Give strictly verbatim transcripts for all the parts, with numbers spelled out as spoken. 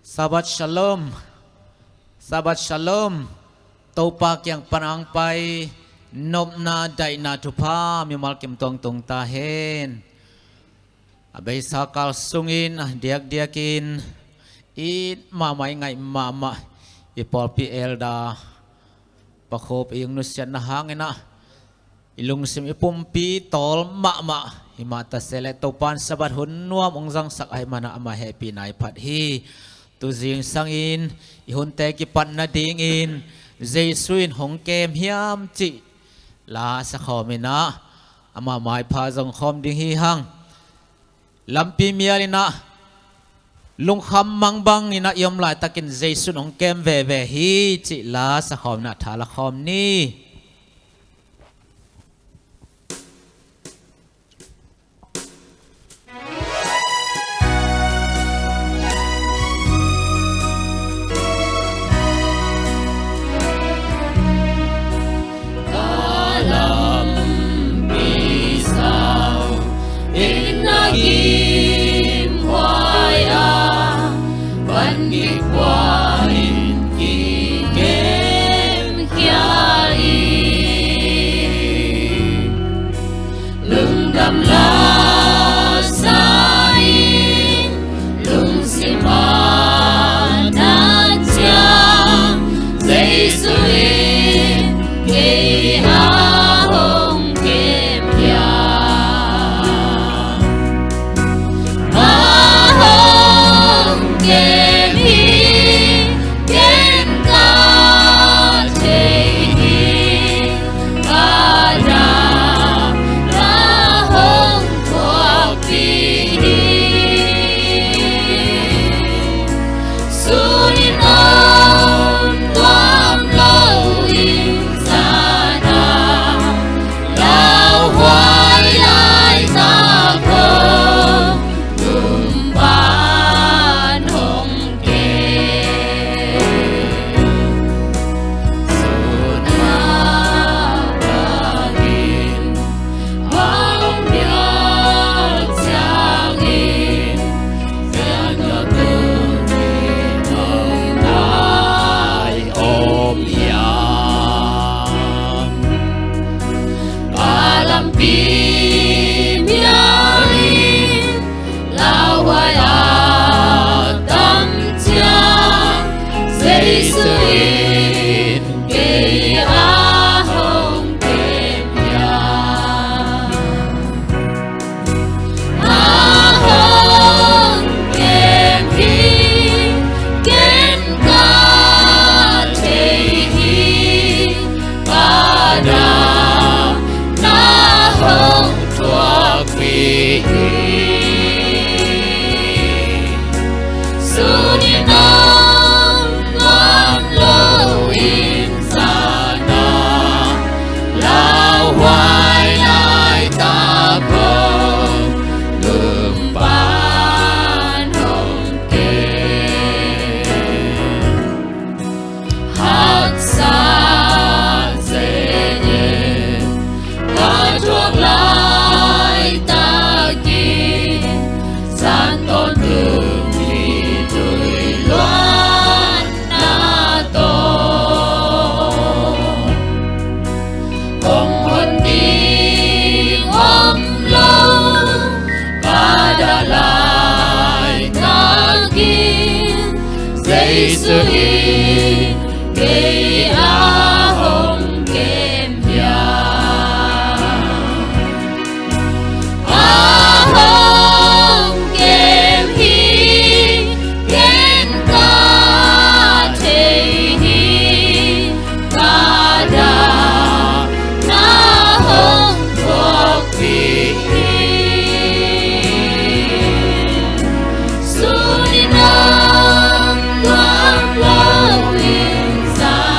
Sabbath Shalom. Sabbath Shalom. Topa kiang pan a hong pai nopna, daihna thupha mimal kim tuang tung ta hen. A beisa kal sungin a diakdiakin it mahmah, i ngaih mahmah i pawlpi elder Pa Khup i hong nusiatna hangin ah i lungsim i pumpi tawl mahmah. Himah ta se leh Topa'n Sabbath hun nuam hong zangsak ahih manin ah amah hehpihna i phat hi. Tu zingsangin i hunte kipat nadingin Jesu in hong kem hiam cih la sakhawm in ah amah maipha zong khawm ding hi hang. Lampi mial in ah lungkham mang bangin ah i om laitakin Jesu in hong kem veve hi cih la sakhawm in ah tha la khawm ni. Lungdam la sa-in, lungsim a na ciang, Jesu in kei a hong kem hiam. A hong kem hi, ken ka thei hi. Pada na hong thuakpih hi. Sun in om nuam lo in zan a, lauhuai laitak hong, tum pan hong Lauhuai a tam ciang, Jesu in kei a hong kem hiam. A hong kem hi, ken ka thei hi. Pada na hong thuakpih hi. Sun in om nuam lo in zan a, lauhuai laitak hong, tum pan hong kem. Haksa zen in ka thuak laitakin, zan tawntung hi tui luanna tawh. Hong hon ding om lo, ka dah laitakin, Jesu in kei a hong kem hiam. A hong kem hi, ken ka thei hi. Ka dah na hong thuakpih hi. Sun in om nuam lo in zan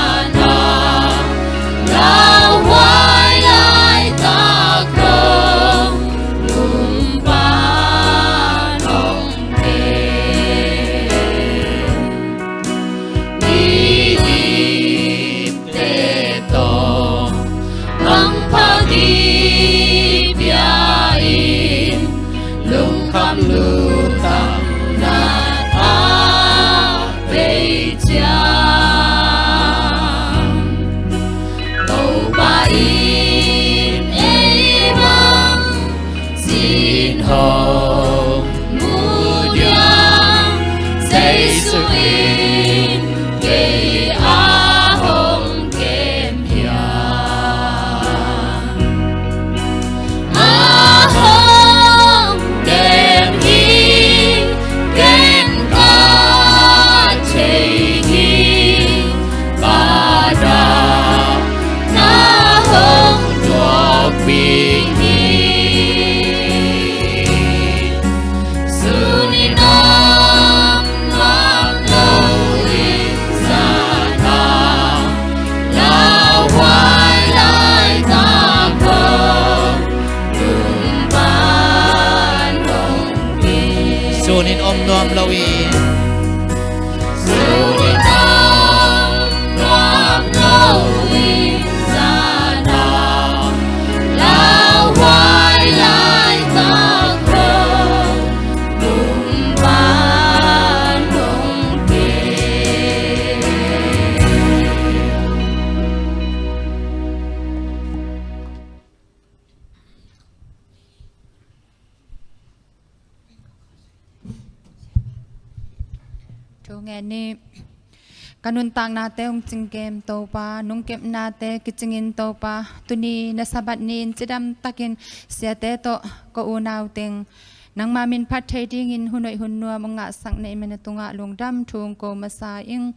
in om nuam lo i, suni tawh nuam lo i, sa tawh lauhuai lai tawh ko, Topa nong pe. Thu ngen ni. Ka nuntaknate hong cingkem Topa, nungkepnate kicingin Topa, tuni na Sabbath ni-in cidam takin siate tawh ka unau teng nangma min phat thei dingin hun hoih hun nuam hong ngahsak na hih man a tungah lungdam thu hong ko masa ing.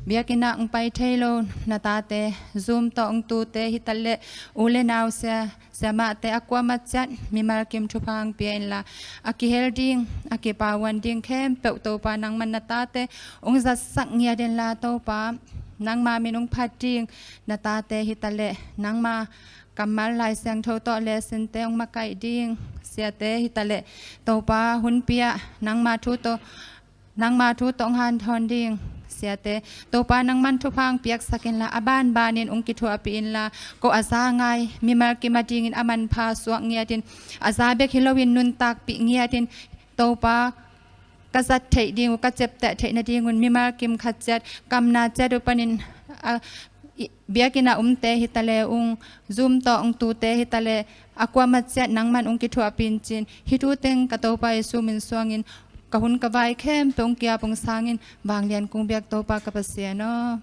Biakinn ah hong pai thei lo na tate, Zoom tawh hong tute hi taleh u le nau, sia siamahte a kuamah ciat mimal kim thupha hong pia inla, a kihel ding, a kipahhuan ding khempeuh Topa nangman na tate hong zatsak ngiat inla Topa, nangma min hong phat ding na tate hi taleh nangma kammal Lai Siangtho tawh lessonte hong makaih ding siate hi taleh Topa, hunpi ah nangma thu tawh nangma thu tawh hong hanthawn ding siate Topa nangman thupha hong piaksak inla, a banbanin hong kithuahpih inla, ko a za ngai mimal kim a dingin a manpha suak ngiatin, a za bek hi loin nuntakpih ngiatin, Topa ka zat theih ding uh, ka ciapteh theih nadingun mimal kim khat ciat, kamna ciat uh panin, a, i, biakinn ah umte hi taleh ung, Zoom tawh hong tute hi taleh a kuamah ciat nangman hong kithuahpih in ci-in, hih thu teng ka Topa Jesu min suangin ka hun ka vai khempeuh hong ki-ap hong sangin, vanglian kong biak Topa ka Pasian aw.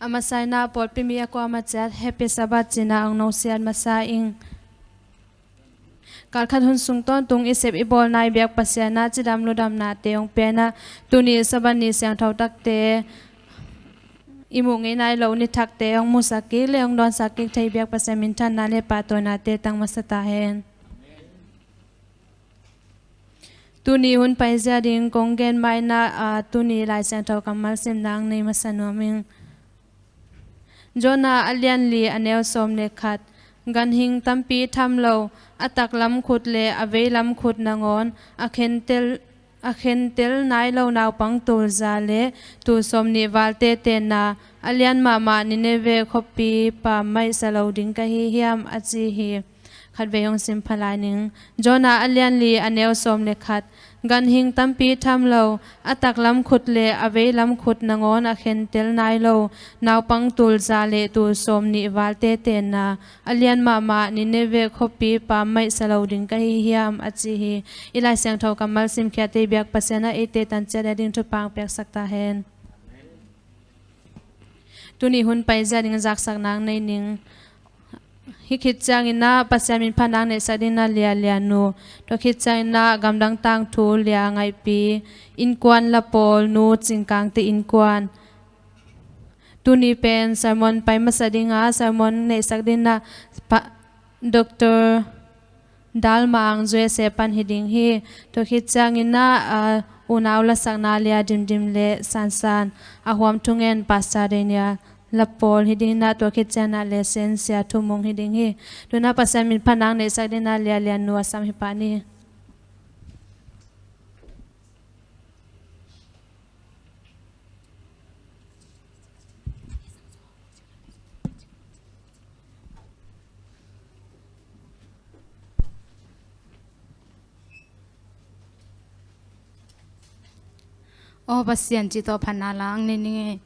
A masa in ah pawlpi mi a kuamah ciat Happy Sabbath ci-in ah hong nosiat masa ing. Kalkhat hun sung tawntung i sep i bawlna i biak Pasian ah cidam ludamnate hong pia in ah, tuni Sabbath ni siangtho takte i muh ngei nai loh ni thakte hong musak kik le hong dawnsak kik thei biak Pasian minthanna le pahtawinate tang masa ta hen. Tuni hun paizia ding kong gen mah in ah, aa, tuni Lai Siangtho kammal simna hong nei masa nuam ing. Jonah a lian li a neu sawm le khat. Ganhing tampi tham lo, a taklam khut le a veilam khut nangawn a khentel, a khentel nai lo naupang tul za le tul sawm nih valte tenna, a lian mahmah Nineveh khuapi pammaih sa lo ding ka hi hiam, a ci hi. Khatvei hong sim pha lai ning. Jonah a lian li a neu sawm le khat. Ganhing tampi tham lo, a taklam khut le a veilam khut nangawn a khentel nai lo naupang tul za le tul sawm nih valte tenna, a lian mahmah Nineveh khuapi pammaih sa lo ding ka hi hiam, a ci hi. I Lai Siangtho kammal simkhiate i biak Pasian ah eite tan ciat a ding thupha hong piaksak ta hen. Tuni hun paizia ding zaksakna hong nei ning. Hih khit ciangin ah Pasian min phatna hong neihsak dingin ah Lia Lian Nu. Tua khit ciangin ah gamdang tangthu Lia Ngaihpi, innkuan lapawl Nu Cing Kang Te innkuan. Tuni pen sermon pai masa ding a, sermon neihsak dingin ah pa, Doctor Dal Mang, U S A pan hi ding hi. Tua khit ciangin ah, aa, unau lasakna Lia Dim Dim le San San, a huam thungen Pastor Daniel, lapawl hi dingin ah, tua khit ciangin ah lesson sia Thu Mung hi ding hi. Tu-in ah Pasian min phatna hong neihsak dingin ah Lia Lian Nu a sam hi pah ni. Aw Pasian, cih tawh phatna la hong nei ning e.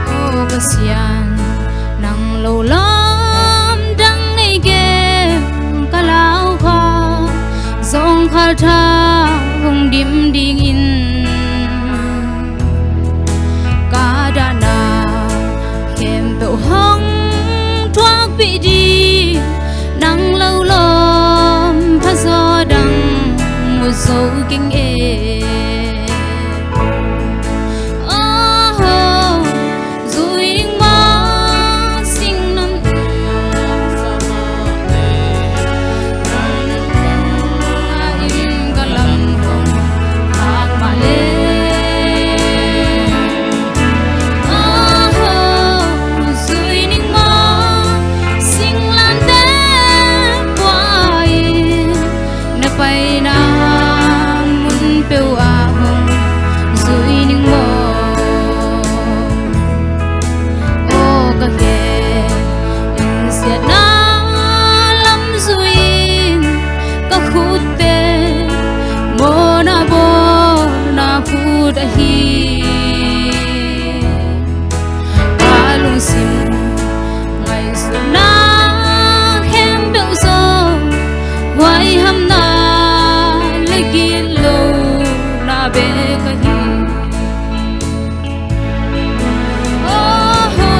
Aw Pasian, nang lo lamdang nei gem ka lau kha, zawngkhal tha hong dim dingin King e. Aho, zui ding ma sing lam in ka lam hong hak mah le. Aho, zui ding ma sing lamte pua in na paina mun peuh ah hong zui ding maw. Aw ka khe in siatna lam zui in ka khutte mawhna bawlna khut ahi. Ka lungsim ngaihsutna khempeuh zong huaihamna le gitlohna bek ahi. Aho,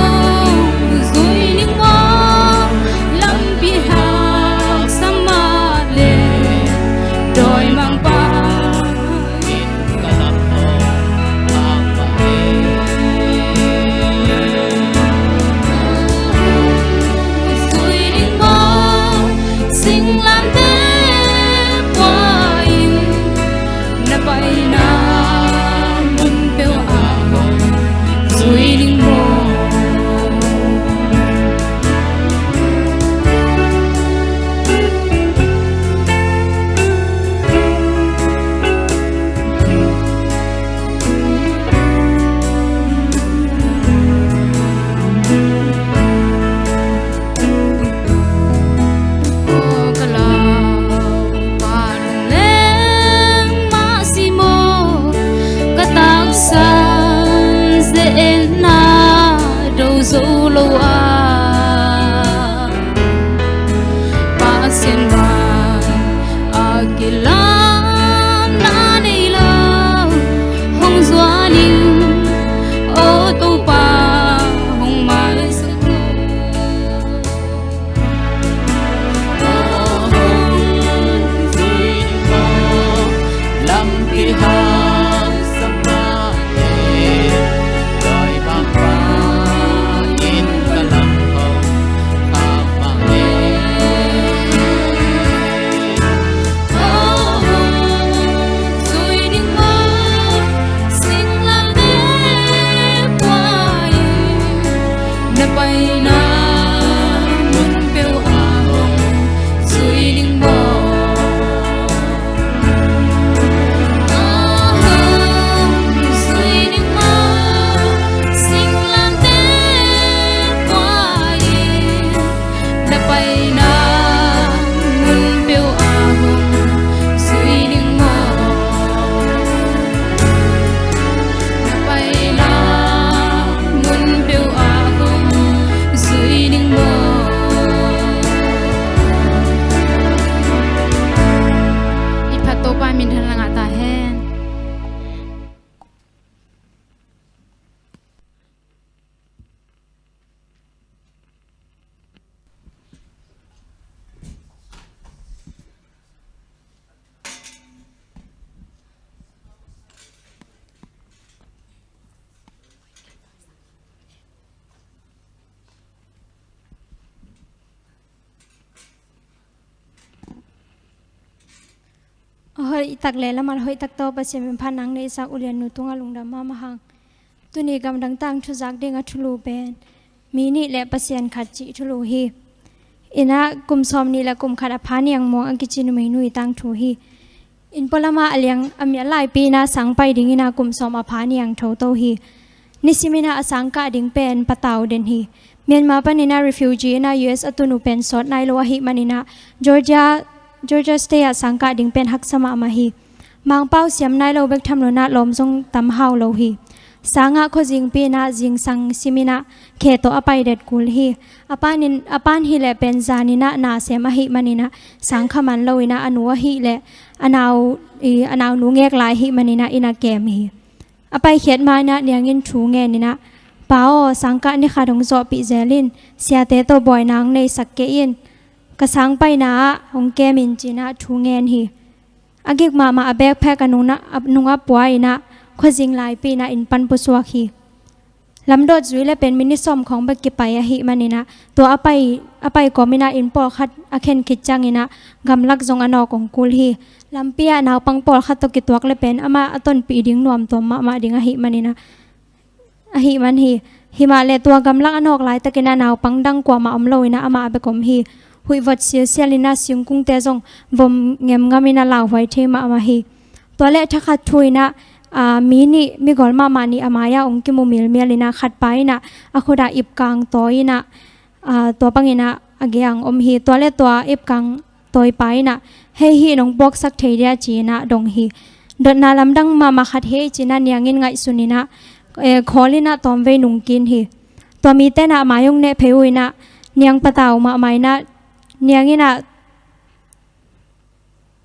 zui ding maw, lampi haksa mah le dawimangpa in ka lam hong hak mah e. Zui ding maw, singlamteh pua in na paina mun peuh ah hong zui ding maw. Aw ka lau pa, lungleng mah si maw, ka taksan ze-etna do zo lo a, Pasian mai a kilamna nei lo hong zuan in, aw Topa hong maisak lo. Lampi haksa mah le, dawimangpa in ka lam hong hak mah e. Aw, zui ding maw, singlamteh pua in na paina mun peuh ah hong zui ding maw. Aw, zui ding maw, singlamteh pua in na paina mun peuh ah hong zui ding maw. Na paina mun peuh ah hong zui ding maw. It phat Topa minthanna ngah ta hen. A hoih tak le lamal hoih tak tawh Pasian min phat nang neihsak ulian nu tungah lungdam mahmah hang. Tuni gamdang tangthu zak ding a thulu pen mi nih le Pasian khat cih thulu hi. Inah kum sawm nih le kum khat a pha niang muang a kici numeinu i tangthu hi. Inn pualamah a liang a mial laipi inah sang pai ding inah kum sawm a pha niang thotho hi. Nisim inah a sang kah ding pen patau den hi. Myanmar paninah refugee inah U S a tun uh pen sawt nai lo ahih maninah Georgia, Georgia State ah sang kah ding pen haksa mahmah hi. Mangpau siam nai lo bek tham lo inah lawm zong tam hau lo hi. Sangah khuazingpi inah zingsang sim inah khe tawh a pai det kul hi. A panin, a pan hileh pen zan inah na sem ahih maninah sang kha man lo inah a nu ahileh a nau, i, a naunu ngek lai ahih maninah inn a kem hi. A paikhiat ma inah niang in thu ngen inah, "Pa aw, sang kah ni khat hong zawhpih zel in, siate tawh buaina hong neisak kei in, ka sang paina ah hong kem in," ci inah thu ngen hi. A gik mahmah a backpack a nungah, a nungah pua inah khuazing laipi inah inn pan pusuak hi. Lamdawt zui le pen minit sawm khawng bek kipai ahih maninah tua a pai, a pai kawm inah inn pawlkhat a khen khit cianginah gamlak zong a nawk hong kul hi. Lampi ah naupang pawlkhat tawh kituak le pen amah a tonpih ding nuamtuam mahmah ding ahih maninah ahih man hi. Himahleh tua gamlak a nawk laitakinah naupang dang kuamah om loinah amah bek om hi. Huih vot silsial inah singkungte zong vom ngemngam inah lauhuai thei mahmah hi. Tua le thakhat thu inah, aa, mi nih, migol mahmah nih a mai-ah hong kimu milmial inah khatpa inah a khutah ipkang tawi inah, aa, tua bang inah a gei-ah hong om hi. Tua le tua ipkang tawipa inah, "Hei, hih nong puaksak thei dia?" ci inah dong hi. Dotna lamdang mahmah khat hi ei ci inah niang in ngaihsun inah, eh, khawl inah tawmvei nungkin hi. Tua mite inah a mai hong neh phei uh inah niang patau mahmah inah niang inah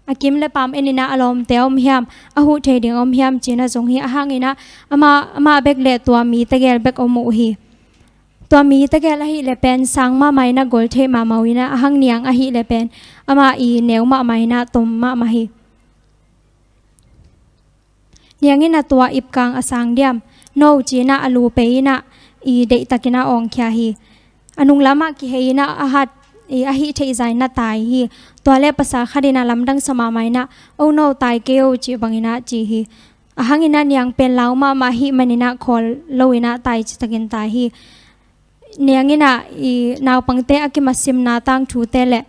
a kim le paam en inah a lawmte a om hiam, a huh thei ding a om hiam ci inah zong hi. Ahang inah amah, amah bek le tua mi tegel bek om uh hi. Tua mi tegel ahih le pen sang mahmah inah gol theih mahmah uh inah ahang niang ahih le pen amah i neu mahmah inah tom mahmah hi. Niang inah tua ipkang a sang diam? No ci inah a lu pei inah i deihtak inah awngkhia hi. A nunglamah kihei inah a hat i a hih theih zah inah tai hi. Tua le pasal khat inah lamdang sa mahmah inah, "Oh no, tai kei o," cih bang inah ci hi. Ahang inah niang pen lau mahmah ahih man inah khawl lo inah tai citakin tai hi. Niang inah i naupangte a kimasimna tangthute le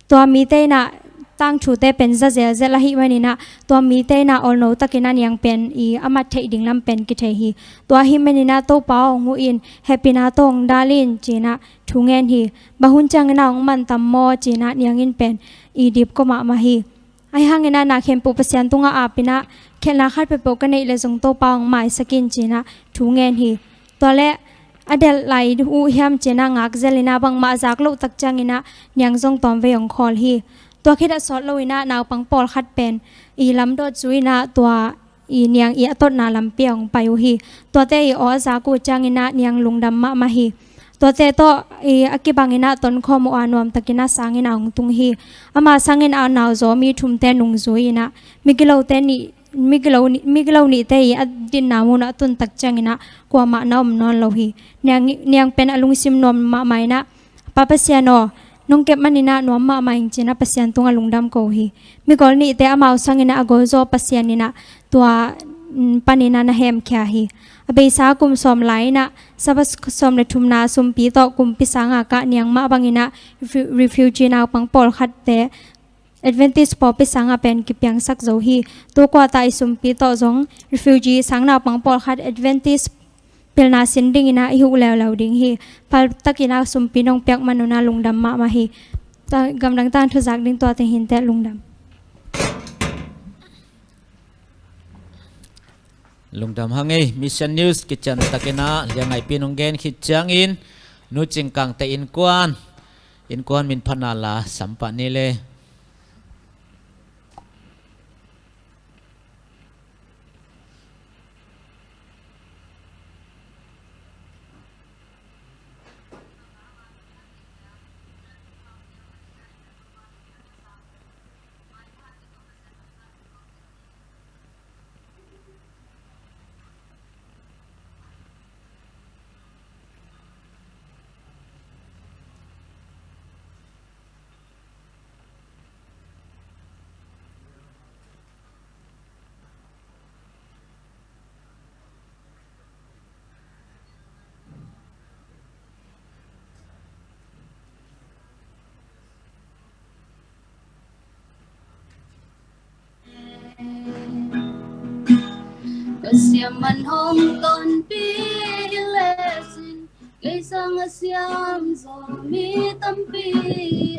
tua mite inah tangthute pen za zelzel ahih man inah tua mite inah awlno takin a niang pen i a mat theih ding lam pen kithei hi. Tua ahih man inah Topa aw hong huh in, hehpihna tawh hong dal in ci inah thu ngen hi. Bang hun ciang inah hong man tam maw ci inah niang in pen i dipkua mahmah hi. Ahi hang inah na khempeuh Pasian tungah ap inah khelhna khat peuhpeuh ka neih le zong Topa hong maisak in ci inah thu ngen hi. Tua le a delh lai uh hiam ci inah ngak zel inah bangmah a zak loh tak ciang inah niang zong tawmvei hong khawl hi. Tua khit a sawt lo inah naupang pawlkhat pen i lamdawt zui inah tua i niang i a totna lampi ah hong pai uh hi. Tuate i aw a zak uh ciang inah niang lungdam mahmah hi. Tuate tawh i a kibang inah tonkhawm uh a nuamtak inah sang inah hong tung hi. Ama sang inah a nauzaw mi thumte nungzui inah migilote nih, migilo nih, migilo nihte i a dinna mun ah a tun tak ciang inah kuamah na om nawn lo hi. Niang, niang pen a lungsim nuam mahmah inah, "Pa Pasian aw, nong kep man inah nuam mahmah ing," ci inah Pasian tungah lungdam ko hi. Migol nihte amau sang inah a golzaw Pasian inah tua, mm, pan inah na hemkhia hi. A beisa kum sawm lai inah Sabbath sawm le thumna sumpi tawh kumpi sanga kah niang mah bang inah refu-, refugee naupang pawlkhatte Adventist pawlpi sanga pen kipiangsak zo hi. Tua kuata i sumpi tawh zong refugee sang naupang pawlkhat Adventist pilna sin ding inah i huh leuleu ding hi. Paltak inah sumpi nong piak man un ah lungdam mahmah hi. Ta-, gamdang tangthu zak ding tua teng hi inteh, lungdam. Lungdam hang ei. Mission News kician tak inah liangngaipi nong gen khit ciangin Nu Cing Kangte innkuan, innkuan minphatna la sampah ni le. Ka siamman hong tonpih hi lecin, kei sang a siam zaw mi tampi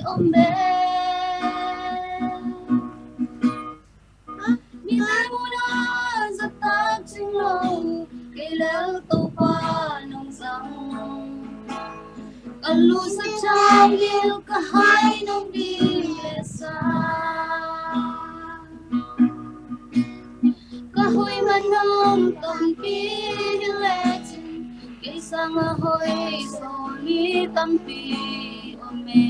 om e. Mi laimun a zahtak cing lo, kei lel Topa nong zang. Ka lusak thang gil ka hai nong ding le sa. Ka hoih man nong tonpih hi lecin, kei sang a hoih zaw mi tampi om e.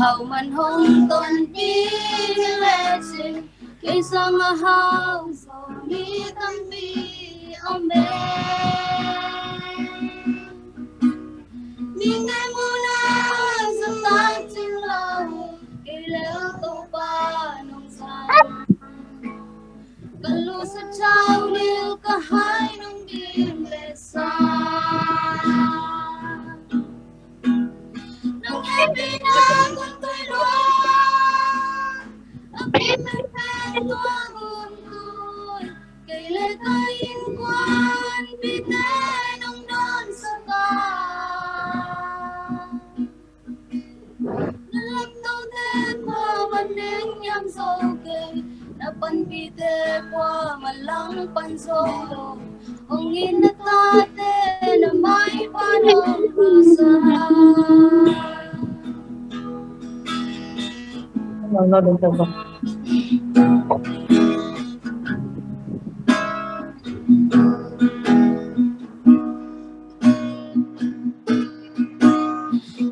Hau man hong tonpi hi lecin, kei sang a hau zaw mi tampi om e. Mite muhna zahtak cing lo, kei lel Topa nong zang. Ka lusa cau lil ka hai nong dim le sa. Nong hehpihna gun tui lua, a pi pen pen tua gun tui. Kei le ka innkuanpihte nong dawnsak a. Na laptote kua man ding hiam zo kei, na panpihte kua man langpan zo lo. Hong it na tate na maipha nong masa.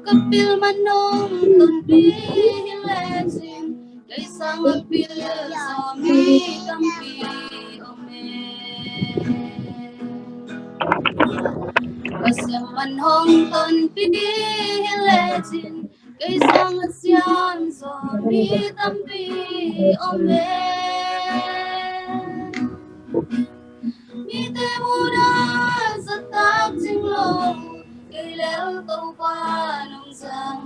Ka pil man nong tonpi hi lecin, kei sang a pil zaw mi tampi om e. Pasian man hong tonpi hi lecin, kei sang a siam zaw mi tampi om e. Mite muhna zahtak cing lo, kei lel Topa nong zang.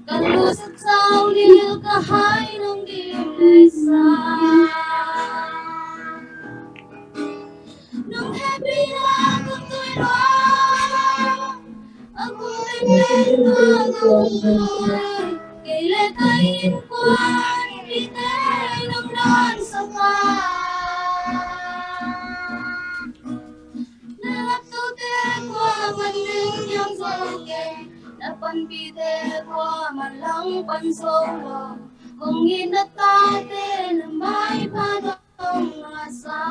Ka lusa cau lil ka hai nong dim le sa. Nong hehpihna gun tui lua, a kum pen pen tua gun tui. Kei le ka innkuanpihte nong dawnsak a. Na laptote kua man ding hiam zo kei, na panpihte kua man langpan zo lo. Hong it na tate na maipha nong masa.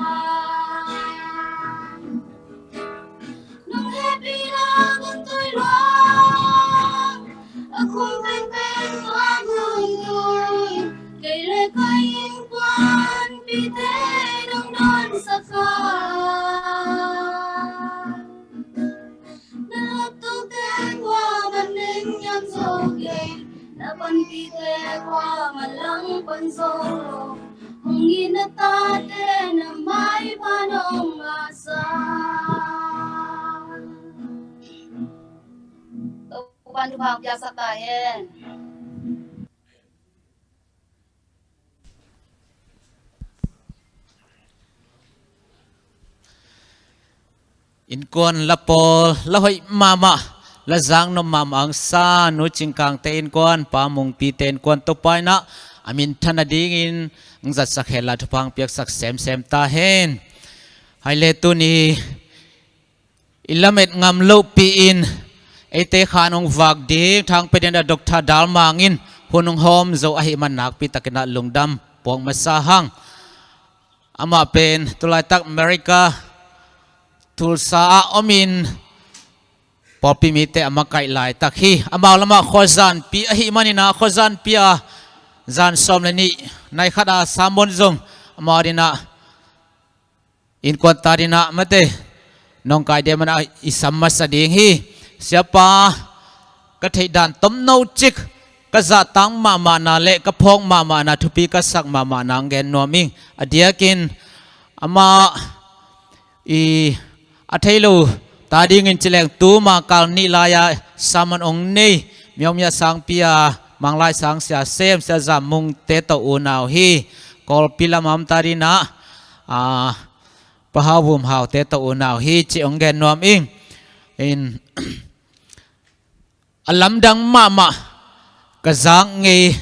Nong hehpihna gun tui lua, a kum pen pen tua gun tui. Kei le ka innkuanpihte nong dawnsak a. Na laptote kua man ding hiam zo kei, na panpihte kua man langpan zo lo. Hong it na tate na maipha nong masa. Topa'n thupha piaksak ta hen. Innkuan la pawl, la hoih mahmah, la zaknop mahmah hong sa Nu Cing Kangte innkuan, Pa Mung Pite innkuan, Topa in a minthan nadingin hong zatsak hen la, thupha hong piaksak semsem ta hen. Hai le tuni i lamet ngam lohpi-in eite khan hong vak ding thangpia dingin a Doctor Dal Mang in hun hong hawm zo ahih man nakpi takin a lungdam puak masa hang. Amah pen tulaitak America, Tulsa ah omin pawlpi mite a makaih laitak hi. Amau lamah khuazanpi ahih manin a, khuazanpi a zan sawm le nih nai khat a sermon zong amau adingin a, innkuan ta dingin a mate, nong kai dia man a i sam masa ding hi. Siapa, ka theih dan tomno cik, ka zahtang mahmahna le ka phawk mahmahna, thupi ka sak mahmahna hong gen nuam ing. A diakin amah i a thei lo ta dingin ci leng tuma kal nih lai-a sermon hong nei Myaungmya sangpi a Manglai sangsia sem Sia Zam Mungte tawh unau hi. Kawlpi lamah om ta dingin a, a, Pa Hau Vum Haute tawh unau hi ci hong gen nuam ing. In, a lamdang mahmah ka zak ngei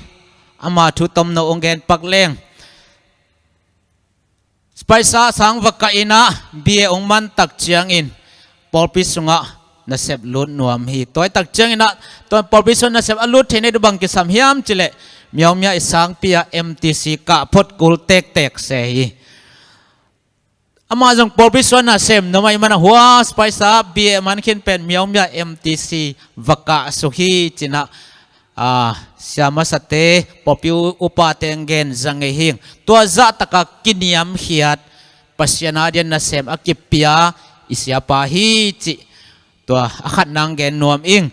ama thu tomno hong gen pak leng. Spicer sang va kah in a, B A hong man tak ciangin pawlpi sungah nasep lut nuam hi. Tua ahih tak ciangin a, tua pawlpi sungah nasep a lut theih nading bang kisam hiam cih leh, Myaungmya i sangpi a M T C kah phot kul tektek se hi. Amah zong pawlpi sungah nasem nuam ahih man a, hua Spicer B A man khin pen Myaungmya M T C va kah suk hi ci-in a, a, sia masate, pawlpi u-, upate ang gen zang ngei hing. Tua zahtaka kiniamkhiat, Pasian a dian nasem a kipia i siapa hi cih tua a khat nang gen nuam ing.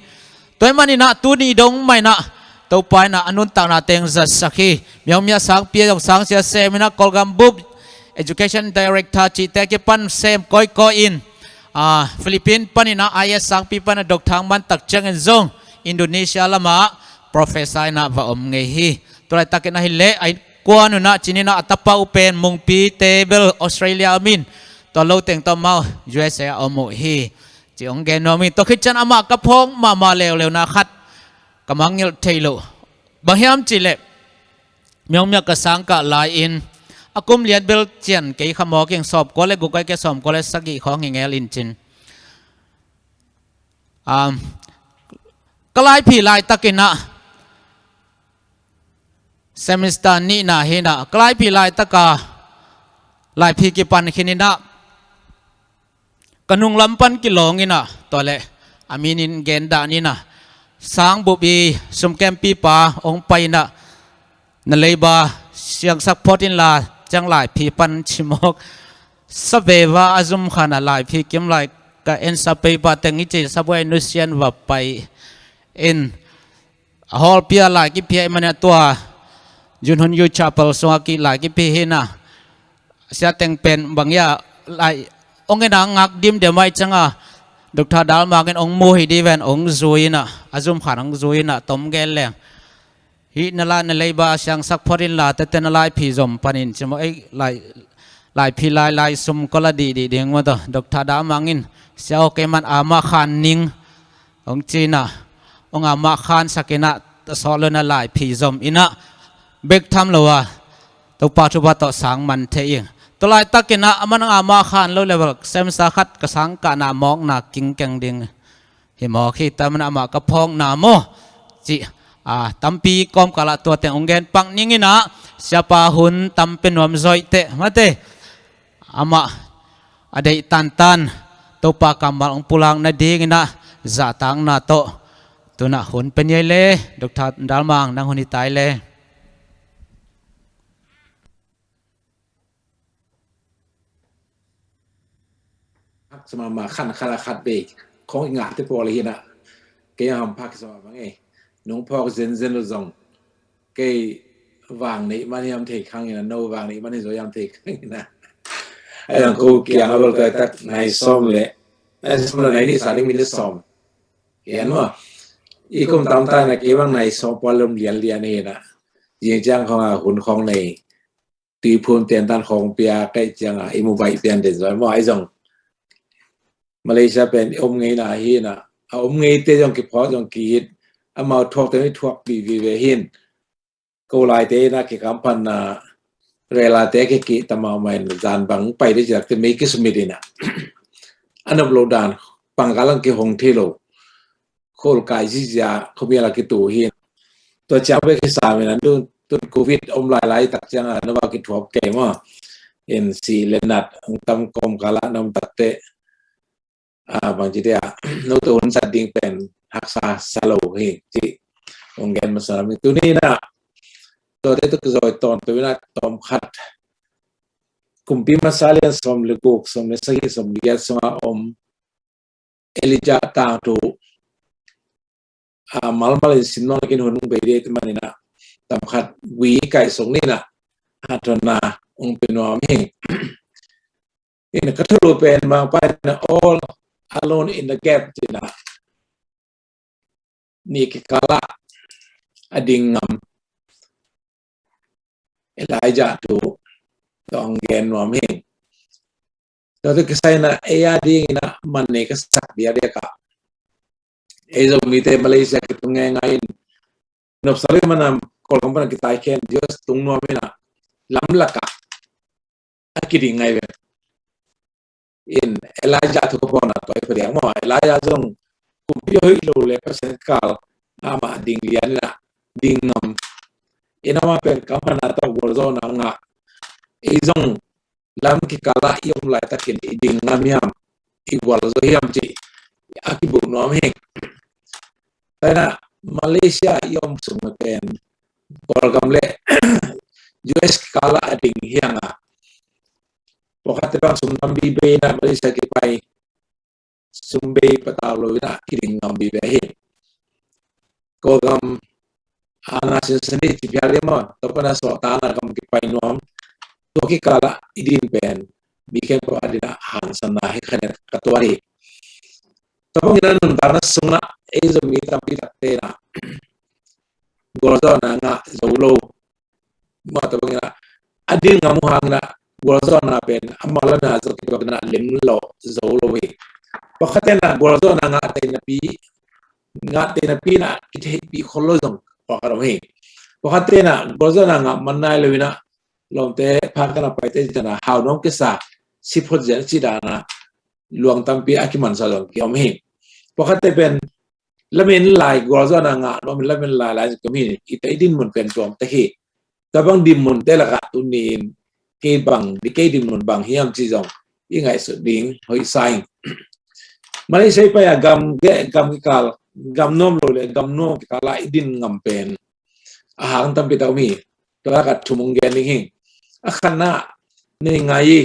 Tua hi maninah tuni dong mainah Topa inah a nuntakna teng zatsak hi. Miaungmia sangpi a zong sangsia sem inah Kawlgam bup Education Director cihte kipan sem kawikawi in, a, Philippine paninah I A S sangpi panah doctor ang man tak ciangin zong Indonesia lamah professor inah va om ngei hi. Tua laitakin ahi leh a innkuan unah cininah a tapa uh pen Mungpi table Australia om in, tua lo teng tawh amau U S A a om uh hi. Ci hong gen nuam hi. Tua khit ciang amah ka phawk mahmah leuleu na khat ka mangngilh thei lo. Bang hiam cihleh, miaungmia ka sangkah lai-in a kum lian bel cian kei kha mawk ing, sawmkua le guk ai kei sawmkua le sagih khawng hi ngel in cin. Um, ka laiphi laitakinah semester nihna hinah ka laiphi laitaka laiphi kipan khininah ka nunglam pan kilawng inah tua leh a minin gen dah ninah sangbup i sumkempipa hong pai inah na leiba siangsak phot inla ciang laiphi pan cimawk. Saveva a zum khanah laiphi kim lai ka ensa peipa teng i ci sabuai nusian va pai in a hawlpia lai kipia i manah tua Junhun Youth Chapel sungah ki lai kipi hinah sia teng pen bang ia lai ong ena ngak dimdiam ai cianga Doctor Dalmangin ong mu hi di ven ong zui inah a zum khan ong zui inah tom gen leng. Hih na la na leiba siangsak phot inla tete na laiphi zom panin cimawh ei lai laiphi lai lai sum kola dihdih ding maw taw Doctor Dalmangin sia aw kei man amah khan ning ong cinah ong amah khan sakinah a sawt lo na laiphi zom inah bek tham lo a Topa thupha tawh sang man thei ing. Tua laitakinah a man ang amah khan lo level semsa khat ka sangkahna mawkna kingkeng ding hi mawk hi. Tua manah amah ka phawkna maw cih a tampi kawmkalah tua teng ong gen pak ninginah siapa hun tam pe nuam zoih teh mate amah a deih tantan Topa kammal ong pulak nadinginah zahtakna tawh tunah hun pe niai le Doctor Dalmang nang hun hi tai le. Hak sama ma khan khan a khat bei khong i ngah te pawl hinah kei a ham phak sama bang ei nung phawk zenzen lo zong kei vang neih man hiam thei khang inah no vang neih man hi zo hiam thei khang inah. Ai ang ko kiang a bel kai tak nai sawm le nai sawm le nai ni sa ding min sawm. Kian ma i kum tam tai na kei bang nai sawm pawl lom lian lian hinah. Jing ciang khong a hun khong nei tui phun tian tan khong pia kai ciang a i mu bai pian den zoi maw ai zong. Malaysia pen om ngei na hinah a om ngei te zong kiphawk zong kihit amau thuak te mi thuak pi vive hin. Ko laite inah kikam phanna relate kikih tamau main zan bang pai de ciak te mei kisumit inah a nop lo dan pangkal ang kihong thei lo. Khol kai zizia khomia la kitu hin. Tua ciang bek kisam inah tun tun covid om lailai tak ciang a nova kithuap kei maw in si le nat ang tam kawmkalah na om tak te a bang ci dia no to hun sat ding pen haksa sa lo hi ci ong gen masa mi tuni na to te to kizoi ton to na tom khat kumpi masa lian som le guk som le sagi som le giat sunga om Elijah tang tu a malmal in sim nong kin hun ung bei de te manina tam khat wi kai song nina hatona ung pe nuam hi. Ina ka thulu pen mangpa ina all alone in the gap tina ni kikala a ding ngam Elijah tu tong gen nuam hi. Tua tu kisai na ei a ding ina man nei ka sak dia dia ka ei zo mi te Malaysia ki tu ngai ngai in nop sali manam kol kong pan kitai ken Dios tung nuam ina lam laka a kiding ngai ve. In Elijah thu ka pona toy padiang mo Elijah zong kumpi hoi lo le percent kal ama ding lian na ding ngam. In ama pen kam pana ta bol zo na nga i zong lam kikala i om lai takin i ding ngam hiam i gual zo hiam ci a kibuk nuam hing. Taina Malaysia i om sung pen Kawlgam le U S kikal ah a ding hi hang a, pawlkhatte bang sum tampi bei in ah Malaysia kipai sum bei patau lo in ah kiding ngam vive hi. Kawlgam a na sinsen hi ci phial hi maw, tua pan a sawhtakna gam kipai nuam, tua kikal ah i din pen mi khempeuh a din ah hangsanna hi kha hi, ka tuat hi. Tua bangin a nuntakna sungah ei Zomi tampi takte in ah gualzawhna ngah zo lo. Mah tua bangin ah a din ngam uh hangin ah gualzawhna pen amau lam in ah zong kibang in ah lem lo zo lo hi. Pawlkhatte in ah gualzawhna ngah tei napi, ngah tei napi in ah kitheihpih khol lo zong pawlkhat om hi. Pawlkhatte in ah gualzawhna ngah man nai lo in ah lawmte pha kan a paite in ah hau nuam kisa, si phot zen a ci dan a luang tampi a kimansa zong kiom hi. Pawlkhatte pen lamen lai, gualzawhna ngah nuam in lamen lai lai zong kiom hi. I tei dinmun pen tuam tek hi. Tua bang dinmunte lakah tuni in kei bang, di kei dinmun bang hiam ci zong i ngaihsut ding hoih sa ing. Malaysia i pai a gam geh gam kikal, gam nuam lo le gam nuam kikal ah i din ngam pen a hang tampi tak om hi. Tua lakah thum hong gen ding hi. A khatna, nei ngai i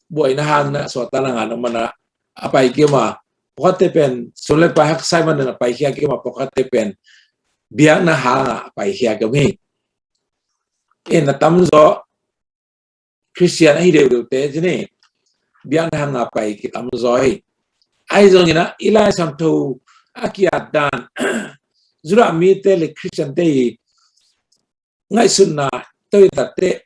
buaina hang in ah sawhtakna ngah nuam man ah a pai kiam a, pawlkhatte pen sum le pai haksa ahih manin a paikhia kiam a, pawlkhatte pen biakna hang ah a paikhia kiam hi. In a tamzaw Khristian ahi deuhdeuhte ci ni, biakna hang a pai kitamzaw hi. Ahi zongin ah i Lai Siangtho a ki-at dan Judah mite le Khristiante i ngaihsutna tawh i tatte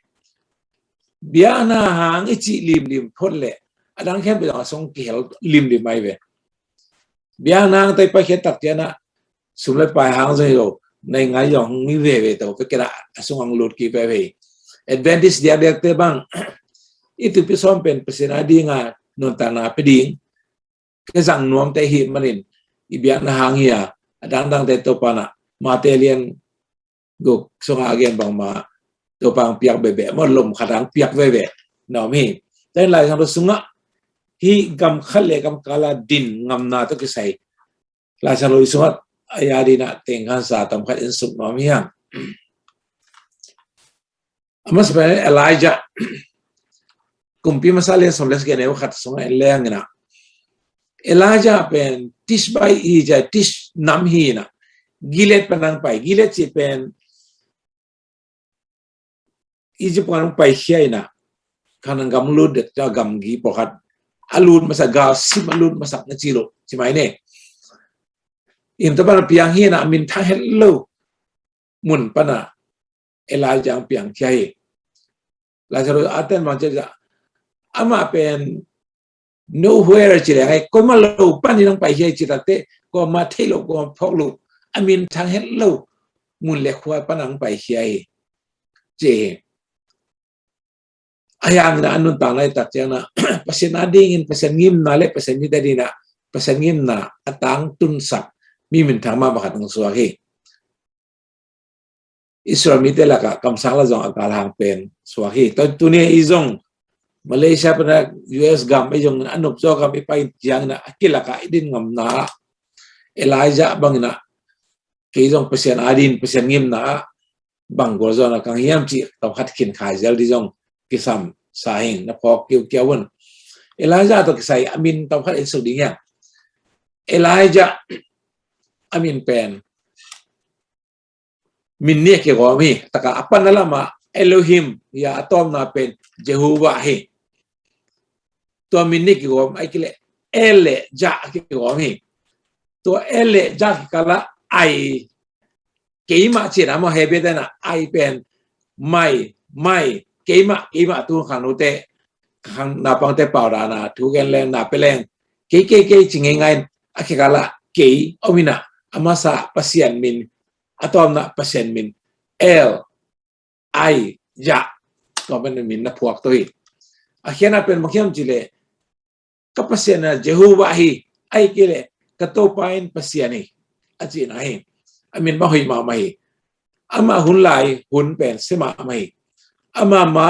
biakna hang i cih limlim phot le a dang khempeuh zong a sung kihel limlim ahi ve. Biakna hang tawh i paikhiat tak ciang ah sum le pai hang zong hi lo, nei ngai zong hong hi veve to, pekena a sung hong lut kik veve hi. Adventist diakdiakte bang i tuipi sawm pen Pasian a dinga nuntakna pe ding ka zang nuamte hi manin i biakna hang hi a, a dangdangte Topa in ah Mate lian guk sungah a gen bangmah Topa hong piak veve, mawh lom khat hong piak veve na om hi. Tua in Lai Siangtho sungah hih gam khat le gam kal a din ngamna tawh kisai Lai Siangtho i sungah a ya ding ah teng khansa tam khat en suk nuam hi hang. A masa pen Elijah, Kumpi Masa lian sawm le sagih a neu khat sungah en leng in ah Elijah pen Tishbe i ci a, Tish nam hi in ah Gilead pan hong pai. Gilead cih pen Egypt pan hong paikhia in ah Canaan gam lut dek, tua gamgi pawlkhat a lut masak, galsim a lut masak na ci lo ci mai ni. In tua pan a piang hi in ah a minthang het lo mun pan a Elijah hong piangkhia hi. Lai Siangtho a ten bang ci a, amah pen nowhere ci leng hi, koimah lo panin hong paikhia hi ci takteh, kuamah theih loh, kuamah phawk loh, a minthang het lo mun le khua pan hong paikhia hi ci hi. Ahi hangin ah a nuntakna i tak ciangin ah Pasian a dingin Pasian ngimna le Pasian mite dingin ah Pasian ngimna a tangtunsak mi minthang mahmah khat hong suak hi. Israel mite lakah kamsang la zong a galhang pen suak hi. Tua tuni i zong Malaysia pan a U S gam i zong a nopzaw gam i pai ciangin ah a kilakah i din ngamna ah Elijah bangin ah kei zong Pasian a din Pasian ngimna ah bang gualzawhna kang hiam cih tawmkhat khin khai zel ding zong kisam sa hing, na phawk kiukiau un. Elijah tawh kisai a min tawmkhat en suk ding hiam? Elijah a min pen min nih a kigawm hi. Taka a panna lamah Elohim hi a, a tawpna pen Jehovah hi. Tua min nih kigawm, ai kile El le Jah kigawm hi. Tua El le Jah kikalah ai, keimah cih na maw, Hebrew te na ai pen mai, mai, keimah, keimah tu khang nute, khang naupangte pau dana thu gen leng, na pe leng, kei, kei, kei ci ngeingai in a kikalah kei om in ah a masa Pasian min, a tawpna Pasian min El, ai, Jah, tua pen min na phuak to hi. A khiatna pen bang hiam cih leh ka Pasian a Jehovah hi, ai kei leh ka Topa in Pasian hi a cihna hi. A min bang hoih mahmah hi. Amah hun lai hun pen sia mahmah hi. Amah ma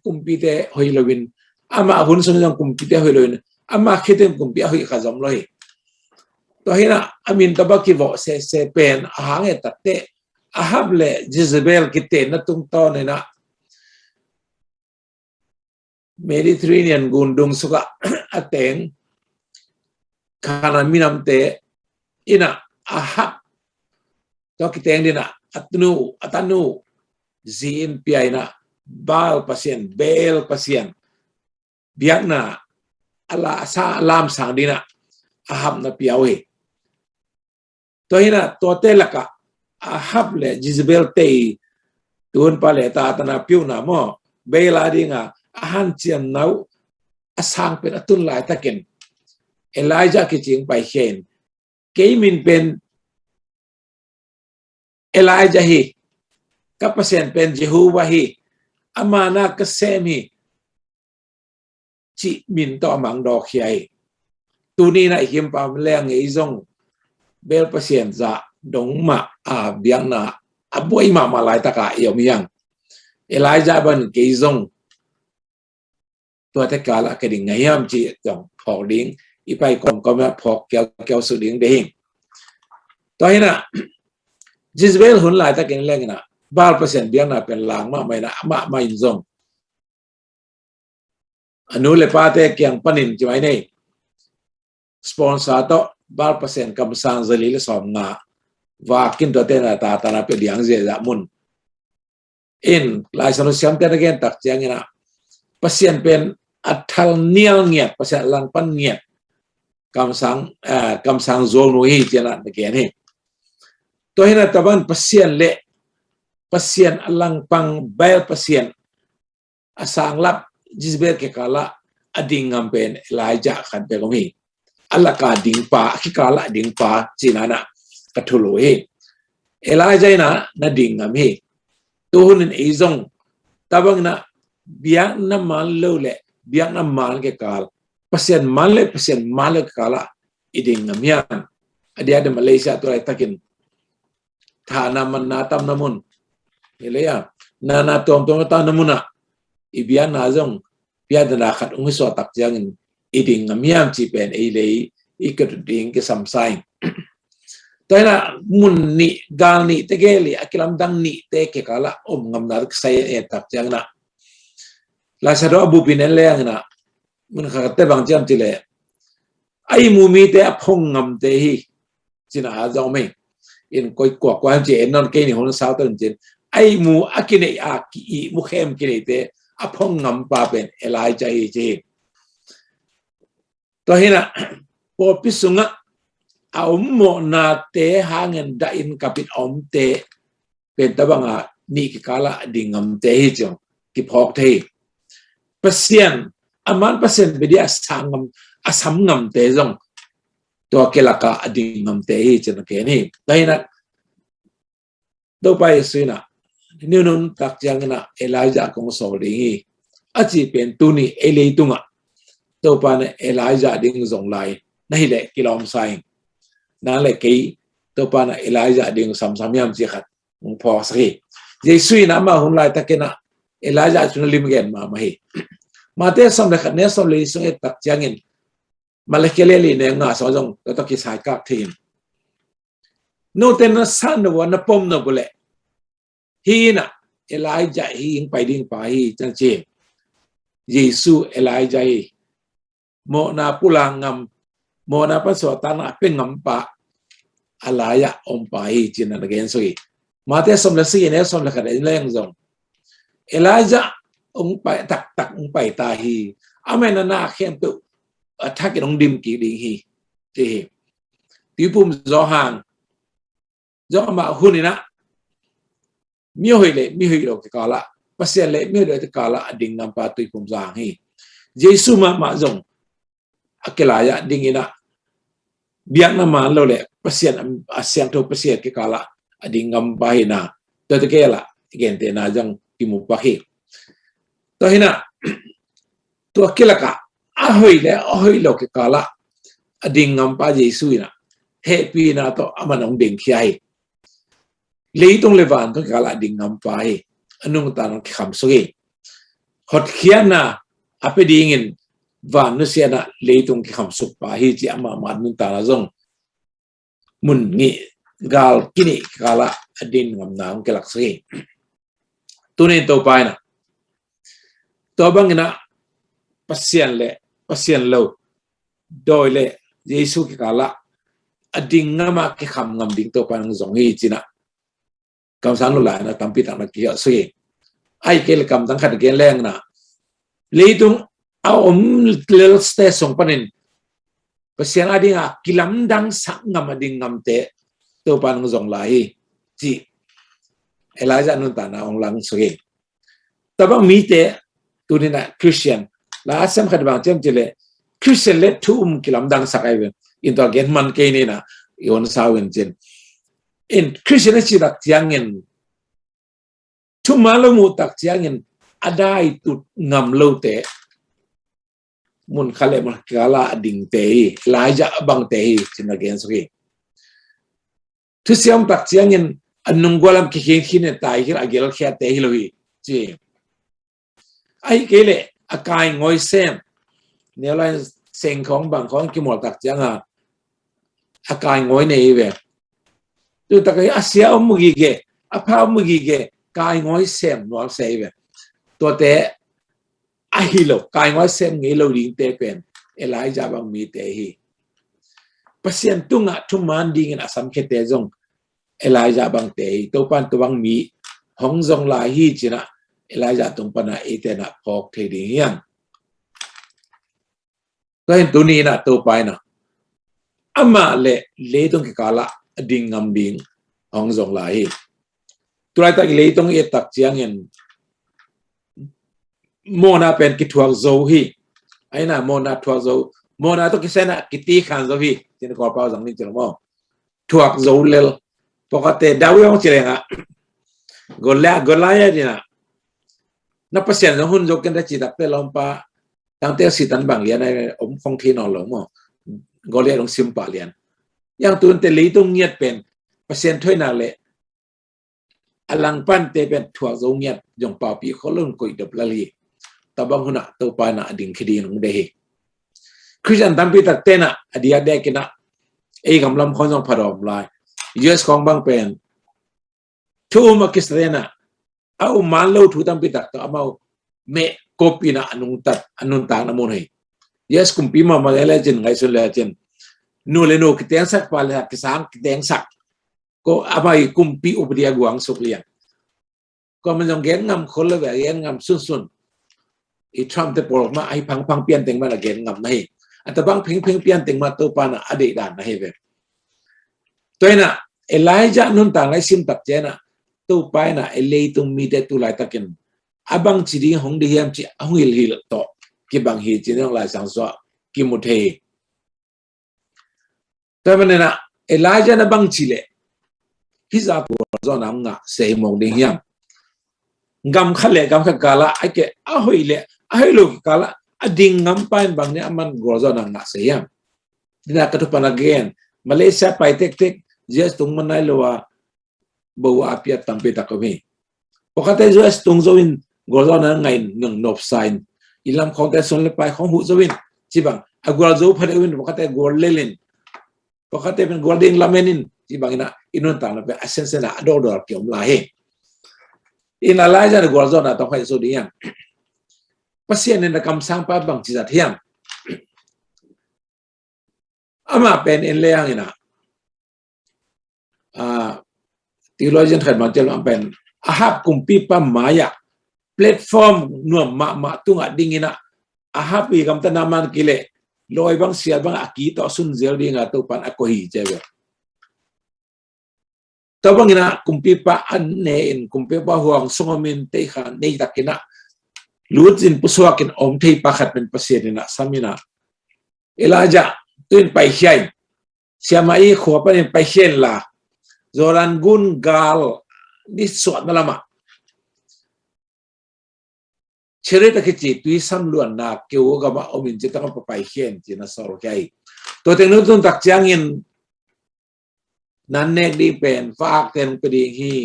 kumpite hoih loin, amah hun sung zong kumpite hoih loin, amah khit teng kumpi a hoih khat zong om lo hi. Tua hinah a min tawh bang kivawh sese pen a hang e takteh Ahab le Jezebel kitenna tungtawn hinah Mediterranean gundung sukah a teng Kanaan minamte inah Ahab tua kiteng dinah a tanu a tanu zi in pia inah Baal pasian, Bel pasian biakna a la a sa a lamsang dinah Ahab na pia uh hi. Tua hinah tuate lakah Ahab le Jezebel te i tun pa le ta tana piuna maw Bel a dinga a hanciam nau a sang pen a tun laitakin Elijah kicing paikhia in kei min pen Elijah hi, ka Pasian pen Jehovah hi, ama na ka sem hi, cih min tawh a mangdawk hi a hi. Tuni na i himpa leng ei zong Bel Pasian zah dong mah a biakna a buai mahmah laitaka i om hiang. Elijah ban kei zong tuate kala ka ding ngah hiam ci zong phawk ding i pai kawmkawm ah phawk kiaukiau su ding de hing. Tua hinah Jezebel hun laitakin lenginah Baal Pasian biakna pen lang mahmah inah amah mah in zong a nu le pate kiang panin ci mai nei sponsor tawh Baal Pasian kamsang zali le sawm nga vakin tuate na ta tana pe diang ziazah mun in Lai Siangtho siamte na gen tak cianginah Pasian pen a thal nial ngiat, Pasian a langpan ngiat kamsang, eh, kamsang zuau nu hi cianah na gen hi. Tua hinah taban Pasian le Pasian a langpang Baal Pasian a sanglap Jezebel kikalah a ding ngam pen Elijah khat bek om hi. A laka dingpa, a kikalah dingpa cinanah ka thulu hi. Elijah inah na ding ngam hi. Tuhunin ei zong tabang inah biakna man lo le biakna man kikal, Pasian man le Pasian man lo kikalah i ding ngam hiam? A diakde Malaysia tu laitakin thana manna tamna mun hi lei a nana tuamtuam tamna munah i biakna zong biakna khat ung hi suah tak ciangin i ding ngam hiam ci pen ei lei i ka dut ding kisam sa ing. Tua hinah mun nih gal nih te gel i a kilamdang nih te kikalah om ngamna kisai e tak cianginah Lai Siangtho a bupin en lenginah mun khat te bang ciam ci le a ihmu mite a phong ngamte hi. Cina a zong mei in koi kuakua hiam ci en non kei ni hun sau ton cin a ihmu a kinei a ki ihmu khem kineite a phong ngampa pen Elijah hi ci hi. Tua hinah pawlpi sungah a om mawhnate hangin dahin kapit a omte pen tabanga nih kikalah a ding ngamte hi ciong kiphawk thei hi. Pasian a man Pasian bedi a sam ngam a sam ngamte zong tua kilaka a ding ngamte hi ciong a ken hi. Tua hinah Topa Jesu inah niunun tak cianginah Elijah kong sawl ding hi a ci pen tuni ei leitungah Topa na Elijah ding zong lai na hileh kilawm sa ing. Nang le kei Topa na Elijah ding samsam hiam ci khat hong phawksak hi. Jesu inah amah hun laitakinah Elijah cuna lim gen mahmah hi. Mate som le khat ne som le sung et tak ciangin Malakia le li ne nga song zong tua tawh kisai kak thei in. Note na san na wa na pom na bu le hi inah Elijah hi ing pai ding pa hi cang ci. Jesu Elijah hi. Mawhna pula ngam, mawhna pan suahtakna a pe ngampa a lai-ah om pa hi cin a na gen suk hi. Mate som le sagi ne som le khat en leng zong Elijah ong pai taktak ong pai ta hi. Amah na na khempeuh a thakin ong dim kik ding hi ci hi. Tuiphum Johan zong amah hun inah mihoih le mihoih lo kikalah, Pasian le mihoih lo kikalah a ding ngampa tuiphum zang hi. Jesu mahmah zong a kilai-ah ding inah biakna man lo le Pasian a siangtho Pasian kikalah a ding ngampa hi na tua te kelah gentehna zong kimupak hi. Tua hinah tua kilakah a hoih le a hoih lo kikalah a ding ngampa Jesu inah hehpihna tawh a man hong dingkhia hi. Leitung le vantung kikalah a ding ngampa hi. A nungta nong kikhamsuk hi. Hotkhiatna a pe dingin van nusiatna leitung kikhamsukpa hi ci amah mat nungta na zong mun nih gal kinih kikal ah a ding ngamna hong kilaksak hi. Tuni in Topa in ah tua bangin ah Pasian le Pasian lo, dawi le Jesu kikal ah a ding ngam ah kikham ngam ding Topa in hong zong hi ci-in ah kamsang lo lai-in ah tampi tak na kihiau suk hi. Ahih kei leh kamtang khat gen leng in ah leitung a om lel stage sung panin Pasian a ding a kilamdangsak ngam a ding ngamte Topa in hong zong lai hi ci Elijah nuntakna hong lang suk hi. Tua bang mite tuni in ah Christian la a sem khat bang ciam ci leh Christian le thu um kilamdangsak ahi ve. In tua gen man kei ni in ah i hong sau in cin. In Christian a cih tak ciangin thuman lo muh tak ciangin a dai tut ngam lote mun khat le mun kikal ah a dingte hi, Elijah bangte hi ci-in na gen suk hi. Thusia om tak ciangin a nunggual lam kikhin khin in tai khil a gelkhiate hi lo hi ci. Ahih kei leh a kaingawi sem, neu lai seng khawng bang khawng kimual tak ciang a a kaingawi nei hi ve. Tu tak a sia om gige, a pha om gige, kaingawi sem nuam se hi ve. Tuate ahi lo, kaingawi sem ngei lo dingte pen Elijah bang mite hi. Pasian tungah thuman dingin a samkhiate zong Elijah bangte hi. Topa in tua bang mi hong zong lai hi ci-in ah Elijah tung pan ah eite in ah phawk thei ding hi hang. Tua hi in tuni in ah Topa in ah amah le leitung kikal ah a ding ngam ding hong zong lai hi. Tulaitak i leitung i et tak ciangin mawhna pen kithuak zo hi. Ahi in ah mawhna thuak zo, mawhna tawh kisai in ah kitikhan zo hi ci-in Kawlpau zang ning ci lo maw. Thuak zo lel. Pawlkhatte David hong ci leng ah Goliath, Goliath in ah na Pasian zong hun zo ken da ci tak teh lawmpa tangtel Satan bang lian a om khong thei nawn lo maw. Goliath hong sim pah lian. Hang tu in teh leitung ngiat pen Pasian thoihna le a langpangte pen thuak zo ngiat zong paupih khol lo in koih dop lel hi. Tua bang hun ah Topa in ah a ding khia ding in hong deih hi. Christian tampi takte in ah a diakdiak in ah ei gam lam khawng zong pha dawm lai. U S khawng bang pen thu um a kisate in ah a um man lo thu tampi tak tawh amau meh kop in ah a nungtat, a nuntakna mun hi. U S kumpi mahmah le le cin, ngaihsun le cin, nu le nu kitengsak, pa le kisang kitengsak. Ko amah i kumpi upadi a guang suk lian. Ko man zong gen ngam khol lo ve, gen ngam sunsun. I Trump te pawl mah ahi phangphang pian teng mah a gen ngam na hi. A tua bang phengpheng pian teng mah Topa in ah a deih dan na hi ve. Tua in ah Elijah nuntakna i sim tak ciang in ah Topa in ah ei leitung mite tu laitakin a bangci ding hong deih hiam cih a hong hilhhilh tawh kibang hi ci-in hong Lai Siangtho ah kimu thei hi. Tua manin ah Elijah in a bangci leh hih zah gualzawhna hong ngah se hi mawk ding hiam? Gam khat le gam khat kikal ah a keh a hoih le a hoih lo kikal ah a ding ngampa in bang ni a man gualzawhna ngah se hiam? Dina ka thupan a gen Malaysia pai tektek U S tung man nai lo a bo a piat tampi tak om hi. Pawlkhatte U S tung zo in gualzawhna ngah in nang nopsa in i lam khawngte suan le pai khawng huh zo in ci bang a gualzo pha deuh in pawlkhatte gual lel in pawlkhatte pen gual ding lamen in ci bang in ah i nuntakna pen a sensen ah a dawldawlal kiom lai hi. In Elijah in gualzawhna tawh hoih zo ding hiam? Pasian in a kamsangpa bangci zat hiam? Amah pen en le hang in ah theologian khat bang ci lo pen Ahab kumpipa mai ah platform nuam mahmah tungah ding in ah Ahab i gamtatna man kei leh lawi bang sial bang a ki tawh sun zel ding a Topa in a koih hi ci ve. Tua bang in ah kumpipa an ne in kumpipa huang sung om in tei kha nei tak in ah lut in pusuak in om thei pa khat pen Pasian in ah sam in ah Elijah tu in paikhia in siamah i khua panin paikhia in la Jordan gun gal ni suahna lamah Cherith a kici tui sam luanna keu gam ah om in ci tak a paikhia in ci-in a sawlkhia hi. Tua teng nung tun tak ciangin nan nek ding pen vaakte in hong pia ding hi.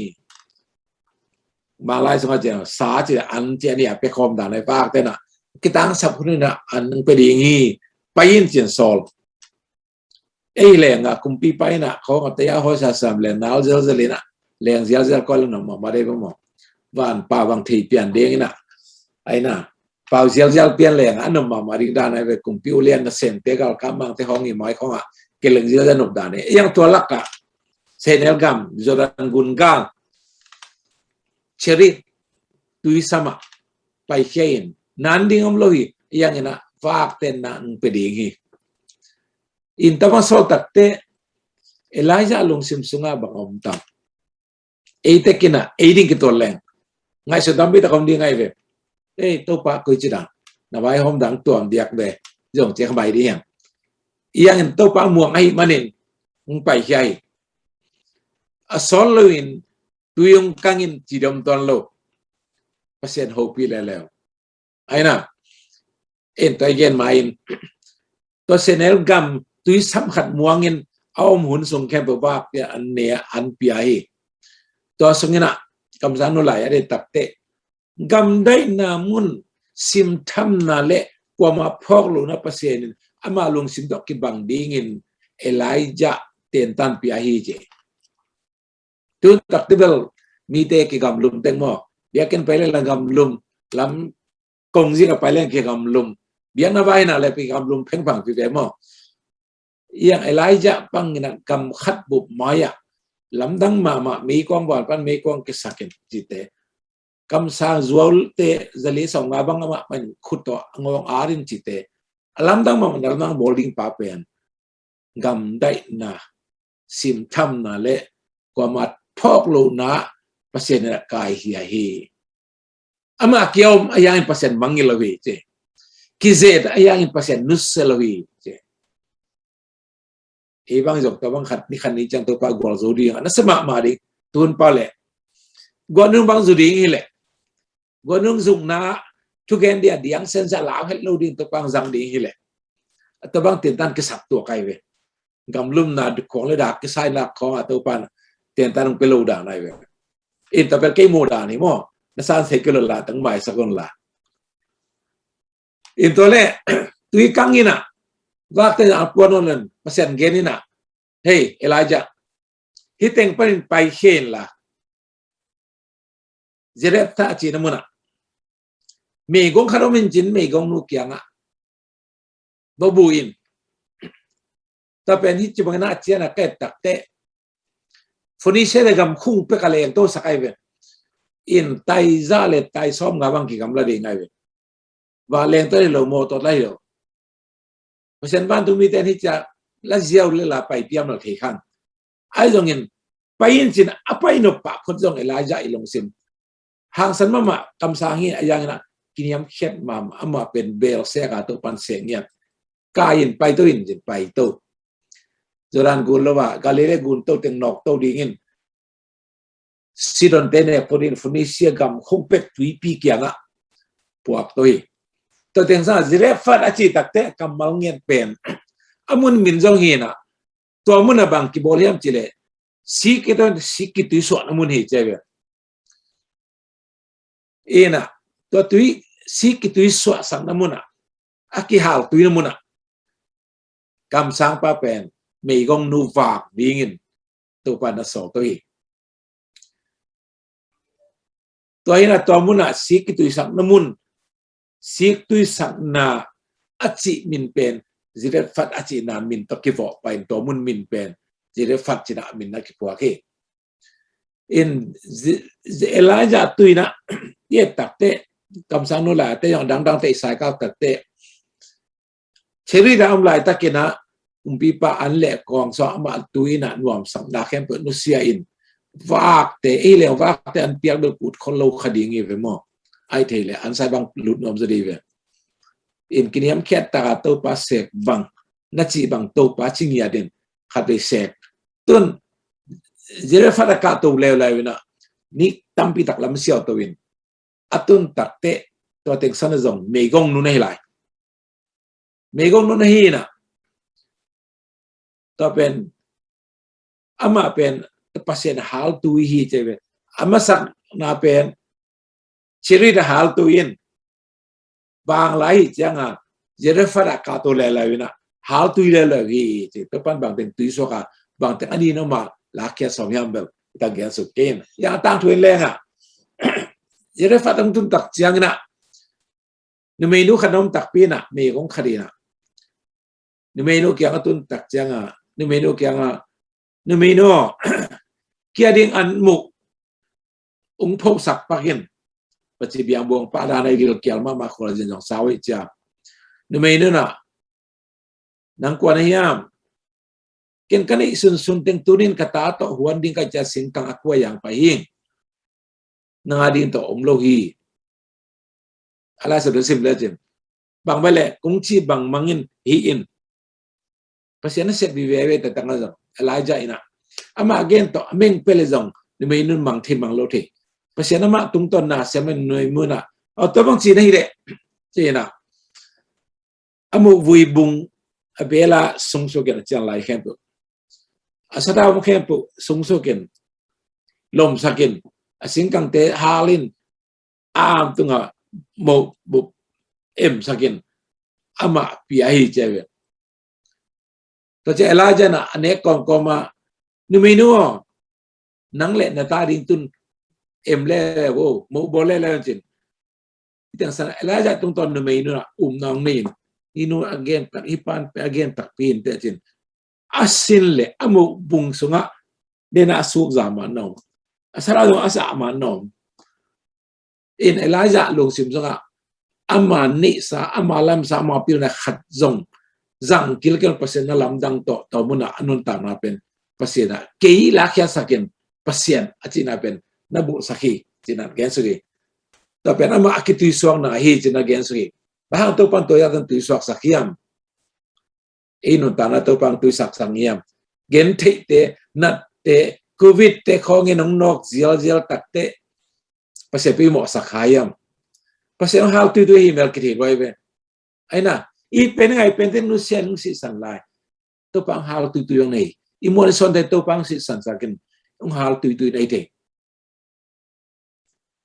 Manglai sungah ciang sa ci an ci a ni a pia khawm dan a vaakte in ah kitangsap hun in ah an hong pia ding hi. Pai in ci-in sawl. Ei leng a kumpipa in ah khawng a taya hawi sasam leng nal zelzel in ah, leng zialzial kua la nuam mahmah dei bang maw. Van pau bang thei pian ding in ah, ai na, pau zialzial pian leng a nuam mahmah ding dan ai ve. Kumpi ulian nasemte, galkap mangte hong i mai khawng ah kileng zialzial nuam dan e. Iang tua lak ah Senel gam, Jordan gun gal, Cherit tui sam ah paikhia in, nan ding om lo hi. Iang in ah vak tenna ng pe ding hi. In tawh bang sawl takte Elijah lungsim sungah bang om tam? Ei tek in ah ei ding kitual leng ngaihsut tampi tak om ding ai ve. Ei, Topa, koi ci dan, na vai hawm dang tuam diak ve, zong ciak bai ding hiam? Iang in Topa muang ahi manin ng paikhia hi. A sawl lo in tui ong kang in ci dom tuan lo. Pasian hopih leuleu. Ai na, en tua i gen ma in, tua Senel gam tui sam khat muang in a om hun sung khempeuh vak pia an ne an pia hi. Tua sung in ah kamsang nu lai a dei takte, gamdaihna mun, simthamna le kuamah phawk lohna Pasian in ama lungsim tawh kibang dingin Elijah tentan pia hi ci. Tu takte bel mite kigamlum teng maw. Biakinn pai le la gamlum, lam kong zik a pai le kigamlum. Biakna vai na le kigamlum phengphang pi ve maw. Iang Elijah bang in ah gam khat bup mai ah lamdang mahmah meikuang buan pan meikuang kisak in cite, kamsang zuaute zali sawm nga bang amah man khut tawh a ngawng ar in cite, a lamdang mahmah na lamdang bawl ding pa pen gamdaihna, simthamna le kuamah phawk lohna Pasian in ah kaikhia hi. Amah kia om a iang in Pasian mangngilh lo hi ci. Kizet a iang in Pasian nusia lo hi ci. Ei bang zong tua bang khat ni khat ni ciang Topa gualzo ding a nasia mahmah ding. Tun pa le gualnung bang zu ding hi le, gualnung zukna thugen dia diang sensa lau het lo ding, Topa ang zang ding hi le, tua bang tentan kisak tua kai ve. Gamlumna dukhuang le dak kisai nak khawng a Topa tentan ang pe lo dan ai ve. In tua pel kei mu dan hi maw. Na san sei kilo la tang mai sakon la. In tua le tui kang in ah vakte a puan on len Pasian gen in ah, hei Elijah, hi teng panin pai khen la, Zarephath a cina mun ah meigong khat om in cin, meigong nu kiang ah va bu in. Tua pen hi ci bang in ah cian a ka et takte Phoenicia le gam khung pek a leng to sak ai ve. In tai za le tai sawm nga bang kigam la ding ai ve. Va leng to le lo mo to lai lo. Pasian vantung mite hi cia la ziau le la pai piam lo thei khang. Ai zongin pai in cin a pai nop pah khut zong Elijah i lungsim hangsan mahmah kamsang hi a, iang in ah kiniamkhiat mahmah, amah pen bel sek a Topan sek ngiat. Kai in pai to in cin pai to. Jordan gun lo a Galilee gun to teng nawk to dingin Sidon te nek phot in Phoenicia gam khung pek tuipi kiangah puak to hi. Tua teng sang Zarephath a ci takte kammal ngiat pen a mun min zong hi in ah, tua mun a bang kibawl hiam ci le sik i to, sik kitui suahna mun hi ci a ve. In ah tua tui, sik kitui suahsakna mun ah, a kihal tuina mun ah kamsangpa pen meigong nu vak dingin Topa na sawl to hi. Tua hi in ah tua mun ah sik kituisakna mun, sik tuisakna a cih min pen Zarephath a cihna min tawh kivawh pa in tua mun min pen Zarephath cih a min na kipuak hi. In Elijah tui in ah i et takte kamsang nu lai te zong dangdang te i sai kak takte Cherith a om laitakin ah kumpipa an le kawng sawng amah tui in ah nuamsakna khempeuh nusia in vakte, ei leng vakte an piak bel kut khol lo kha ding hi ve maw. Ai thei le an sai bang lut nuam zaw ding hi ve. In kiniamkhiat taka Topa sek bang na cih bang Topa ci ngiat in khat vei sek. Tun Zarephath a kah to leuleu in ah ni tampi tak lam siau to in a tun takte tua teng sang a zong meigong nu na hi lai. Meigong nu na hi in ah tua pen amah pen Pasian hal tui hi ci ve. A masakna pen Cherith a hal tui in bang lai hi ciang a Zarephath a kah to leuleu in ah hal tui leuleu hi ci. Topan bangteng tui suak a, bangteng a ding om a, lakhia sawm hiam bel i tang gen suk kei in. Yang a tangthu in leng a, Zarephath hong tun tak ciangin a, numeinu khat om takpi in a, meigong khat in a, numeinu kiang a tun tak ciang a, numeinu kiang a, numeinu, kia ding an muk ung phosak pak in, paci biang buang pa dan a i gilkial mahmah khualzin zong sau hi cia. Numeinu na, nang kua na hiam? Ken ka neih sunsun teng tunin ka ta tawh huan ding ka cia singkang a kua yang pai hi. Nang a ding tawh om lo hi. A lai sa sim le cin. Bang bale kung ci bang mangin hi in. Pasian a sep vive ve ta tang a zong. Elijah in a, ama gen tawh a meng pele zong, numei nun mang thei mang lo thei. Pasian ama tungtawn na siam in nuei mun a, aw, tua bang ci na hi leh, ci in a, a muh vui bung a bela sung sukin a cian lai khempeuh, a sadau khempeuh sung sukin, lomsakin, a singkangte halin, a am tunga mo bup emsakin, ama pia hi cia ve. Tua cia Elijah na a nek kawmkawm a, numeinu aw, nang le na ta ding tun em le vo, mo bawl le le cin. Hitiang sana Elijah tungtawn numeinu na um nang nei in, i nu a gen tak, i pan pe a gen takpi in te cin. A sin le a muh bung sungah dena a suk za man na om. A sara zong a sa man na om. In Elijah lungsim zongah ama neihsa, ama lamsa, ama pilna khat zong zang kilkel Pasian na lamdang tawh, tawh munah a nuntakna pen Pasian ah kei lakhia sakin Pasian a cina pen na buhsak hi, cina gen suk hi. Tua pen ama a kituisuakna hi, cina gen suk hi. Bang hang Topan tua yak tuisuaksak hiam? Ei nuntakna Topa hong tuisak sang hiam? Gentheihte, natte, covid te khawngin hong nawk zialzial takte Pasian pi mawhsak kha hiam? Pasian hong hal tuitui hi mel kithei luai ve. Aina, i pen ngai pen te nusia hong sihsan lai. Topa hong hal tuitui hong nei. I muan i suante Topa hong sihsan sakin hong hal tuitui nei thei.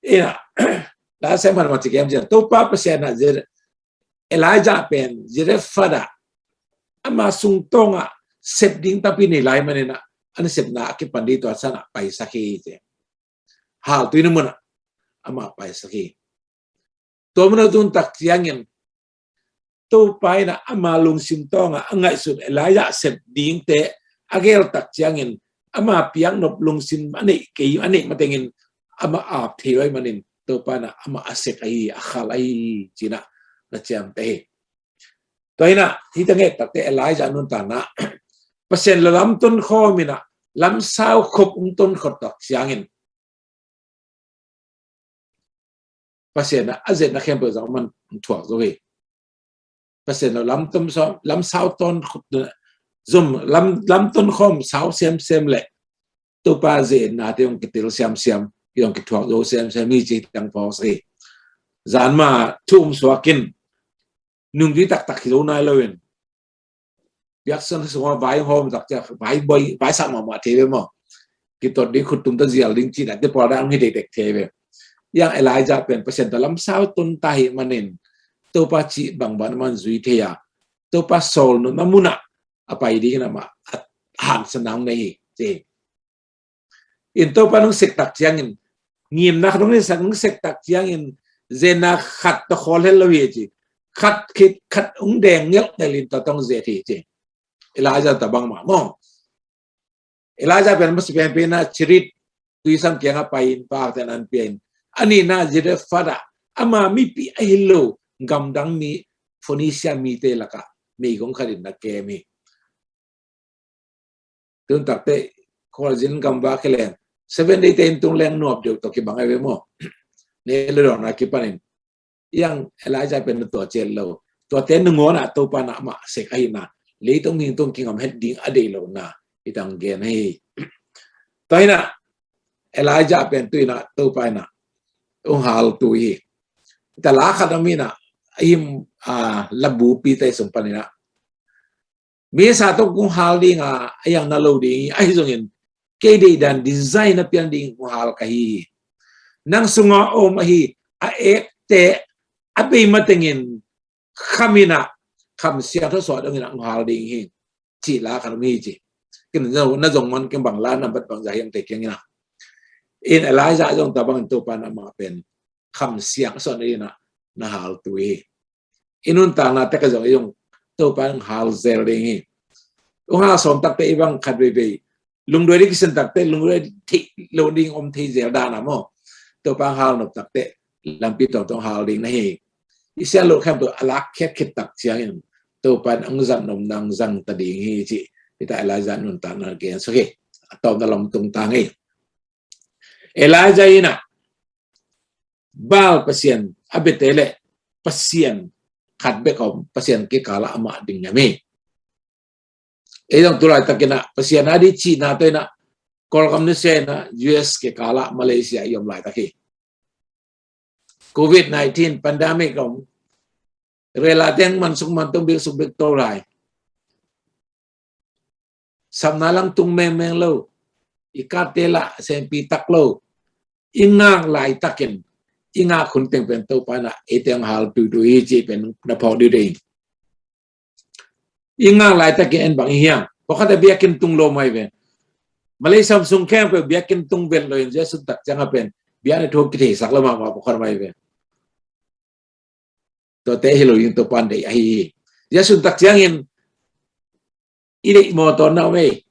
Ina, la sem han ma cikem cian. Topa Pasian ah Elijah pen Zarephath ah ama sungtawng ah sep ding tampi nei lai manin ah, an sepna a kipan ding tua san ah paisak hi ci. Hal tuina mun ah ama paisak hi. Tua mun ah tun tak ciangin Topa in ah ama lungsim tawng ah a ngaihsun Elijah sep dingte a gel tak ciangin ama piaknop lungsim a neih kei, a neih matengin ama ap thei lo ahih manin Topa in ah ama a sek ahi, a khal ahi cina na ciamteh hi. Tua in ah hih teng et takte Elijah nuntakna Pasian lo lam ton khawm in ah lamsau khop hong ton khop tak ciangin Pasian a zetna khempeuh zong man thuak zo hi. Pasian lo lam tom sawm, lam sau ton khut zom, lam, lam ton khawm sau semsem le Topa zetna te hong kitel siamsiam, hong kithuak zo semsem hi ci tang phawk hi. Zan ma thum suakin nungzui taktak hi lo nai lo in biaksan sungah vai hawm tak ciah vai boi, vai sak mahmah thei ve maw? Kitot ding, khut tum ta zial ding cih na te pawl dang hi dekdek thei ve. Yang Elijah pen Pasian ta lamsau ton ta hi manin Topa cih bangbang man zui thei a, Topa sawl nopna munah a pai dingin amah a hangsan nang nei hi ci. In Topa nong sek tak ciangin ngimna khat nong sak, nong sek tak ciangin zena khat ta khawl hel lo hi ci. Khat khit khat ung deng ngelh ngelh in ta tong zet hi ci. Elijah ta bangmah maw? Elijah pen masi pen pen na Cherith tuisam kiangah pai in pakten an pia in, a nihna Zarephath ah ama mipi ahi lo gamdang mi, Phoenicia mite lakah meigong khat in na kem hi. Tun takte Khorazin gamvak hi leng, Seven Day te in tung leng nuam deuh tawh kibang ahi ve maw? Ne le dawna kipanin yang Elijah pen na tua ciat lo. Tuate nangawn ah Topa na amah sek ahihna, leitung hing tung kingam het ding a deih lohna i tang gen hi. Tua hi na Elijah pen tu hi na Topa hi na hong hal tu hi. Tua la khat om hi na, a him, a, labu pi te sung pan hi na, Messiah tawh kong hal ding a, a yang na lo ding hi, ahi zongin kei deih dan design a piang ding kong hal ka hi hi. Nang sunga om ahi a ekte a bei matengin kham in ah, kham siangtho suah dongin ah hong hal ding hi, cih la khat om hi ci. Ken na zong man ken bang la nambat bang za hiam thei keng ina. In Elijah zong tua bangin Topa in amah pen kham siang suah dingin ah na hal tui hi. I nuntakna tek ah zong i zong Topa in hong hal zel ding hi. Hong hal sawm takte i bang khat veivei lungduai ding kisin takte lungduai theih lo ding om thei zel dan a maw. Topa hong hal nop takte lampi tawngtawng hal ding na hi. I siang lo khempeuh a lak khiat khit tak ciangin Topa in hong zat nopna hong zang ta ding hi cih hita Elijah nuntakna gen suk hi. A tawpna lam tung tang hi. Elijah in ah Baal pasian a biate le pasian khat bek a om, pasian kikal ah amah ding hiam hi. Ei zong tu laitakin ah Pasian a ding cihna tawh in ah Kawlgam nusia in ah U S kikal ah Malaysia i om laitak hi. Covid nineteen pandemic a om, rela teng man suk man tung bik suk bik to lai. Sapna lang tung mengmeng lo, i kate lah sempi tak lo, i ngak laitakin i ngak hun teng pen Topa in ah eite hong hal tuitui hi cih pen na phawk ding hi. I ngak laitakin en bang i hiam? Pawlkhat a biakinn tung lo mai ve. Malaysia sung khempeuh biakinn tung vet lo in Jesu tak ciang a pen biakinn thu kitheisak lo mahmah pawlkhat mai ve. Tuate hi lo in Topa in deih ahi hi. Jesu tak ciangin i deih mawtaw na om ei.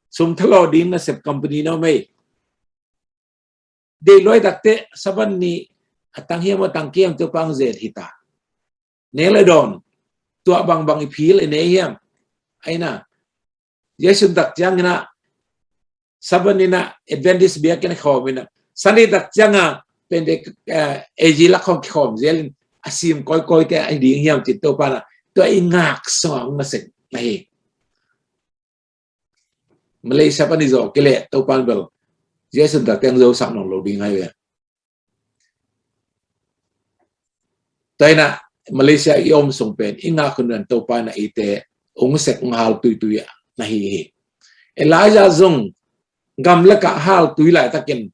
Sum thalawh ding nasep company na om ei. Deih luai takte Sabbath ni a tang hiam a tang kei hiam Topa hong zet hi ta. Nek le dawn, tua bangbang i phil i nei hiam? Aina, Jesu tak ciangin ah Sabbath ni in ah Adventist biakinn khawm in ah Sunday tak ciang a pen de A G lak khawm kikhawm zel in a sim kawikawite a ding hiam cih Topa in ah tua i ngak sawng na sek na hi. Malaysia pan i zawh kei leh Topa in bel Jesu tak ciang zosak nawn lo ding hi ve. Tua in ah Malaysia i om sung pen i ngak hun in Topa in ah eite hong sek hong hal tuitui na hi hi. Elijah zong gam lakah hal tui laitakin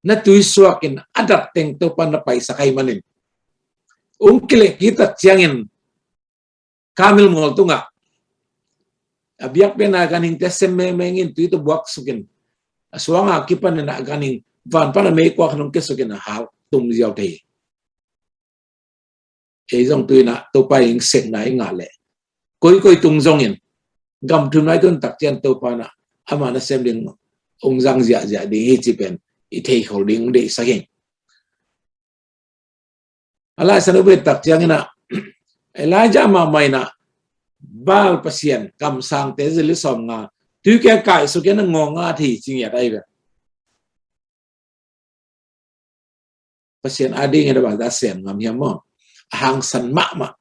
na tui suakin a dat teng Topa in na paisak ahih manin hong kileh kik tak ciangin Kamel mual tungah a biakpiakna ganhingte sem mengmeng in tui tawh buak sukin a suang a kipan in ah ganhing van pan a meikuak in hong kia sukin a hal tum ziau thei hi. Ei zong tu in ah Topa i hong sekna i ngah leh koikoi tung zongin gam thum nai tun tak ciang Topa in ah ama nasem ding hong zang ziahziah ding hi cih pen i theikhol ding hong deihsak hi. A Lai Siangtho bek tak ciangin ah Elijah mahmah in ah Baal pasian kamsangte zili sawmnga tuikia kaihsuk in a ngawng a thei ci ngiat ahi ve. Pasian a ding in a bang a sem ngam hiam maw? A hangsan mahmah.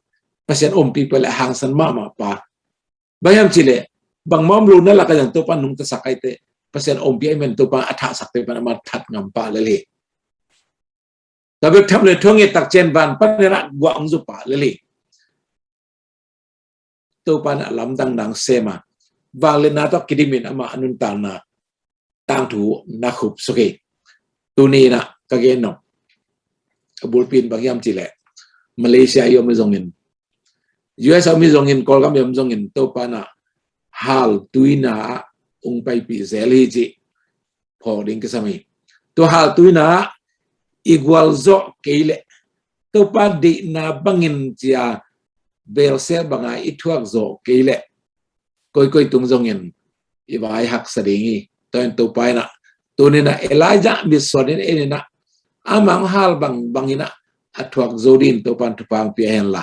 Pasian ompih peuh leh a hangsan mahmah pa. Bang hiam cih leh bangmah om lo na lakah zong Topa in nungtasak ahihte Pasian ompih ahih manin Topa in a thahsakte pan amah that ngam pah lel hi. Tua bek tham lo in thu nget tak ciang van pan in ah guah hong zu pah lel hi. Topa in a lamdang dang sem a vangliatna tawh kidim in amah a nuntakna tangthu na khup suk hi. Tuni in ah ka gen nop a bulpi in bang hiam cih leh Malaysia i om hi zongin, U S a om hi zongin, Kawlgam i om zongin Topa in ah hal tuina ah hong paipih zel hi cih phawk ding kisam hi. Tua hal tuina ah i gualzawh kei leh Topa deihna bangin ci a belsel banga i thuak zawh kei leh koikoi tung zongin i vai haksa ding hi. Tua in Topa in ah tuni in ah Elijah mitsuan in en in ah amah hong hal bangbang in ah a thuak zo dingin Topa in thupha hong pia hen la,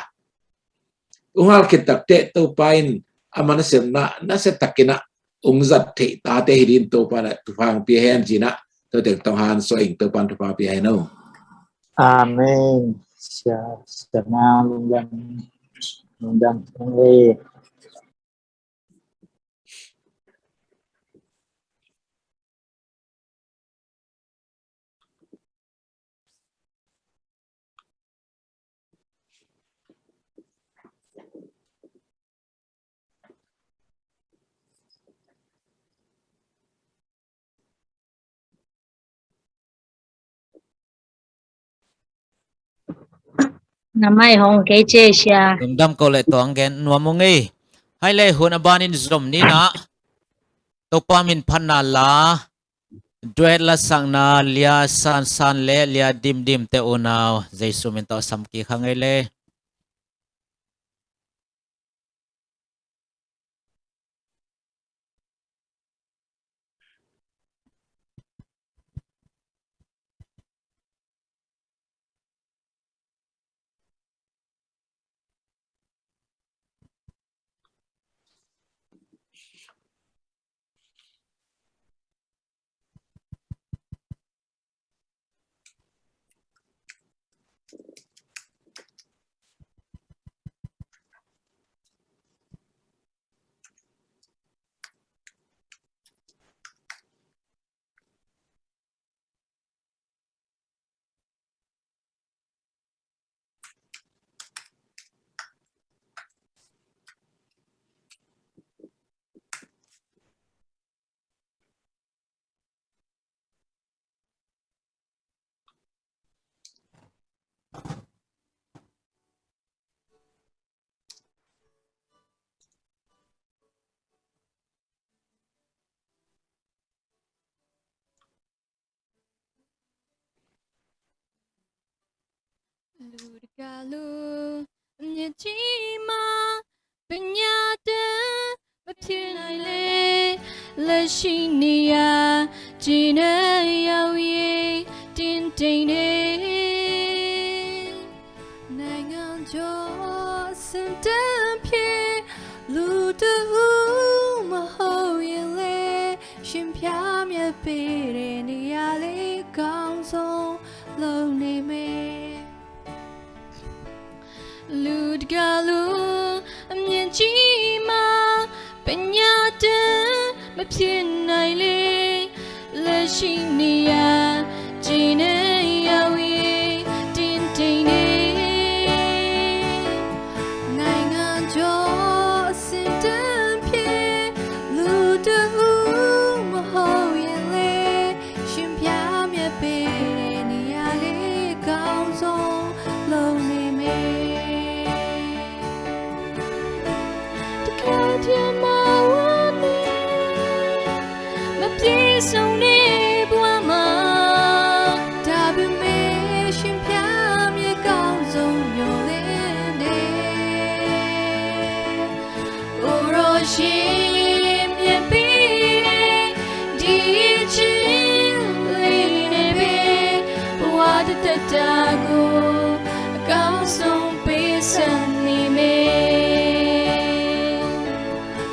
hong hal khit takteh Topa in ama nasepna nasia takin ah hong zat theih tate hi dingin Topa in ah thupha hong pia hen ci in ah tua teng tawh hong hanthawn ing. Topa in thupha pia hen o. Amen. Sia, sia na lungdam, lungdam. Amen. Na mai hong kei cia sia. Lungdam ko le tuang gen nuam ung ei. Hai le hun a banin zom ni na. Topa min phatna la. Duet la sakna Lia San San le Lia Dim Dim te unau Jesu min tawh sam kik hang ei le. Lutgalu, မျက်ကြီးမှာ ပညာတတ် မဖြစ်နိုင်လေ။ လက်ရှိနေရာ ကျေနပ်ရောက်ရေး တင်တိမ်နေ။ နိုင်ငံကျော် အဆင့်တန်းဖြေ လူတစ်ဦး မဟုတ်ရင်လေ။ ရှင်ဖျားမြတ်ပေးတဲ့ နေရာလေး အကောင်းဆုံး လုပ်နေမယ်။ လူတစ်ကားလုံး အမျက်ကြီးမှာ ပညာတတ် မဖြစ်နိုင်လေ။ လက်ရှိနေရာ ကျေနပ်ရောက်ရေး တင်တိမ်နေ။ နိုင်ငံကျော် အဆင့်တန်းဖြေ လူတစ်ဦး မဟုတ်ရင်လေ။ ရှင်ဖျားမြတ်ပေးတဲ့ နေရာလေး အကောင်းဆုံး လုပ်နေမယ်။ တစ်ခါတည်းမှာ ဝမ်းနည်း မပြည့်စုံတဲ့ ဘဝမှာ။ ဒါပေမဲ့ ရှင်ဖျားမြတ် အကောင်းဆုံး မျှော်လင့်တယ်။ ကိုယ်တော်ရှင်မြတ်ပေးတဲ့ ဒီအချစ်လေးနဲ့ပဲ ဘဝတစ်သက်တာကို အကောင်းဆုံး ပေးဆပ်နေမယ်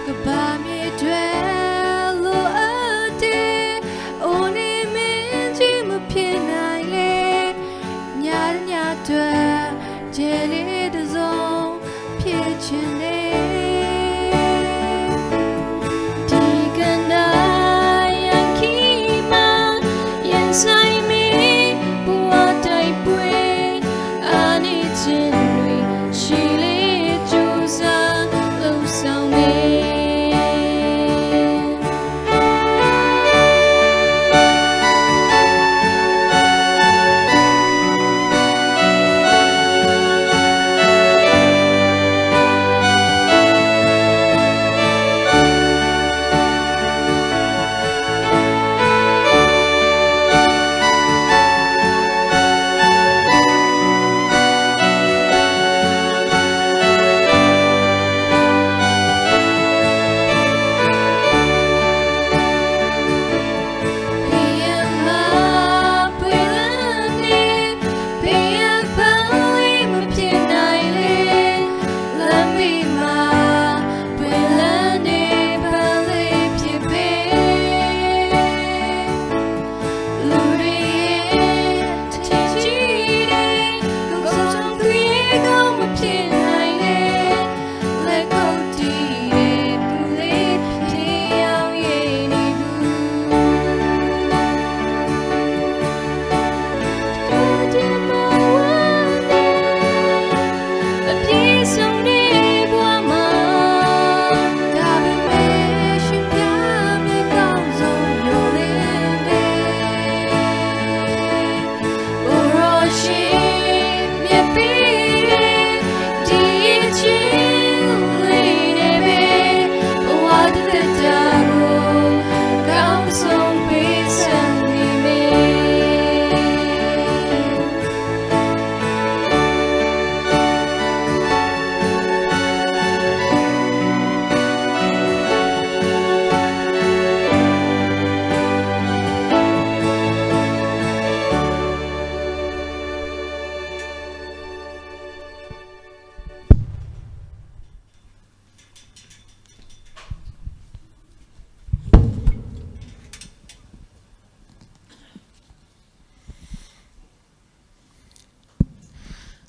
။ ကမ္ဘာမြေအတွက် လိုအပ်တဲ့ အိုးနဲ့မင်းကြီး မဖြစ်နိုင်လေ။ ညတစ်ညအတွက် ကျဲလေးတစ်စုံ ဖြစ်ချင်တယ်။ ဒီကနေ့ ရန်ခီမှာ ရင်ဆိုင်မည့် ဘဝတိုက်ပွဲ အားနည်းခြင်းတွေ ရှိလေ ကြိုးစား လုပ်ဆောင်မယ်။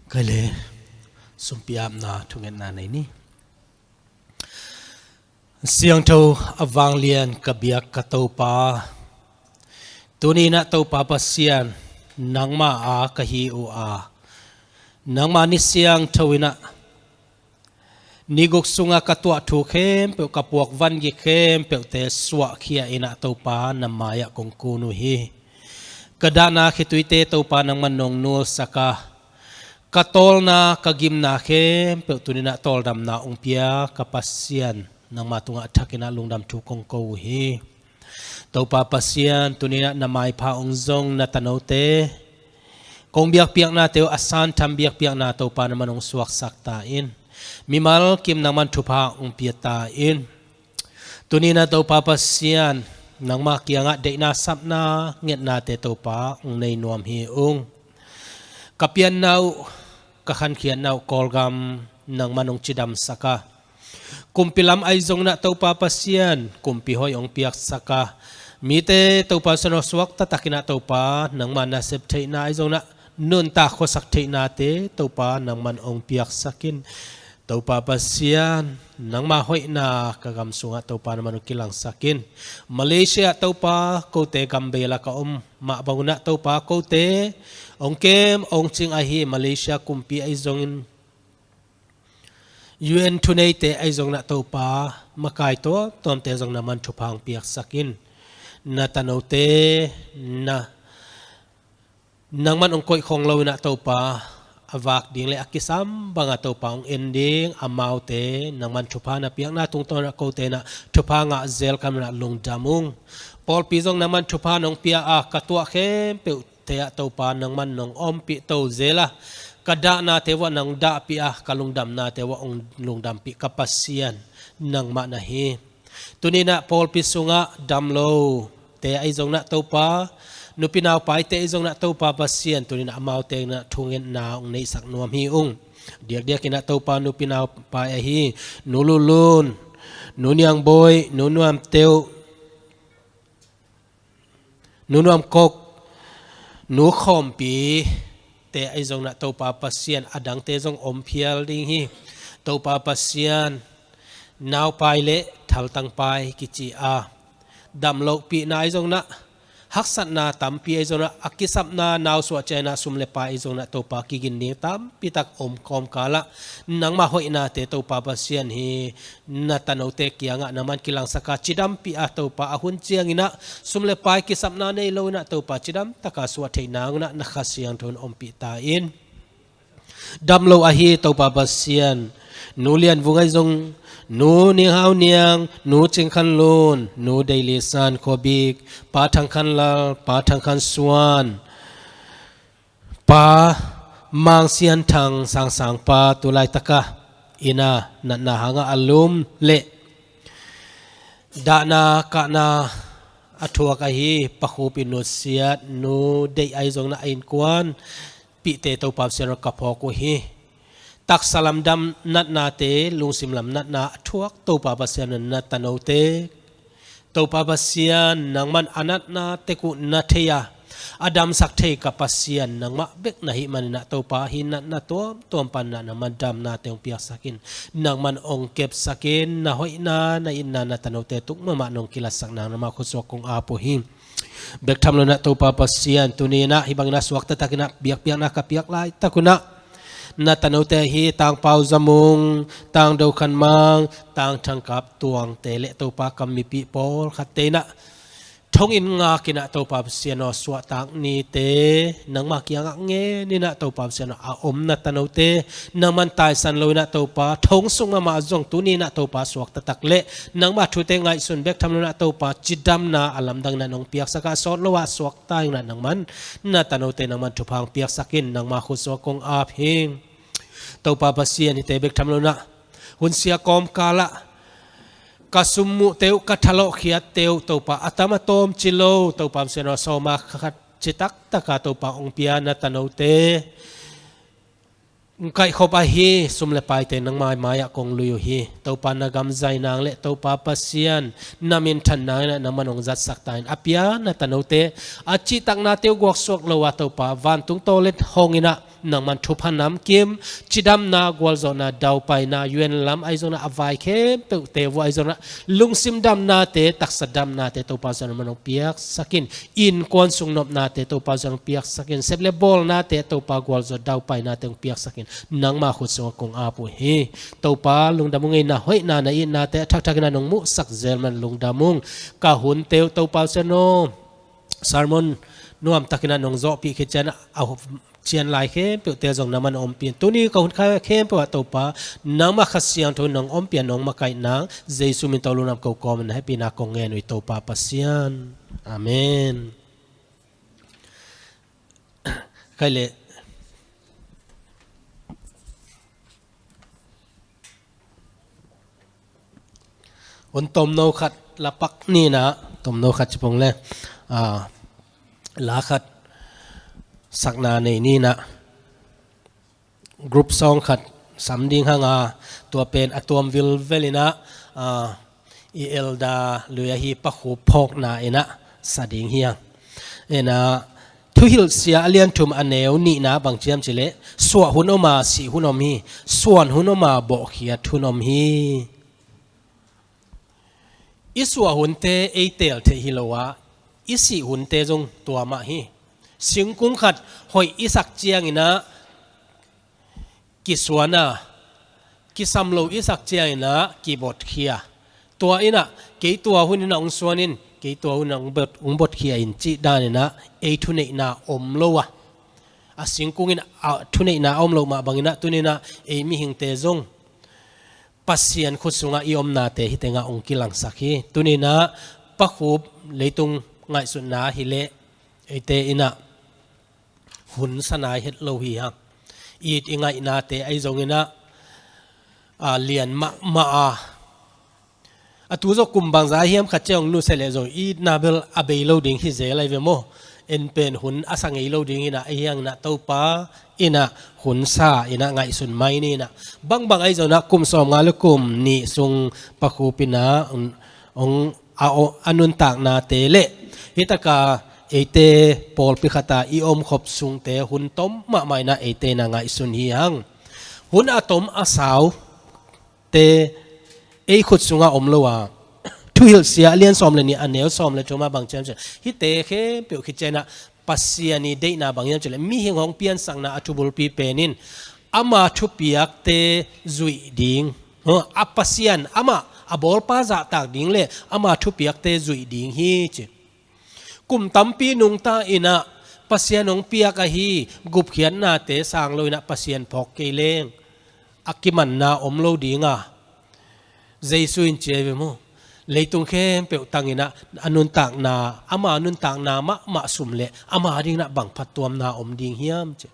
Kei le sumpi apna thungetna nei ni. Siangtho a vanglian ka biak ka Topa, tuni-in ah Topa Pasian, nangma a ka hi uh a, nangma ni siangtho in ah ni guk sunga ka tuah thu khempeuh, ka puak vangik khempeuhte suahkhia in ah Topa na mai-ah kong kun uh hi. Ka dahna khituite Topa nangman nong nulsak a, ka tawlna ka gimna khempeuh tuni-in ah tawldamna hong pia ka Pasian, nangma tungah a thakin ah lungdam thu kong ko uh hi. Topa Pasian, tuni-in ah na maipha hong zong na tanote, kong biakpiaknate uh a santham biakpiakna Topa nangman hong suaksak ta in. Mimal kim nangman thupha hong pia ta in. Tuni-in ah Topa Pasian, nangma kiangah deihna, sapna, ngetnate Topa hong nei nuam hi ung. Ka pianna uh, ka khankhiatna uh Kawlgam nangman hong cidamsak a, kumpi lam ahi zongin ah Topa Pasian, kumpi hoih hong piaksak a, mite Topa Pasian aw, suakta takin ah Topa nangma nasep theihna ahi zongin ah nuntak khuasak theihnate Topa nangman hong piaksak in. Topa Pasian, nangma hoihna ka gam sungah Topa nangman hong kilangsak in. Malaysia Topa, kote gambel ah ka om mah bangin ah Topa kote hong kem hong cing ahi Malaysia kumpi ahi zongin, U N thuneite ahi zongin ah Topa, makai tuamtuamte zong nangman thupha hong piaksak in. Na tanote na, nangman hong koih khong lo-in ah Topa, a vak ding le a kisam banga Topa hong en ding amaute nangman thupha na piakna tungtawn ah kote in ah thupha ngah zel ka hih manin ah lungdam ung. Pawlpi zong nangman thupha nong pia a, ka tuah khempeuh te ah Topa nangman nong ompih to zel a, ka dahnate uah nong dahpih a, ka lungdamnate uah hong lungdampih ka Pasian, nangmah na hi. Tuni-in ah pawlpi sungah damlote ahi zongin ah Topa, nupi nau paite ahi zongin ah Topa Pasian, tuni-in ah amaute in ah thungetna hong neihsak nuam hi ung. Diakdiakin ah Topa nupi nau pai ahi Nu Lulun, Nu Niang Bawi, Nu Nuam Teuh, Nu Nuam Kok, Nu Khawmpi te ahi zongin ah Topa Pasian, a dangte zong om phial ding hi. Topa Pasian, naupai le thaltangpai kici a, damlohpihna ahi zongin ah, haksatna tampi ahi zongin ah, a kisapna nau suah ciangin ah sum le pai ahi zongin ah Topa kigin ding tampi tak om kawmkal ah, nangma hoihnate Topa Pasian hi. Na tanote kiangah nangman kilangsak a, cidampih a Topa, a hun ciangin ah sum le pai kisapna nei lo-in ah Topa cidam taka suah theih nangin ah na Kha Siangtho in ompih ta in. Damlo ahi Topa Pasian, Nu Lian Vung ahi zong, Nu Ning Hau Niang, Nu Cing Khan Lun, Nu Dei Li San Khua Bik, Pa Thang Khan Lal, Pa Thang Khan Suan, Pa Mang Sian Thang, Sangsang Pa, tu laitak ah inn ah natna hangah a lum le dahna kahna a thuak ahi Pa Khup in nusiat, Nu Deih ahi zongin ah a innkuanpihte Topa Pasian aw, ka phawk uh hi. Taksa lam dam natnate, lungsim lam natna a thuak Topa Pasian aw, na tanote Topa Pasian, nangman a natna tek uh na thei a, a damsak thei ka Pasian nangmah bek na hih manin ah Topa, hih natna tuamtuam panin ah nangman damnate hong piaksak in, nangman hong kepsak in, na hoihna, na itna, na tanote tung mahmah nong kilatsak nang nangma khutsuak kong ap uh hi. Bek tham loin ah Topa Pasian, tuni-in ah hih bangin ah suakta takin ah biakpiakna ka piak laitak un ah, na tanote ahi Tang Pau Za Mung, Tang Do Khan Mang, Tang Thang Kap Tuangte le Topa kam mipih pawlkhatte in ah thonginn ngakin ah Topa Pasian aw, suahtak nite nangma kiangah ngenin ah Topa Pasian aw, a om na tanote nangman taisan loin ah Topa, thong sung mahmah zong tuni-in ah Topa suakta tak le nangma thute ngaihsun bek tham loin ah Topa, cidamna a lamdangin ah nong piaksak a, sawt lo ah suakta in ah nangman, na tanote nangman thupha hong piaksak in, nangma khutsuak kong ap hi. Topa Pasian, hihte bek tham loin ah hun sia kawmkal ah ka sum muhte uh, ka thalawhkhiatte uh Topa, a tam a tawm ci lo Topa Pasian aw, sawm ah khat citak taka Topa hong pia na tanote hong kaihkhop ahi sum le paite nangma mai-ah kong lui uh hi. Topa, na gam zai nang le Topa Pasian, na minthan nangin ah nangman hong zatsak ta in, a pia na tanote a cihtaknate uh guaksuak lo a Topa, vantung tawlet hongin ah nangman thupha namkim, cidamna, gualzawhna, daupaina, U N lam ahi zongin ah, a vai khempeuhte vua ahi zongin ah, lungsim damnate, taksa damnate Topa Sian nangman hong piaksak in, innkuan sung nopnate Topa Sian hong piaksak in, sep le bawlnate Topa gualzawh daupainate hong piaksak in, nangma khut sungah kong ap uh hi. Topa lungdam ung ei, na hoihna, na itnate a thakthak in ah nong muhsak zel man lungdam ung. Ka hunte uh Topa Sian aw, sermon nuamtak in ah nong zawhpih khit ciang ah, a ciang lai khempeuhte zong nangman ompih in. Tuni ka hun kha khempeuh ah Topa, nangma Kha Siangtho in nong ompih a, nong makaih nang, Jesu min tawh lungdam ko kawmin hehpihna kong ngen uh hi Topa Pasian. Amen. Khai leh. Hun tomno khat lapak ni in ah, tomno khat ci pong le, ah, la khat sakna nei ni in ah, group song khat sam ding hang a, tua pen a tuam vilvel in ah, ah, i elder lui ahi Pa Khup phawkna in ah sa ding hi hang. In ah, Thuhilhsia a lian thum a neu nihna bang ci hiam cih leh, suah hun om a, sih hun om hi, suan hun om a, bawhkhiat hun om hi. I suah hunte ei teel theih hi lo a, i sih hunte zong tua mah hi. Singkung khat hoih i sak ciangin ah kisuan a, kisam lo i sak ciangin ah kibotkhia. Tua in ah, kei tua hun in ah hong suan in, kei tua hun in ah hong bot, hong botkhia in cih dan in ah, ei thuneihna om lo a, a singkung in ah thuneihna a om loh mah bangin ah, tuni in ah ei mihingte zong Pasian khut sungah i omnate hih tengah hong kilangsak hi. Tuni in ah Pa Khup leitung ngaihsutna hi leh, eite in ah hun sa nai het lo hi hang. It i ngaihnate ahi zongin ah, a lian mahmah a, a tu zawh kum bangzah hiam khat ciang hong nusia leh zong itna bel a bei lo ding hi zel ahi ve maw. En pen hun a sa ngei lo ding hi in ah, ahi hangin ah Topa in ah hun sa in ah ngaihsun mai ni in ah. Bangbang ahi zongin ah kum sawmnga le kum nih sung Pa Khup in ah hong, hong a, a nuntaknate le hih taka eite pawlpi khat a i omkhop sungte hun tom mahmah in ah eite in ah ngaihsun hi hang. Hun a tom a sau te ei khut sungah om lo a, Thuhilhsia a lian sawm le nih a neu sawm le thum ah bang ci hiam cih leh, hihte khempeuh khit ciang ah Pasian i deihna bang hiam cih leh, mihing hong piansakna a thubulpi pen in ama thupiakte zuih ding, a Pasian, amah a bawlpa zahtak ding le ama thupiakte zuih ding hi ci. Kum tampi nungta in ah Pasian hong piak ahi gupkhiatnate sang lo in ah Pasian phawk kei leng a kimanna om lo ding a, Jesu in ci ahi ve maw. Leitung khempeuh tang in ah a nuntakna, ama nuntakna mahmah sum leh ama ding in ah bang phattuamna om ding hiam ci.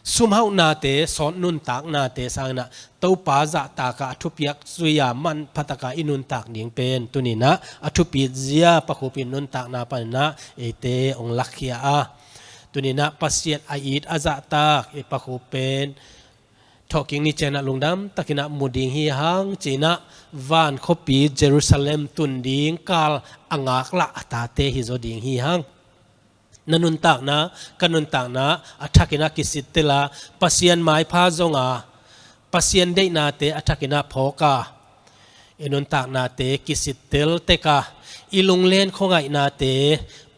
Sumhauhnate, sawt nuntaknate sang in ah Topa zahtak a, a thupiak zui a, manpha tak a i nuntak ding pen tuni in ah a thupit zia Pa Khup i nuntakna pan in ah eite hong lakkhia a, tuni in ah Pasian a it a zahtak i Pa Khup pen thawhkik ni ciang ah lungdam tak in ah mu ding hi hang ci in ah, van khuapi Jerusalem tun ding kal a ngak lah a tate hi zaw ding hi hang. Na nuntakna, ka nuntakna a thak in ah kisittel a, Pasian maipha zong a, Pasian deihnate a thak in ah phawk a, i nuntaknate kisittel tek a, i lunglen khuangaihnate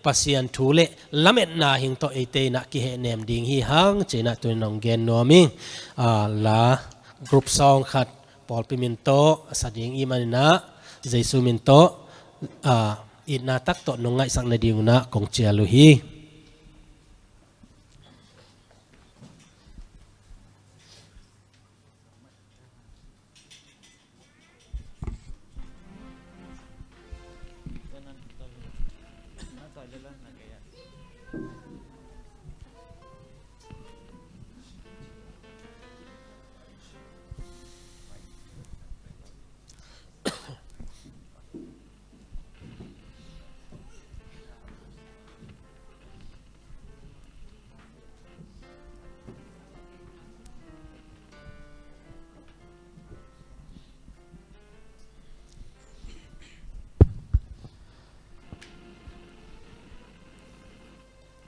Pasian thu le lametna hing tawh eite in ah kihehnem ding hi hang ci in ah tuni in hong gen nuam ing. A, la group song khat pawlpi min tawh a sa ding i hih man in ah, Jesu min tawh, a, itna tak tawh nong ngaihsak nading un ah kong cial uh hi.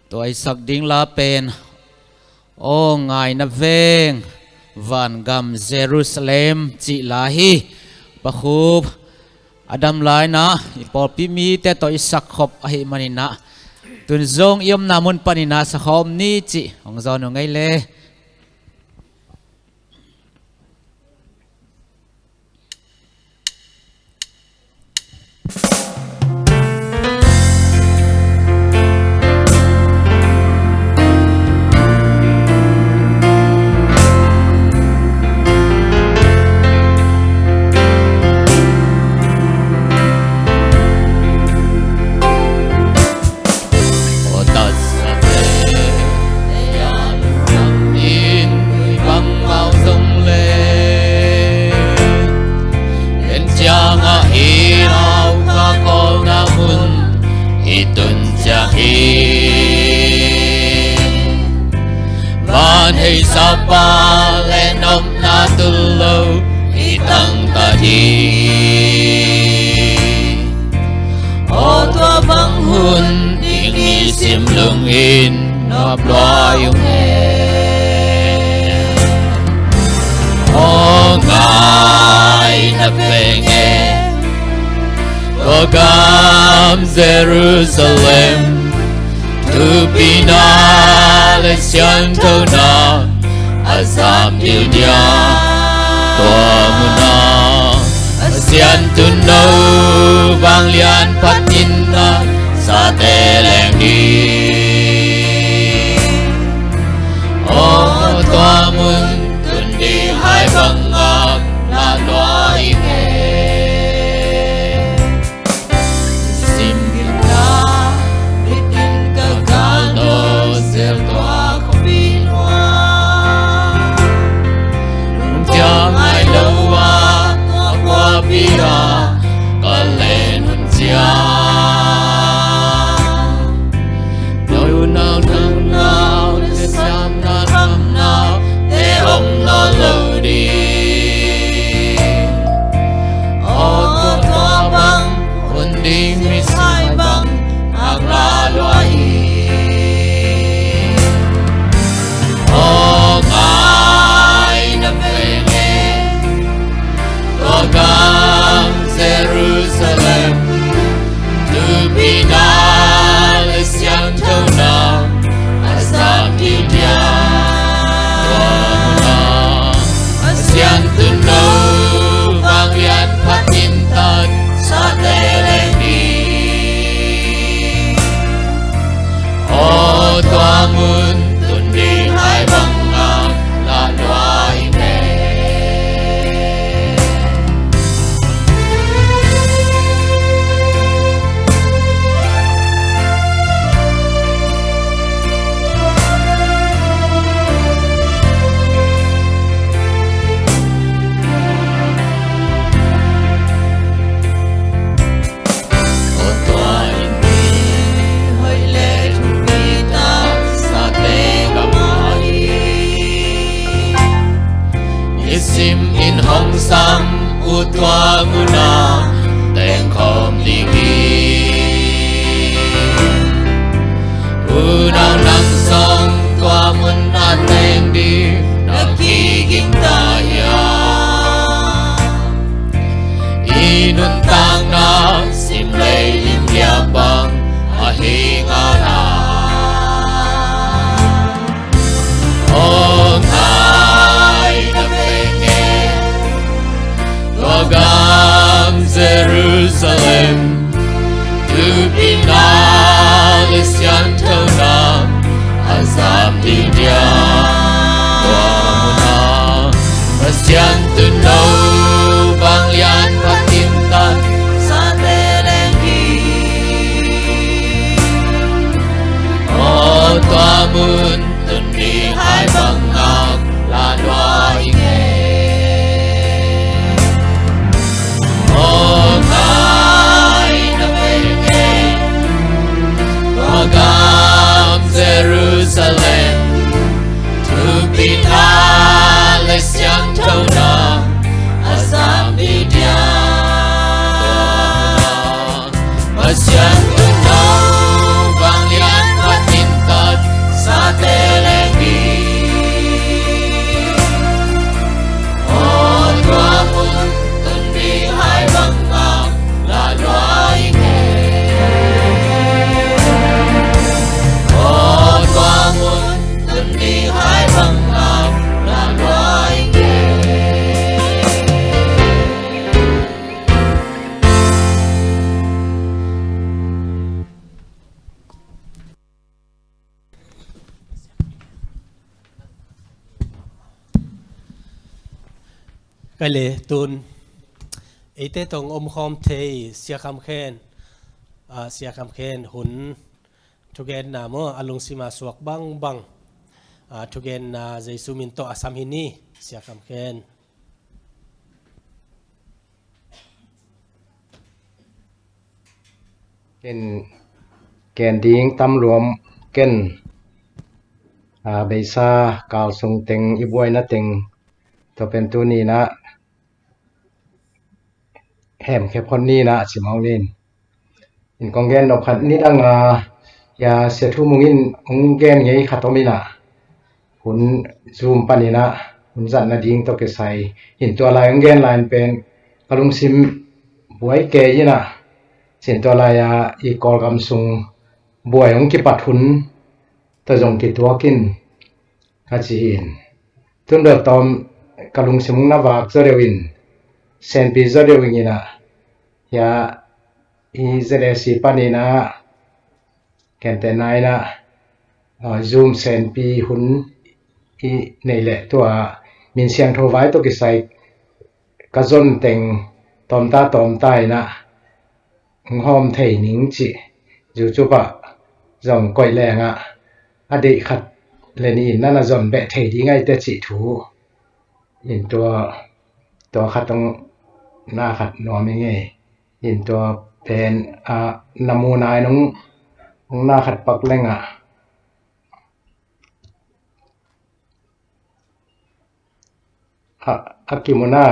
Tua i sak ding la pen Aw ngai na veng vangam Jerusalem cih la hi. Pa Khup a dam lai-in ah i pawlpi mite tawh i sakkhop ahih manin ah, tun zong i omna mun panin ah sakhawm ni cih hong zawn uh ngei le. Aw tasa te, ei a lungdam in i bang mawk zong le, en ciangah i au kha khawlna mun i tun ciang hi. Van hei sapa le nopna tul lo i tangtat hi. Aw tua bang hun ding i sim lungin nuam lua ung e. Aw ngai na veng e, tua gam Jerusalem, thupina le sianthona a zam diudiau. Tua munah Pasian Tuuno vanglian phatin tatsate leng ding. Aw tua mun tun ding hai bangah la lua ing e. Sim gimna bikin ka galno zel tua khuapi nuam. Nung ciang ngai lo ah tua khuapi ah ka len hun ciang, no nau nang nau le siamna thamna te om nawn lo ding. Aw tua bang hun ding mi sai bang ak la lua hi. Aw ngai na veng e, tua gam Jerusalem, thupina le sianthona a zam diudiau. Tua munah Pasian Tuuno vanglian phatin tatsate leng ding. Aw tua mun tun ding hai bangah la lua ing e. Aw tua inn mi hoih le thupi tatsate gam hi. Nisim in hong sam uh tua munah tengkhawm ding hi. Unau nang zong tua munah teng ding na kiging ta hiam? I nuntakna sim lei lim liam bang ahi ngala. Aw ngai na veng e, tua gam Jerusalem, thupina le sianthona a zam diudiau. Tua munah Pasian Tuuno vanglian phatin tatsate leng ding. Aw tua mun tun ding hai bangah la lua ing e. Aw ngai na veng e, tua gam Jerusalem, thupina le sianthona a zam diudiau. Pasian Tuuno vanglian phatin tatsate leng ding. Kei le tun eite tawh omkhawm thei Sia Kham Khen, ah, Sia Kham Khen hun thugenna maw, a lungsima suak bangbang, ah, thugenna Jesu min tawh a sam hi ni, Sia Kham Khen. Ken, ken ding tam luam ken, a, beisa kal sung teng i buaina teng tua pen tuni in ah hemkhia phot ni in ah a ci mawk ning. In kong gen nop khat nidang a, ya, Sia Thu Mung in hong gen ngei khat om in ah, hun zum pan in ah, hun zat nading tawh kisai. In tua lai hong gen lai in pen ka lungsim buai kei in ah, cin tua lai a i Kawlgam sung buai hong kipat hun tawh zong kituak in ka ci hi in. Tun bel tawm ka lungsim hong na vak zaw deuh in, senpi zaw deuh in ah, ya, i Z A C pan in ah, kente na in ah, ah, zum senpi hun i neih leh tua min siangtho vai tawh kisai ka zon teng tawmta tawmta in ah hong hawm thei ning cih YouTube ah zong koih leng ah a deih khat le nih in na na zon beh thei ding ahi te cih thu. In tua, tua khat hong na khat nuam ing ei. In tua pen, ah, na mu nai nung, nung na khat pak leng ah. A, a kimu na.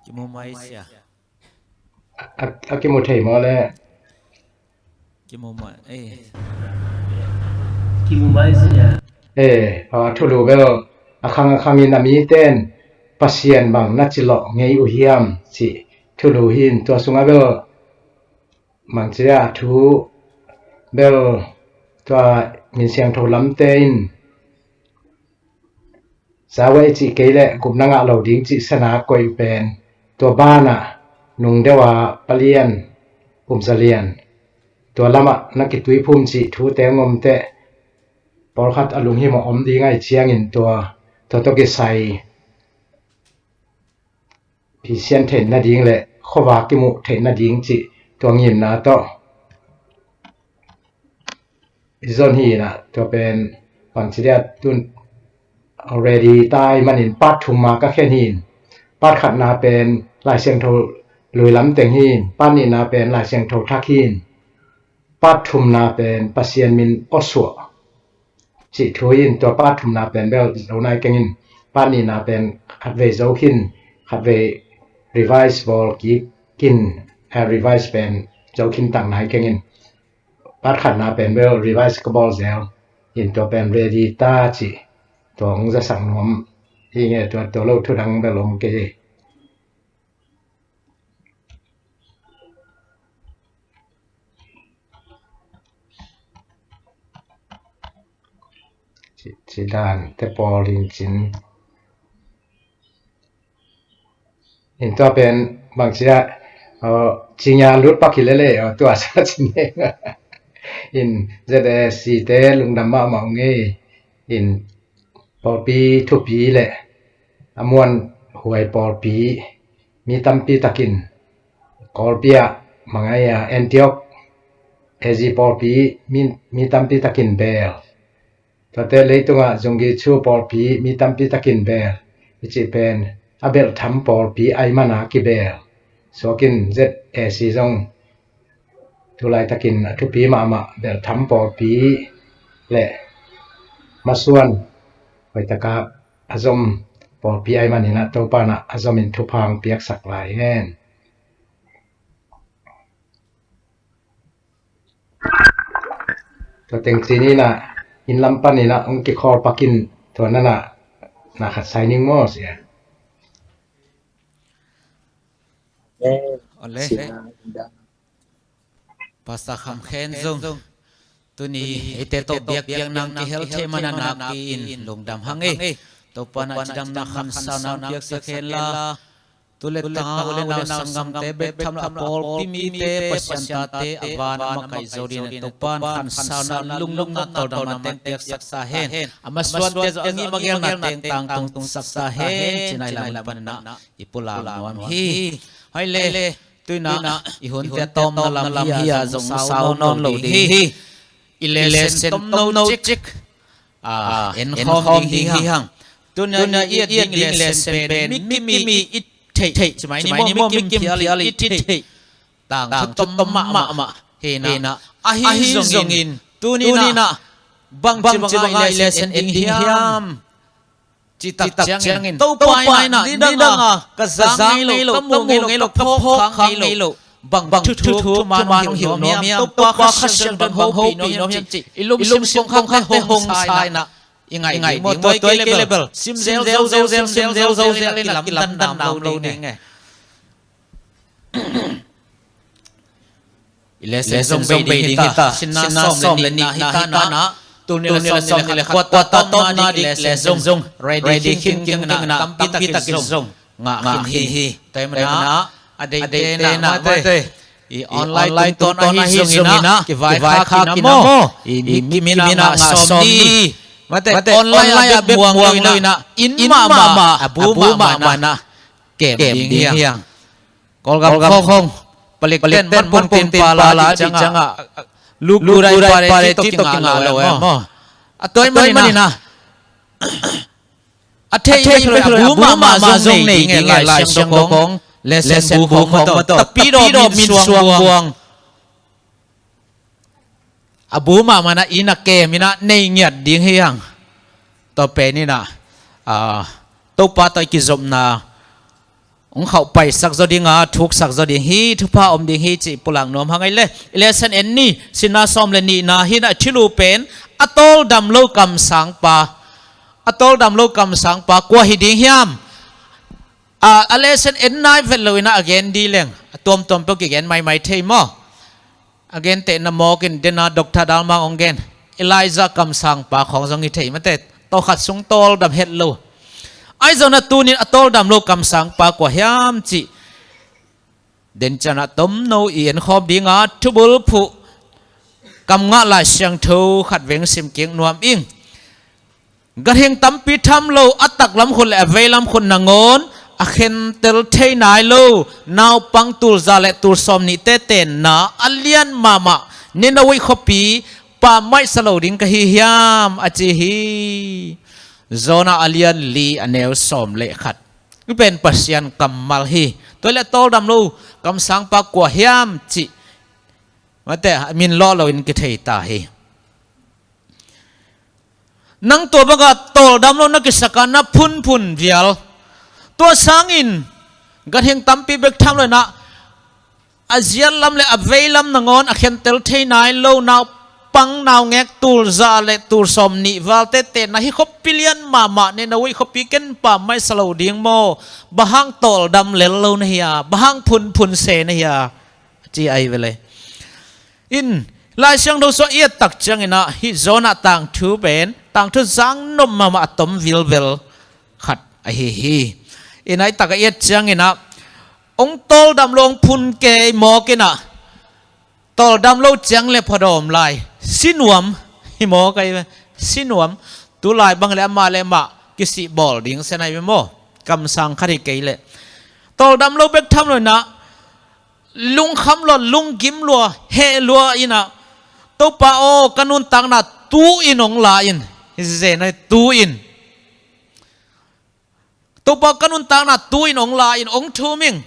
Kimu mai sia. A, a kimu thei maw le? Kimu mai, eh. Kimu mai sia. Eh, a, thulu bel a khang a khang in a miten Pasian bang na ci lawh ngei uh hiam cih thulu hi in tua sungah bel mang cia thu bel tua min siangtho lamte in Zawai cih kei leh gupna ngah lo ding cih sana koih pen tua banah nung deuh a palian, pumzalian, tua lamah na kituiphum cih thute ngom teh pawlkhat a lunghimawh om ding ahi ciangin tua, tua tawh kisai phisian theih nading le khuavak kimuh theih nading cih tua ngimna tawh i zon hi in ah, tua pen bangci dia tun already tai manin part thum ma ka khen hi in. Part khatna pen Lai Siangtho lui lam teng hi in, part nihna pen Lai Siangtho thak hi in, part thumna pen Pasian min awsuah cih thu in tua part thumna pen bel zo nai keng in, part nihna pen khatvei zo khin, khatvei revise bawl kik in, eh, revise pen zo khin tak nai keng in, part khatna pen bel revise ka bawl zel in tua pen ready ta cih tua hong zasak nuam hi nge tua, tua lo thu dang bel om kei hi. Ci, ci dan te pawl in cin. In tua pen bang cia, uh, cinya lut pak hi lele, uh, tua sa cin. In Z A C te lungdam mahmah ung ei. In pawlpi thupi le a muan huai pawlpi mi tampi takin Kawlpi ah mangai a Antioch A Z pawlpi mi, mi tampi takin bel. Tuate leitungah Zunggi Chu pawlpi mi tampi takin bel. I cih pen a belhtham pawlpi ai mana kibel. Suakin Z A C zong tulaitakin a thupi mahmah belhtham pawlpi le masuan hoihtaka a zom pawlpi ai maninah Topa nah a zomin thupha hong piaksak lai hen. Tua teng cininah inn lam paninah hong kikhawl pakin tua nanah na khat sai ning maw sia. Ole. Pastor Kham Khen zong tuni eite tawh biakpiak nang kihel thei mana nakpi in lungdam hang ei. Topa na cidamna khamsau nang piaksak hen la. Tu le ta u le nau sanggamte bek tham lo a pawlpi mite, Pasian tate a van a makaih zo dingin Topa'n khansauna lungnopna tawldamna teng piaksak ta hen. A masuante zong a ngim a gelna teng tangtungsak ta hen. Ci-in a i lam panin ah i pulak nuam hi. Hai le, tu-in ah i hunte a tawpna lam hi a, zong sau nawn lo ding hi. I lesson tomno cik, ah, en khawm ding hi hang. Tu-in ah i et ding i lesson pen mi kim i theih, ci mai ni maw, mi kim phial i theih tangthu tom mahmah hi-in ah. Ahi zongin tuni-in ah bangci bangah i lesson en ding hiam cih tak ciangin, Topa in ah nidangah ka za ngei loh, ka mu ngei loh, ka phawk khak ngei loh, bang thu thuk thuman hong hilh nuam hiam, Topa Kha Siangtho in bang hopih nuam hiam cih i lungsim kongkhakte hong sa in ah i ngaih ding maw. Tua hi kei leh bel sim zelzel, sim zelzel in ah kilamdang nuam lo ding e. I lesson zong bei ding hi ta. Sinna sawm le nihna hi ta in ah, tul nih le sawm nih le khat, quarter tawpna ding i lesson zong ready khingkhing in ah, tampi takin zong ngah khin hi. Tua ahih manin ah a deihte in ah, mate, i online tungtawn ahi zongin ah kivaikhak in ah maw, i mi kim in ah ngah sawm ni, mate, online ah bek muang lo in ah, inn mahmah, a bu mahmah in ah kem ding hi hang. Kawlgam khawng khawng, palik ten man pung tin pala cih ciangah, lu gudai pare cih tawh kingah lo e maw. A tua ahih manin ah, a theih bek lo a bu mahmah zong nei ding e, Lai Siangtho khawng, lesson bu khawng maw, tapidaw min suang buang. A bu mahmah in ah, inn ah kem in ah nei ngiat ding hi hang. Tua pen in ah, ah, Topa tawh i kizopna hong khauhpaisak zaw ding a, thuksak zaw ding hi, thupha om ding hi cih pulak nuam hang. Ai le, i lesson en ni. Sinna sawm le nihna hi in ah, thulu pen a tawldam lo kamsangpa. A tawldam lo kamsangpa kua hi ding hiam? A, a lesson en nai vet lo in ah a gen ding leng a tuamtuam peuh kigen maimai thei maw. A gentehna mawk in, den a Doctor Dalmang hong gen, Elijah kamsangpa khawng zong hi thei, mate, tawlkhat sung tawldam het lo. Ahi zongin ah tuni-in a tawldam lo kamsangpa kua hiam cih den ciang ah tomno i en khawm ding a, thubulphuh kam ngah Lai Siangtho khat veng sim kik nuam ing. Ganhing tampi tham lo, a taklam khut le a veilam khut nangawn a khentel thei nai lo naupang tul za le tul sawm nihte tenna a lian mahmah Nineveh khuapi pammaihsa lo ding ka hi hiam, a ci hi. Jonah a lian li, a neu sawm le khat. Hih pen Pasian kammal hi. Tua leh tawldam lo kamsangpa kua hiam cih, mate, a min lawh loin kithei ta hi. Nang tua bangah tawldam lo na kisak a, na phunphun vial. Tua sangin ganhing tampi bek tham lo in ah, a ziatlam le a veilam nangawn a khentel thei nai lo naupang naungek tul za le tul sawm nih valte tenna, hih khuapi lian mahmah Nineveh khuapi ken pammaihsa lo ding maw? Bang hang tawldam lel lo na hi a, bang hang phunphun se na hi a, ci ahi ve le. In, Lai Siangtho sung i et tak ciangin ah, hih Jonah tangthu pen tangthu zang nop mahmah, a tom vilvel khat ahi hi. In, a i tak a i et ciangin ah, hong tawldam lo, hong phun kei mawk in ah, tawldam lo ciang le phadawm lai, si nuam hi mawk ahi ve. Si nuam. Tulai bang le amah le amah kisih bawl ding sen ahi ve maw. Kamsang khat hi kei leh tawldam lo bek tham lo in ah, lungkham lua, lunggim lua, heh lua in ah, Topa aw, ka nuntakna tu-in hong la in. Hi zen ahi, tu-in. Topa, ka nuntakna tu-in hong la in, hong thum ing.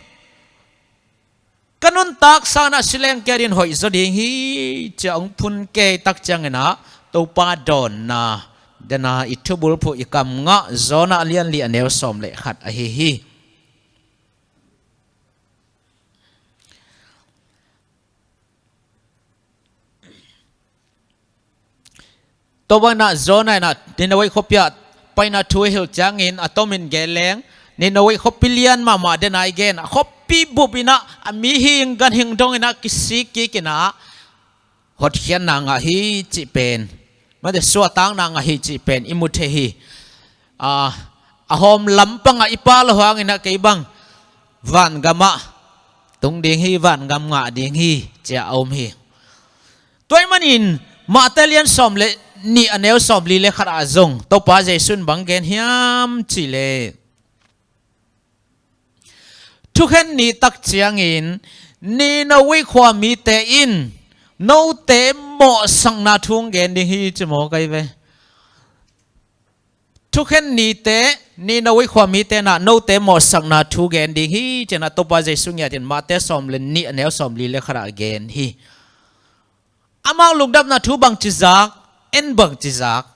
Ka nuntak sangin ah si leng kiat in hoih zaw ding hi, ci-a hong phun kei tak ciangin ah, Topa dawnna, den a i thubulphuh, i kam ngah Jonah a lian li, a neu sawm le khat ahi hi. Tua bangin ah Jonah in ah Nineveh khuapi ah paina thu a hilh ciangin a tomin gen leng, Nineveh khuapi lian mahmah den a i gen, a khuapi bup in ah, a mihing ganhing dongin ah kisik kik in ah, hotkhiatna ngah hi cih pen, mate, suahtakna ngah hi cih pen i mu thei hi. A, a hawm lampangah i pal loh hangin ah kei bang vangamah tung ding hi, vangam ngah ding hi, ci-a a om hi. Tua ahih manin Mate lian sawm le nih a neu sawmli le khat ah zong Topa Jesu in bang gen hiam cih leh, thukhen ni tak ciangin Nineveh khua mite in note mawhsakna thu hong gen ding hi, ci maw kai ve. Thukhen nite, Nineveh khua mite in ah note mawhsakna thu gen ding hi, ci-in ah Topa Jesu ngiat in Mate sawm le nih a neu sawmli le khat ah gen hi. Amau lungdamna thu bangci zak, en bangci zak.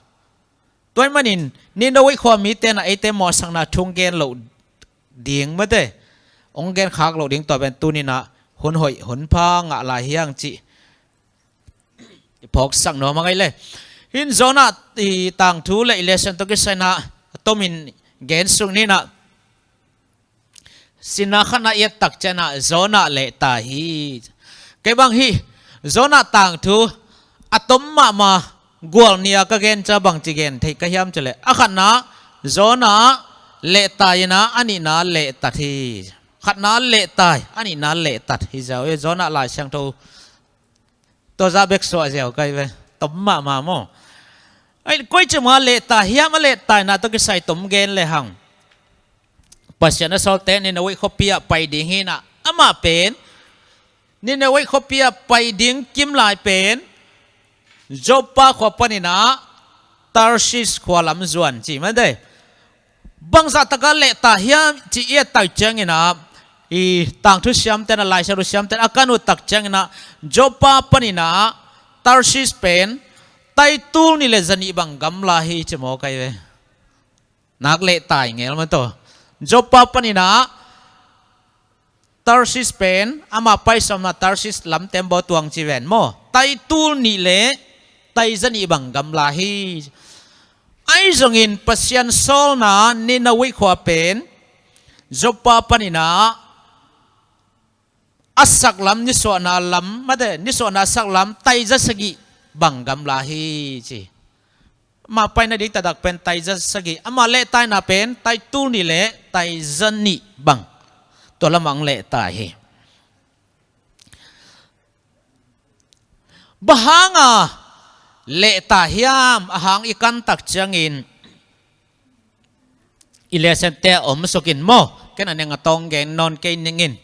Tua ahih manin Nineveh khua mite in ah eite mawhsakna thu hong gen loh ding mate, hong gen khak loh ding, tua pen tuni-in ah hun hoih hun pha ngah lai hi hang cih i phawksak nuam a ngai le. Hih Jonah i tangthu le i lesson tawh kisai-in ah a tomin gen suk ni-in ah, sinna khatna i et tak ciangin ah Jonah lehtai hi. Kei bang hih Jonah tangthu a tom mahmah gual nih a ka gen ciang bangci gen thei ka hiam cih leh, a khatna Jonah lehtai in ah a nihna lehtat hi. Khatna lehtai, a nihna lehtat hi zaw. Jonah Lai Siangtho tua zah bek suah ziau kai ve. Tom mahmah maw. Ai, koici mah lehtai hiam, a lehtaina tawh kisai tom gen le hang. Pasian a sawlte Nineveh khuapi ah pai ding hi-in ah, amah pen Nineveh khuapi ah pai ding kim lai pen Joppa khua panin ah Tarshish khua lam zuan ci mah dei. Bangzah takin lehtai hiam cih i et tak ciangin ah, i tangthu siamte in ah, Lai Siangtho siamte in ah a kan uh tak ciangin ah, Joppa panin ah Tarshish pen taitul nih le zanih bang gamla hi, ci maw kai ve. Nak lehtai ngel mah tawh. Joppa panin ah Tarshish pen, amah pai sawmna Tarshish lam tembaw tuang ci ven maw, taitul nih le taizanih bang gamla hi. Ahi zongin Pasian sawlna Nineveh khua pen Joppa panin ah a saklam, nisuahna lam mate, nisuahna saklam taiza sagih bang gamla hi ci. Amah paina ding tadak pen taiza sagih, amah lehtaina pen taitul nih le taizanih bang, tua lamah hong lehtai hi. Bang hanga lehtai hiam, a hang i kan tak ciangin i lessonte a om suk in maw, ken a neng a tawng gen nawn kei ning in.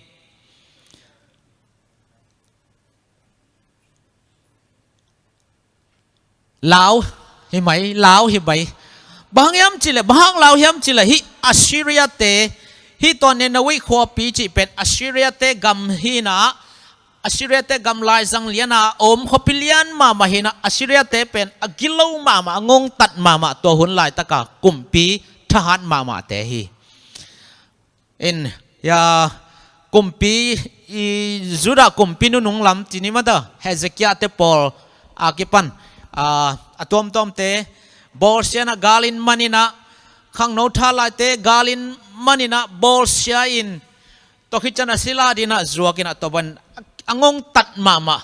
Lau hi mai, lau hi mai. Bang hang hiam cih leh, bang hang lau hiam cih leh, hih Assyria-te, hih tua Nineveh khuapi cih pen Assyria-te gam hi-in ah, Assyria-te gam laizang lian a om khuapi lian mahmah hi-in ah, Assyria-te pen a gilo mahmah, a ngongtat mahmah tua hun laitaka kumpi thahat mahmahte hi. In, ya, kumpi, i Judah kumpi nunung lam ci ni mah ta, Hezekiah-te pawl a kipan, a, a tuamtuamte bawlsia-in ah, galin manin ah, khangno thalaite galin manin ah bawlsia-in, tua khit ciang a sila dingin ah zuakin ah, tua bangin a ngongtat mahmah,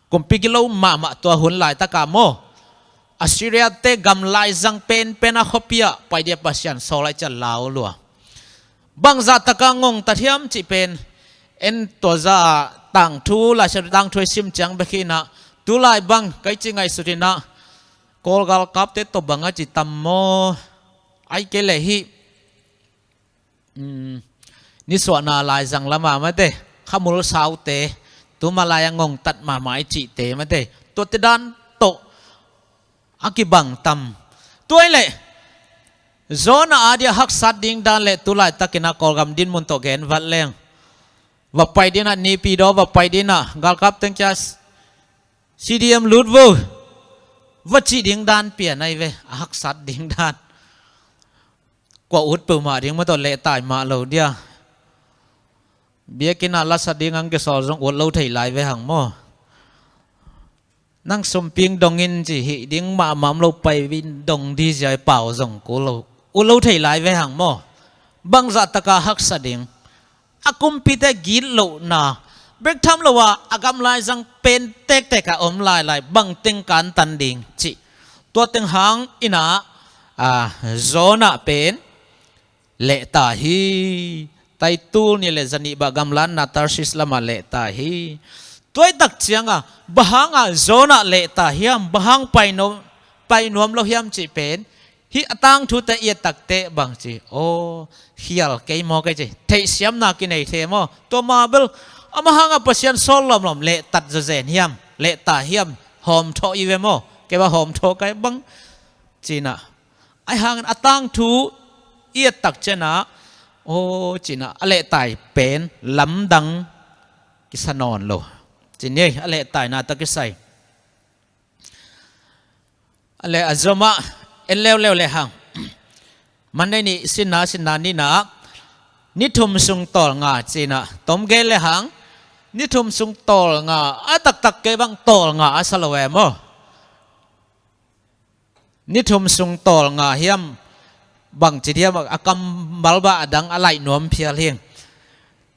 kumpi gilo mahmah tua hun laitaka maw, Assyria-te gam laizang penpen a khuapi ah pai ding a Pasian sawl ahih ciang lau lua. Bangzah taka ngongtat hiam cih pen, en tua zah tangthu, Lai Siangtho tangthu i sim ciang bek hi-in ah, tulai bang kai ci ngaihsut in ah, Kawl galkapte tawh bang a ci tam maw, ahih kei leh hih, um, nisuahna laizang lam a mate, khamul saute, tu mah lai a ngongtat mahmah i cihte mate, tuate dan tawh a kibang tam. Tua ahih leh Jonah a dia haksat ding dan le tulaitakin a Kawlgam dinmun tawh gen vat leng, va pai dingin ah, Naypyidaw va pai dingin ah, galkap teng kia C D M lut vo, va cih ding dan pian ahi ve, a haksat ding dan. Kua ut peuhmah ding mah tawh lehtai mah lo dia. Biakinn ah lasa ding ang kisawl zong ut lo thei lai ve hang maw. Nang sumping dong in ci, hih ding mahmah om lo, pai in dong dizia i pau zong kul lo, ut lo thei lai ve hang maw. Bangzah taka haksa ding. A kumpite gitlohna, bek tham lo a, a gam laizang pen tektek a om lailai, bangteng kantan ding cih. Tua teng hangin ah, a, Jonah pen lehtai hi. Taitul ni le zanih bah gamlatna Tarsis lamah lehtai hi. Tuaitak cianga bang hanga Jonah lehtai hiam, bang hang pai nuam, pai nuam lo hiam cih pen hih a tangthute i et takteh bang ci, aw, khial kei maw kei ci, theihsiamna kinei thei maw? Tua mah bel amah hanga Pasian sawl lawmlawm lehtat zawzen hiam, lehtai hiam, hawmthawh i ve maw? Kei bang hawmthawh kei bang cinah, ahi hangin a tangthu i et tak cianah, aw cinah, a lehtai pen lamdang kisa nawn lo. Cin ei, a lehtaina tawh kisai. A leh a zomah en leuleu le hang. Monday ni sinna, sinna nina, ni thum sung tawlnga cinah, tom gen le hang, ni thum sung tawlnga, a taktak kei bang tawlnga a sa lo e maw? Ni thum sung tawlnga hiam, bangci diam, a kammal bah a dang a laih nuam phial hing.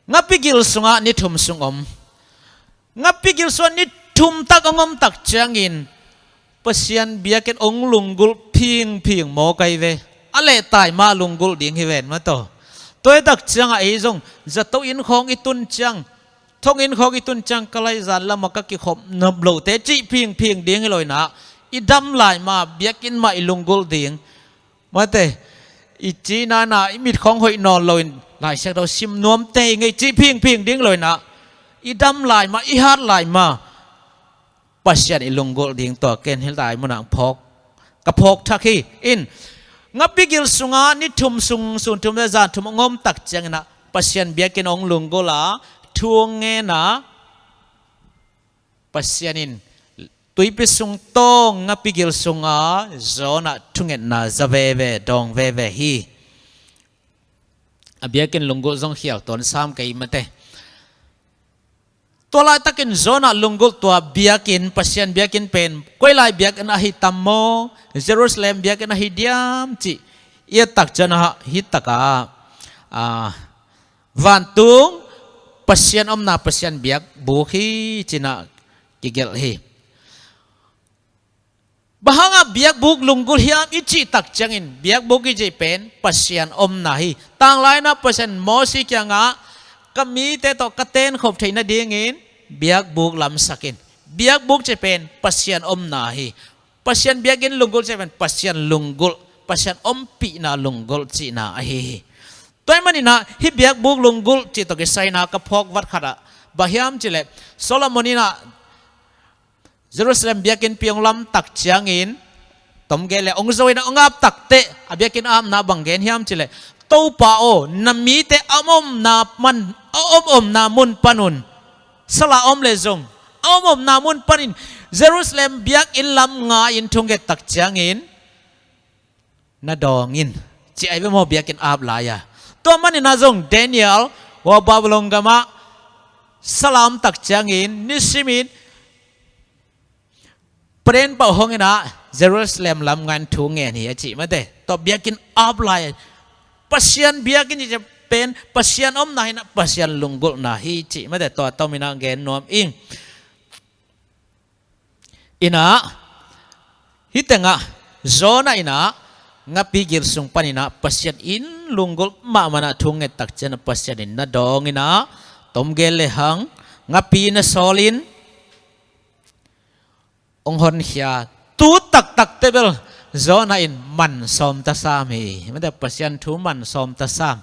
Ngapi gil sungah ni thum sung om. Ngapi gil sungah ni thum tak hong om tak ciangin Pasian biakinn hong lunggulh phingphing maw kei ve. A lehtai mah lunggulh ding hi ven mah tawh. Tuaitak ciangah ei zong zato inn khawng i tun ciang, thong inn khawng i tun ciang, ka laizan lamah ka kikhop nop lote cih phingphing ding hi lo inah, i dam lai mah biakinn mah i lunggulh ding. Mate, i cinana i mit khawng hoih nawn loin Lai Siangtho sim nuam tei ngei cih phingphing ding lo inah, i dam lai mah, i hat lai mah Pasian i lunggulh ding tua ken hih lai munah phawk, ka phawk thak hi. In, ngapi gil sungah ni thum sung, sun thum le zan thum hong om tak cianginah Pasian biakinn hong lunggulh a, thu hong ngen a, Pasian in tuipi sung tawng ngapi gil sunga Jonah thungetna za veve, dawng veve hi. A biakinn lunggulh zong khial tuan sam kei mate. Tua laitakin Jonah lunggulh tua biakinn, Pasian biakinn pen koi lai biakinn ahi tam maw, Jerusalem biakinn ahi diam cih i et tak cianah hih takah, a, vantung Pasian omna Pasian biakbuk hi cinah kigelh hi. Bang hanga biakbuk lunggulh hiam i cih tak ciangin, biakbuk i cih pen Pasian omna hi. Tanglai inah Pasian Mosi kiangah, ka mite tawh ka tenkhop theih nadingin biakbuk lamsak in. Biakbuk cih pen Pasian omna hi. Pasian biakinn lunggulh cih pen Pasian lunggulh, Pasian ompihna lunggulh cihna ahi hi. Tua ahih maninah hih biakbuk lunggulh cih tawh kisai inah ka phawk vat khatah bang hiam cih leh, Solomon inah Jerusalem biakinn pi hong lam tak ciangin, tom gen le hong zo inah hong ap takteh a biakinn apna bang gen hiam cih leh, Topa aw, na mite a om omna man, a om omna mun panun, sal a om le zong a om omna mun panin Jerusalem biakinn lam nga-in thunget tak ciangin na dawng in, ci ahi ve maw, biakinn ap lai-a. Tua maninah zong Daniel, hua Babylon gamah sal a om tak ciangin nisimin paden pau hong inah Jerusalem lam nga-in thu ngen hi a cih mate. Tua biakinn ap lai, Pasian biakinn i cih pen Pasian omna hi inah Pasian lunggulhna hi cih mate. Tua tom inah gen nuam ing. Inah, hih tengah Jonah inah ngapi gil sung paninah Pasian in lunggulh mahmah inah thu nget tak cianah Pasian in na dawng inah, tom gen le hang, ngapi na sawlin hong honkhia. Tu taktak teh bel Jonah in man sawm ta sam hi. Mate, Pasian thu man sawm ta sam.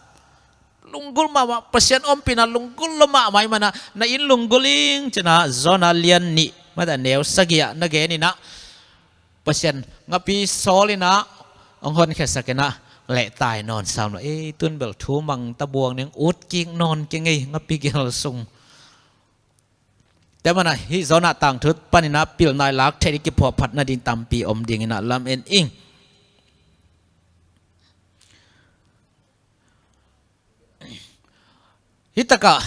Lunggulh mahmah, Pasian ompihna lunggulh lo mahmah ahih manah, na in lunggulh ing cinah Jonah lian nih, mate, neu sagih ah na gen inah, Pasian ngapi sawl inah, hong honkhiasak inah, lehtai nawn sam lo. Ei, tun bel thu mang ta buang ning, ut kik nawn kei ngei, ngapi gil sung. Tua manah hih Jonah tangthu paninah pilna i lak theih ding, kiphuahphat nading tampi om ding inah lam-en ing. Hih takah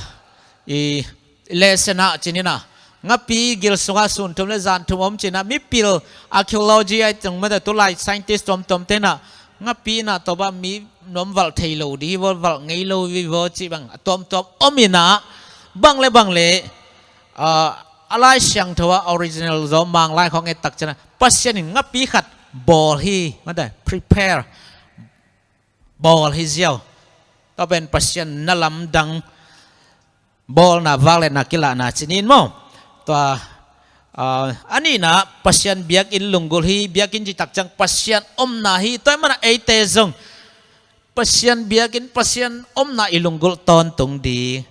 i lesson ah cih inah, ngapi gil sungah sun thum le zan thum om cinah, mipil archaeology ahi zong, mate, tulai scientist tuamtuam tenah ngapi inah tua bang mi nuam valh thei lo ding hi vaw, valh ngei lo hi vaw cih bang a tuamtuam om inah, bang le bang le, ah, a Lai Siangtho ah original Zo Mang lai khawng et tak cianah Pasian in ngapi khat bawl hi, mate, prepare, bawl hi ziau. Tua pen Pasian na lamdang bawlna, vakletna, kilahna ci-in maw. Tua, ah, a nihna, Pasian biakinn lunggulh hi. Biakinn cih tak ciang Pasian omna hi. Tua ahih manin eite zong Pasian biakinn, Pasian omna i lunggulh tawntung ding.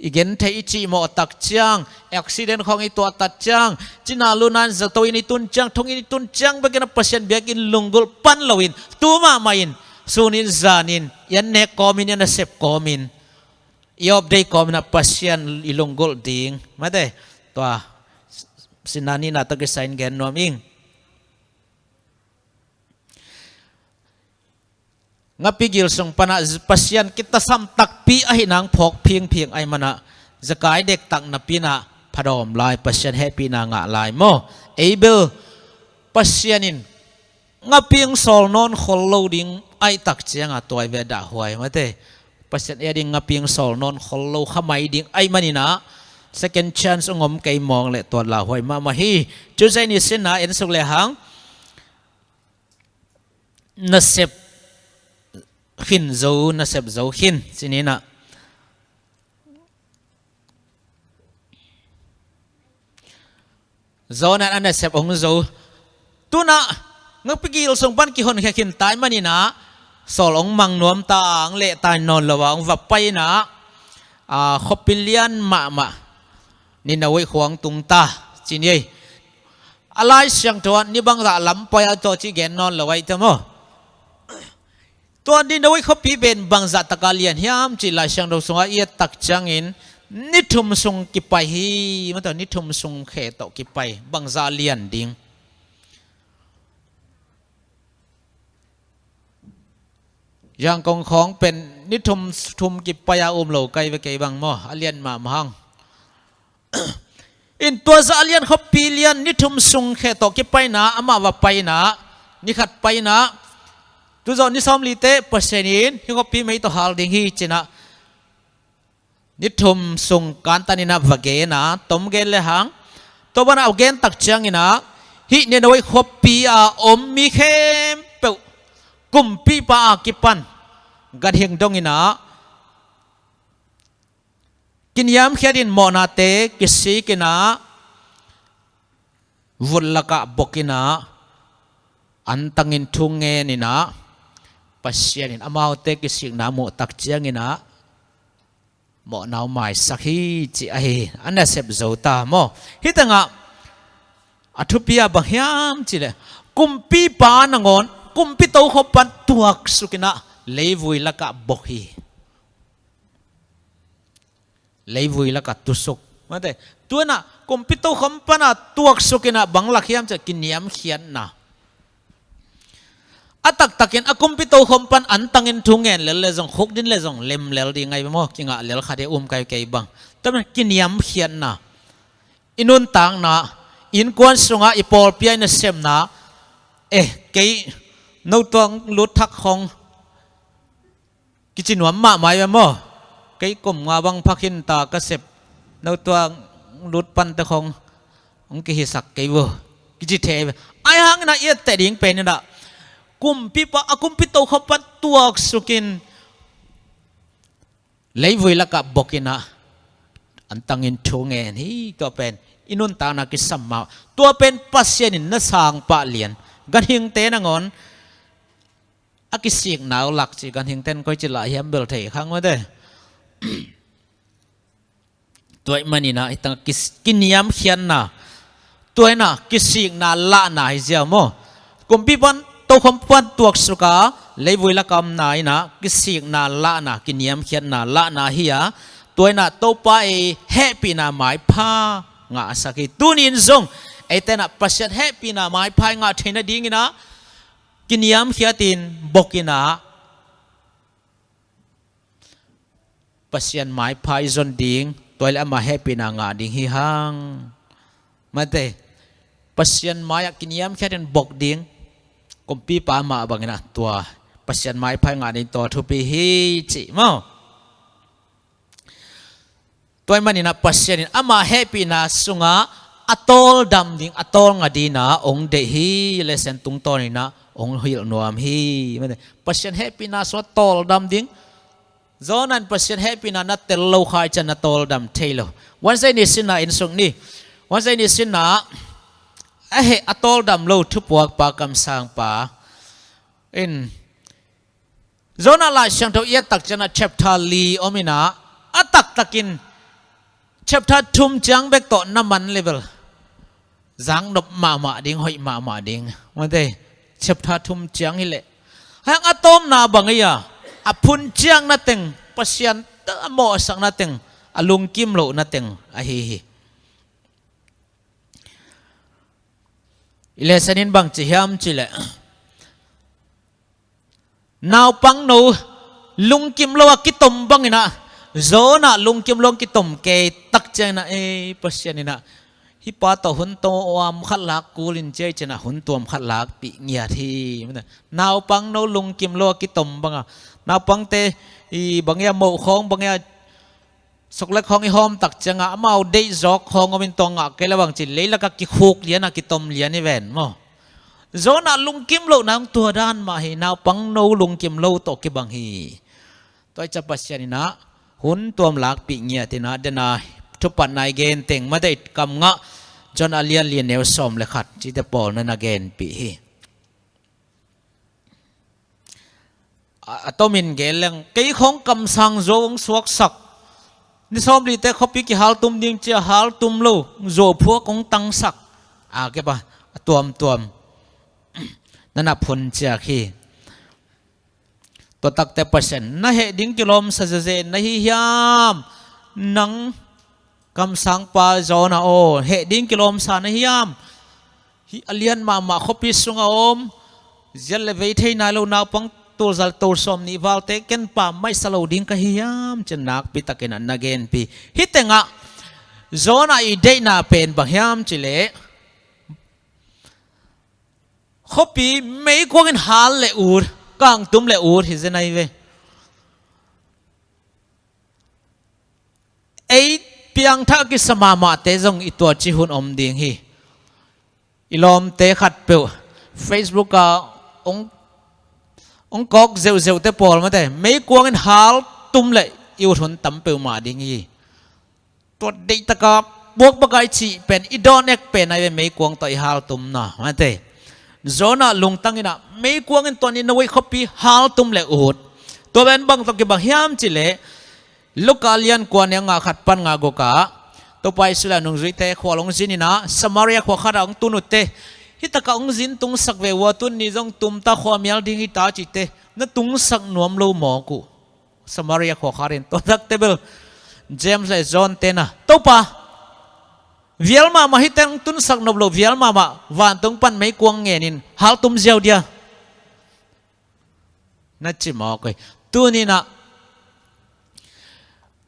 I gentheih, i cihmawh tak ciang, accident khawng i tuahtat ciang, cina luna in zato inn i tun ciang, thong inn i tun ciang bekin a Pasian biakinn lunggulh pan loin, tu mahmah in, sun in zan in, i an nek kawmin, i an nasep kawmin, i off day kawmin a Pasian i lunggulh ding. Mate, tua, sinna nihna tawh kisai in gen nuam ing. Ngapi gil sung panah Pasian kitasam takpi ahih nang phawk phingphing ahih manah, zakai dektak napi-in ah phadawm lai, Pasian hehpihna ngah lai maw. Abel, Pasian in ngapi hong sawl nawn khol lo ding ahih tak ciangah tua i ve dahhuai mate. Pasian ei a ding ngapi hong sawl nawn khol lo kha mai ding ahih manin ah second chance hong om kei mawk leh tua lauhuai mahmah hi. Tuesday ni sinna en suk lehang nasep khin zo, nasep zo khin ci-in ah. Zo-in ah nasep hong zo. Tu-in ah ngapi gil sung pan kihonkhia khin ta ahih manin ah sawl hong mang nuam ta, hong leh ta nawn lo a hong va pai-in ah, ah, khuapi lian mahmah Nineveh khua hong tung ta ci-in ei. A Lai Siangtho ah ni bangzah lam pai a, tua cih gen nawn lo ahih teh maw. Tua Nineveh khuapi pen bangzah taka lian hiam cih Lai Siangtho sungah i et tak ciangin ni thum sung kipai hi. Mate, ni thum sung khe tawh kipai, bangzah lian ding. Yangon khawng pen ni thum, thum kipai a um lo kai ve kei bang maw, a lian mahmah hang. In tua zah lian, khuapi lian, ni thum sung khe tawh kipaina, amah va paina, ni khat paina, tu zawh ni sawmli teh Pasian in hih khuapi mei tawh hal ding hi ci-in ah ni thum sung kantan in ah va gen a, tom gen lehang, tua banah a gen tak ciangin ah hih Nineveh khuapi a om mi khempeuh kumpipa a kipan ganhing dongin ah kiniamkhiatin mawhnate kisik in ah vut lakah bok in ah antangin thu ngen in ah Pasian in amaute kisikna muh tak ciangin ah mawhna hong maisak hi ci ahi hi. A nasep zo ta maw. Hih tengah a thupi a bang hiam cih leh kumpipa nangawn kumpi tokhom pan tuaksuk in ah leivui lakah bok hi. Leivui lakah tusuk. Mate, tu-in ah kumpi tokhom pan a tuaksuk in ah bang lak hiam cih leh kiniamkhiatna. A taktakin a kumpi tokhom pan antangin thu ngen lel leh zong, khukdin leh zong lem lel ding ahi ve maw, kingah lel kha ding, um kai kei bang. Tua manin kiniamkhiatna. I nuntakna, innkuan sungah i pawlpi a i nasemna, eh, kei no tuang lut thak khong kici nuam mahmah hi ve maw. Kei kum nga bang pha khin ta ka sep, no tuang lut pante khong hong kihisak kei vo, kici thei hi ve. Ahi hangin ah i etteh ding pen in ah kumpipa, a kumpi tokhom pan tuaksukin leivui lakah bok in ah antangin thu ngen hi. Tua pen i nuntakna kisam mah. Tua pen Pasian in na sang pah lian. Ganhingte nangawn a kisikna uh lak ci, ganhingte in koici lah hiam bel thei kha ngawte. Tua ahih manin ah hih tengah kis-, kiniamkhiatna, tua in ah kisikna lahna hi ziau maw. Kumpi pan, tokhom pan tuaksuk a leivui lakah omna in ah kisikna lahna, kiniamkhiatna lahna hi a, tua in ah Topa ei hehpihna maipha ngahsak hi. Tuni in zong eite in ah Pasian hehpihna maipha i ngah theih nadingin ah kiniamkhiatin bok in ah Pasian maipha i zon ding, tua leh ama hehpihna ngah ding hi hang. Mate, Pasian mai-ah kiniamkhiatin bok ding, kumpipa mah bangin ah tua Pasian maipha i ngah ding tua thupi hi ci maw. Tua ahih manin ah Pasian in ama hehpihna sungah a tawldam ding, a tawlnga dingin ah hong deih hi. Lesson tungtawnin ah hong hilh nuam hi. Mate, Pasian hehpihna sungah tawldam ding, Jonah in Pasian hehpihna na tel lo kha ahih ciangin na tawldam thei lo. Wednesday ni sinah inn sung ni. Wednesday ni sinah a heh a tawldam lo thupuakpa kamsangpa in Jonah Lai Siangtho i et tak ciangin ah chapter li om in ah, a taktakin chapter thum ciang bek tawh na man level zaknop mahmah ding, hoih mahmah ding. Mate, chapter thum ciang hi leh, hang a tawpna bang ei a, a phun ciangna teng, Pasian a mawhsakna teng, a lungkim lohna teng ahi hi. I lesson in bang ci hiam cih leh, naupangno lungkim lo a kitom bangin ah, Jonah lungkim lo a kitom kei tak ciangin ah, ei, Pasian in ah, hih pa tawh hun tuam khat lak kul in ci ahih ciangin ah, hun tuam khat lakpih ngiat hi. Naupangno lungkim lo a kitom bang a, naupangte i bang ei a, moh khawng bang ei a, sukle khawng i hawm tak ciangin ah, amau deih zawk khawng om in, tua ngah kei leh bang ci, leilak ah kikhuk lian a kitom lian hi ven maw. Jonah lungkim lohna hong tua dan mah hi, naupangno lungkim lo tawh kibang hi. Tua ahih ciang Pasian in ah hun tuam lakpih ngiat in ah, den a thupatna i gen teng, Mate, i kam ngah, Jonah a lian li, a neu sawm le khat, cihte pawl na na genpih hi. A, a tomin gen leng, kei khawng kamsang Zo hong suaksak, ni sawmlite khuapi kihaltum ding ci a haltum lo, Zo phuak hong tangsak, a kep a, a tuamtuam na na phun ciak hi. Tua takte Pasian, na heh ding kilawmsa zeze na hi hiam? Nang kamsangpa Jonah aw, heh ding kilawmsa na hiam? Hih a lian mahmah khuapi sungah om, ziat le vei thei nai lo naupang tulzal tulsawm nih valte ken pammaih sa lo ding ka hi hiam, ci-in nakpi takin ah na genpih. Hih tengah Jonah i deihna pen bang hiam cih leh, khuapi meikuang in hal le ut, kangtum le ut hi zen ahi ve. Ei piangthak kisa mahmahte zong i tuaci hun om ding hi. I lawmte khatpeuh Facebook ah hong, hong kawk zeuhzeuhte pawl, Mate, meikuang in haltum le i ut hun tam peuhmah ding hi. Tua deihtak a buak bak a i cih pen, i dawn ek pen ahi ve, meikuang tawh i haltumna, Mate. Jonah lungtang in ah, meikuang in tua ni Nineveh khuapi haltum le ut. Tua pen bang tawh kibang hiam cih leh, Luka a lian kua, a neu nga khat pan nga guk ah, Topa Jesu le a nungzuite khual hong zin in ah, Samaria khua khat ah hong tun uh teh, hih tak ah hong zin tungsak ve uh a, tuni zong tum ta, khua mial ding hi ta, cihte na tungsak nuam lo mawk uh. Samaria khua khat in, tua takte bel James le John te'n ah, Topa, vial mahmah, hihte hong tunsak nop loh vial mahmah, vantung pan meikuang ngen in haltum ziau dia, na ci mawk hi. Tuni-in ah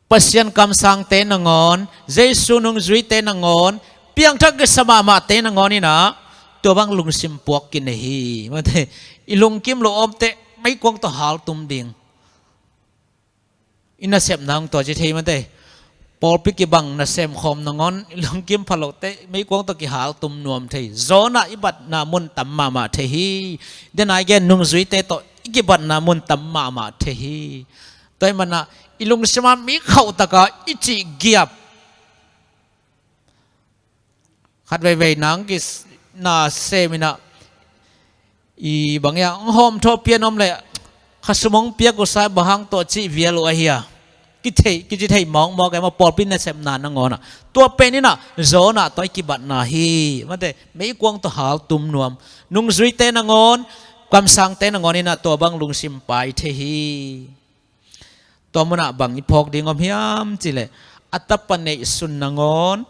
Pasian kamsangte nangawn, Jesu nungzuite nangawn, piangthak kisa mahmahte nangawn in ah tua bang lungsim puak kinei hi. Mate, i lungkim loh a omte meikuang tawh haltum ding. I nasepna hong tua ci thei, Mate. Pawlpi kibang nasem khawm nangawn i lungkim pha lohte meikuang tawh kihaltum nuam thei. Jonah i batna mun tam mahmah thei hi. Den a i gen nungzuite tawh i kibatna mun tam mahmah thei hi. Tua ahih manin ah i lungsim ah mi khauhtak a i cih giap, khat veivei nang ki s-, na sem in ah, i bang hiam, hong hawmthawh pian om leh, kha sum hong piak uh sa, bang hang tua cih vial uh ahi a, kithei, kici thei mawkmawk e maw, pawlpi nasepna nangawn ah. Tua pen in ah Jonah tawh i kibatna hi. Mate, meikuang tawh haltum nuam. Nungzuite nangawn, kamsangte nangawn in ah tua bang lungsim pai thei hi. Tua munah bang i phawk ding om hiam cih leh, a tapa neihsun nangawn,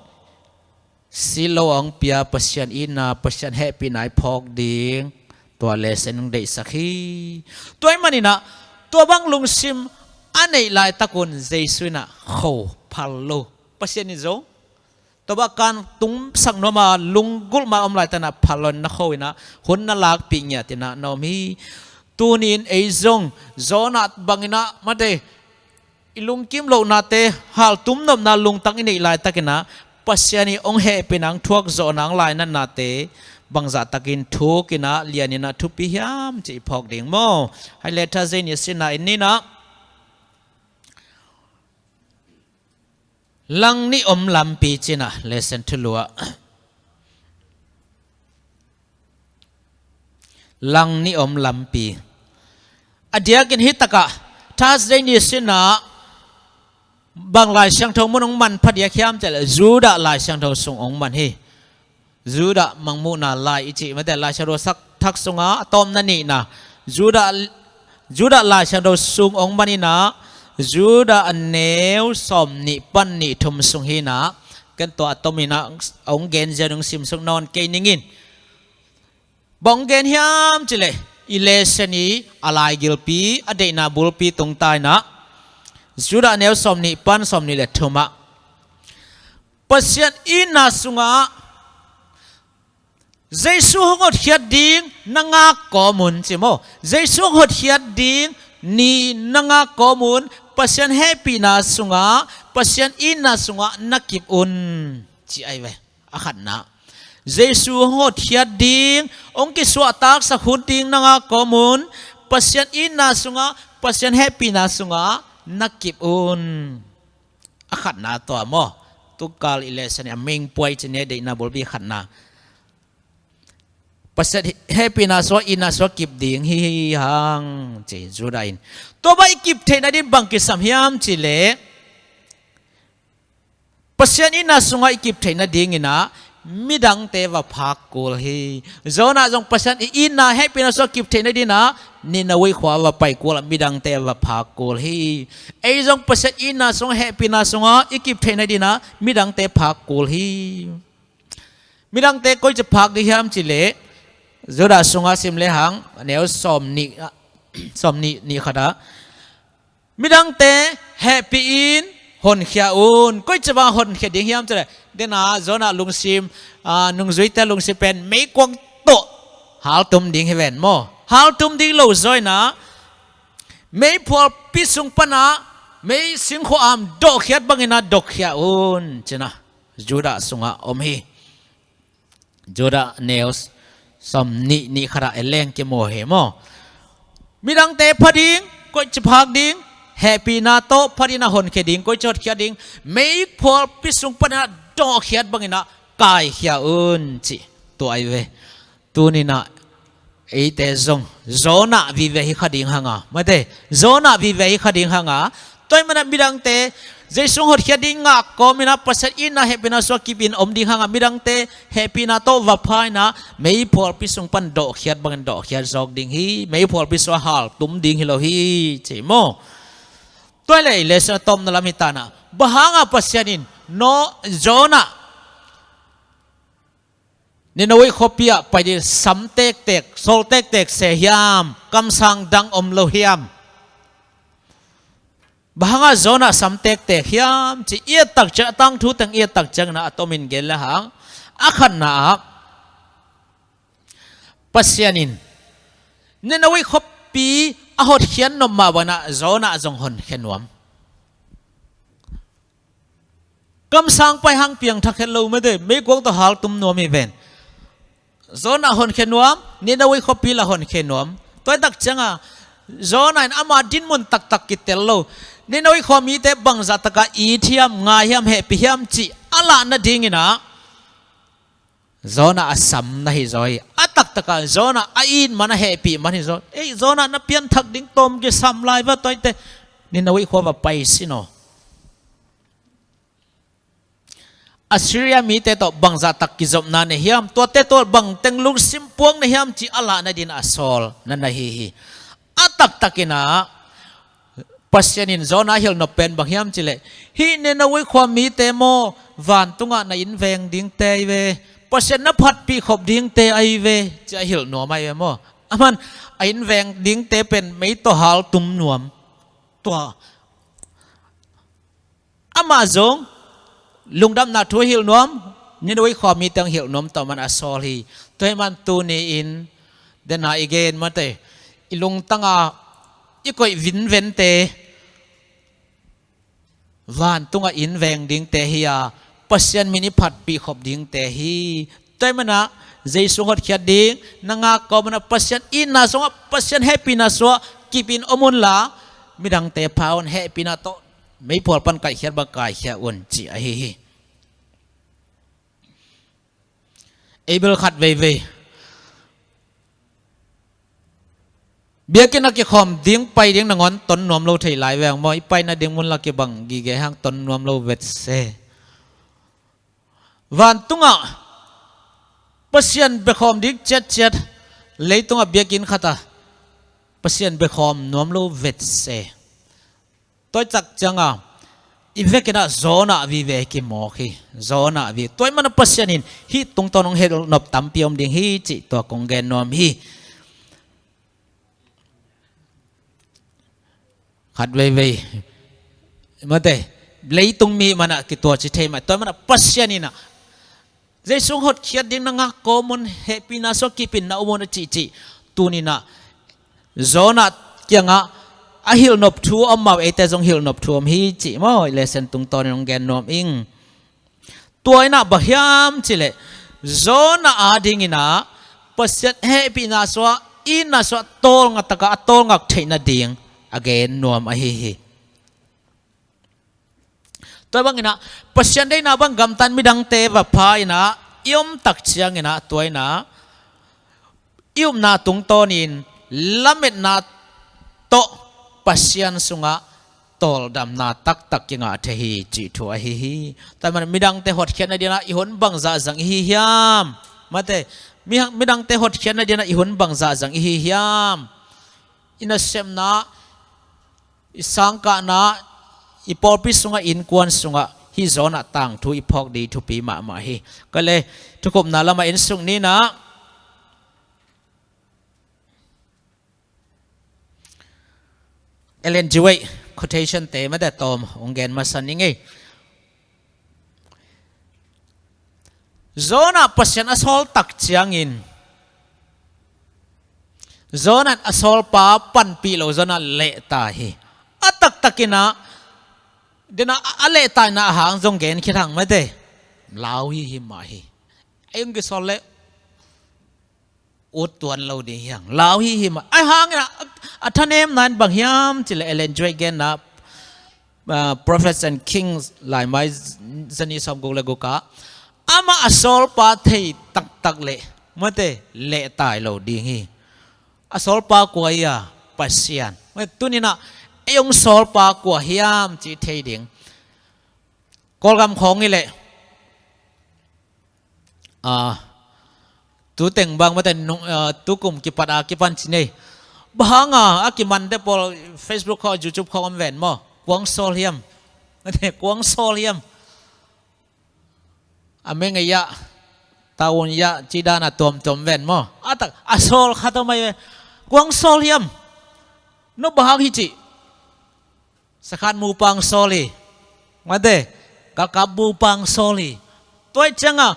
silh lo a hong pia Pasian itna, Pasian hehpihna i phawk ding, tua lesson hong deihsak hi. Tua ahih manin ah, tua bang lungsim a neih laitak un Jesu in ah kho phal lo. Pasian in zong tua bang kan tungsak nuam a, lunggulh ma om laitak in ah phal lo in, na kho in ah, hun na lakpih ngiat in ah na om hi. Tuni-in ei zong Jonah bangin ah, Mate, i lungkim lohnate haltum nopna lungtang i neih laitak in ah, Pasian in hong hehpihna, hong thuak zawhna, hong lainatnate bangzah takin thuk in ah, lian in ah thupi hiam cih i phawk ding maw. Hai le tha zeni a sinna in in ah, Langnih om lampi cih in ah lesson thulu ah, langnih om lampi. A diakin hi takah Thursday ni sin ah bang Lai Siangtho mun hong man phadiak hiam cih leh Judah Lai Siangtho sung hong man hi. Judah Mangmuhna Lai i cih mate, Lai Siangtho sak thak sungah a tawpna nihna, Judah, Judah Lai Siangtho sung hong man in ah, Judah a neu sawmnih pan nih thum sung hi in ah, ken tua a tom in ah hong gen zia dong simsuk nawn kei ning in. Bang hong gen hiam cih leh i lesson i a laigilpi, a deihna bulpi tung ta in ah, Judah a neu sawmnih pan sawmnih le thum ah, Pasian itna sungah Jesu hong hotkhiat ding na ngak kawm un, ci maw? Jesu hong hotkhiat ding ni na ngak kawm un, Pasian hehpihna sungah, Pasian itna sungah na kip un, ci ahi ve. A khatna, Jesu hong hotkhiat ding, hong kisuahtaksak hun ding na ngak kawm un, Pasian itna sungah, Pasian hehpihna sungah na kip un. A khatna tua maw? Tukal i lesson i a main point ci ni, deihna bulpi khatna. Pasian hehpihna sungah, itna sungah kip ding hi hang, ci Judah in. Tua bang i kip theihna ding bang kisam hiam cih leh, Pasian itna sungah i kip theihna ding in ah midangte va phak kul hi. Jonah zong Pasian itna hehpihna sungah kip theihna ding in ah Nineveh khua va pai kul a, midangte va phak kul hi. Ei zong Pasian itna sungah, hehpihna sungah i kip theihna ding in ah midangte phak kul hi. Midangte koici phak ding hiam cih leh, Judah sungah sim le hang, a neu sawmnih, sawmnih, nih khat ah, midangte hehpih in honkhia un. Koici bang honkhia ding hiam cih leh, dena Jonah lungsim, ah, nungzuite lungsim pen meikuang tawh haltum ding hi ven maw? Haltum ding lo zaw in ah, meiphualpi sung pan ah mei singkhuam dawhkhiat bang in ah dawhkhia un, ci in ah Judah sungah om hi. Judah neu sawmnih, nih khat ah en leng kimu hi maw? Midangte pha ding, koici phak ding, hehpihna tawh pha ding in ah honkhia ding, koici hotkhiat ding, meiphualpi sung pan in ah dawhkhiat bang in ah kaikhia un, ci. Tua ahi ve. Tuni in ah eite zong Jonah vive hi kha ding hang a, mate, Jonah vive hi kha ding hang a. Tua ahih man ah midangte Jesu hong hotkhiat ding ngak kawm in ah Pasian itna hehpihna sungah kip in om ding hang a, midangte hehpihna tawh va pha in ah meiphualpi sung pan dawhkhiat bangin dawhkhiat zawk ding hi. Meiphualpi sungah haltum ding hi lo hi, ci maw? Tua leh i lesson a tawpna lam hi ta in ah, bang hang a Pasian in Jonah Nineveh khuapi ah pai ding sam tektek, sawl tektek se hiam, kamsang dang om lo hiam? Bang hang a Jonah sam tektek hiam cih i et tak ciang, a tangthu teng i et tak ciangin ah a tomin gen le hang. A khatna ah, Pasian in Nineveh khuapi a hotkhiat nop mah bangin ah Jonah zong honkhia nuam. Kamsang pai hang piangthak het lo mate, meikuang tawh haltum nuam hi ven. Jonah honkhia nuam, Nineveh khuapi lah honkhia nuam. Tua tak ciangin Jonah in ama dinmun taktak kitel lo. Nineveh khua mite bangzah takin it hiam, ngai hiam, hehpih hiam cih a lah nadingin ah Jonah a sam na hi zaw hi. A taktakin Jonah a it man, a hehpih man hi zaw. Ei, Jonah na pianthak ding tawm kisam lai va, tua ahih teh Nineveh khua va pai sin aw. Assyria mite tawh bangzah tak kizopna nei hiam, tuate tawh bangteng lungsim puak nei hiam cih a lah nadingin a sawl na na hi hi. A taktakin ah Pasian in Jonah a hilh nop pen bang hiam cih leh, hih Nineveh khua mite maw, vantungah na inn veng dingte ahi ve. Pasian na phatpih khop dingte ahi ve, ci a hilh nuam ahi ve maw. Aman a inn veng dingte pen mei tawh haltum nuam. Tua amah zong lungdamna thu a hilh nuam, Nineveh khua mite hong hilh nuam tawh man a sawl hi. Tua ahih man tuni-in, dena i gen mate, i lungtang a i koih vinvente vantungah inn veng dingte hi a, Pasian min i phatpih khop dingte hi. Tua ahih man ah Jesu hotkhiat ding na ngak kawm man ah Pasian itna sungah, Pasian hehpihna sungah kip in om unla, midangte pha un, hehpihna tawh meiphual pan kaikhiat bang kaikhia un ci ahi hi. Ei bel khat veivei biakinn a kikhawm ding pai ding nangawn ton nuam lo thei lai veng maw? I paina ding mun la kibang gige hang ton nuam lo vet se. Vantungah Pasian biakhawm ding ciatciat, leitungah biakinn khatah Pasian biakhawm nuam lo vet se. Tua cak cianga i vekinah Jonah vive kimawk hi. Jonah vi tua i mana Pasian in hih tungtawn hong helnop tampi om ding hi cih tua kong gen nuam hi. Khat veivei mate, leitung mi manah kituaci thei mah, tua manah Pasian inah Jesu hotkhiat ding na ngak kawm un, hehpihna suak kipin na um un a cihcih. Tuninah Jonah kiangah a hilhnop thu om mau, eite zong hilhnop thu om hi cih maw, i lesen tungtawnin hong gen nuam ing. Tua inah bang hiam cileh Jonah adinginah Pasian hehpihna suah, itna suah tawlnga takah a tawlngak theih nading a gen nuam ahi hi. Tua banginah Pasian deihna bang gamtan midangte va pha inah i omtak cianginah tua inah i upna tungtawnin lametna tawh Pasian sungah tawldamna taktak kingah thei hi cih thu ahi hi. Tua man midangte hotkhiatna dinah i hun bangzah zang ihi hiam? Mate, midangte hotkhiatna dinah i hun bangzah zang ihi hiam? I nasepna, i sangkahna, i pawlpi sungah, innkuan sungah hih Jonah tangthu i phawk ding thupi mahmah hi. Kale, thukhupna lamah en suk ninah Ellen G. White quotation te mate tawm hong gen masa ning ei. Jonah Pasian a sawl tak ciangin Jonah a sawlpa panpih lo, Jonah lehtai hi. A taktakinah dinah a lehtaina a hang zong gen khit hang mate, lau hi hi mah hi. Ei hong kisawl leh ut tuan lo ding hiang, lau hi hi mah. Ai hangin a thanemna in bang hiam cileh Ellen G. White genna, Prophets and Kings laimai zanih sawmguk le gukah amah a sawlpa thei taktak leh mate lehtai lo ding hi. A sawlpa kua hi a? Pasian. Tuninah ei hong sawlpa kua hiam cih thei ding. Kawlgam khawng hileh tuteng bang mate, tukum kipat a kipan ci nei. Bang hanga a kimante pawl Facebook khawng, YouTube khawng om ven maw? Kuang sawl hiam? Mate, kuang sawl hiam? A mengei ah, taun ah, cidana tuamtuam ven maw? A tak a sawl khat om ai ve. Kuang sawl hiam? No bang hang hi cih. Sakhan mupang sawl hi. Mate, kakap mupang sawl hi. Tua ih cianga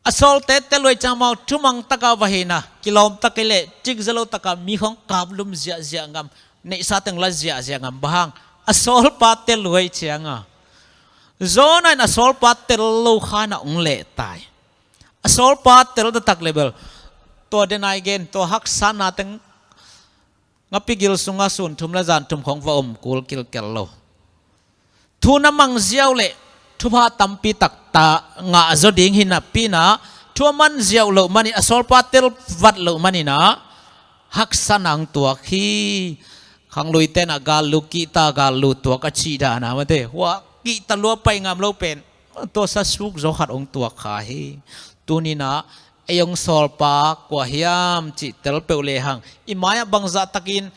a sawlte tel uh ih cianga mau thumang taka va hina, kilawm taka leh cikzalo taka mi khawng kaplum ziahziah ngam, neihsa teng la ziahziah ngam. Bang hang? A sawlpa tel uh ih cianga. Jonah in a sawlpa tel lo khanah hong lehtai. A sawlpa tel taktak leh bel tua den ai gen, tua haksatna teng ngapi gil sungah sun thum le zan thum khawng va om kul kilkel lo. Thu na mang ziau leh thupha tampi taktak ngah zaw ding hi napi inah, thu a man ziau loh manin, a sawlpa tel vat loh maninah haksa nang tuak hi. Khangluite inah gallu kihta, gallu tuak a cih dana mate, hua kihta lua pai ngam lo pen tua sa suk zaw khat hong tuak kha hi. Tuninah ei hong sawlpa kua hiam cih tel peuh lehang, i mai-ah bangzah takin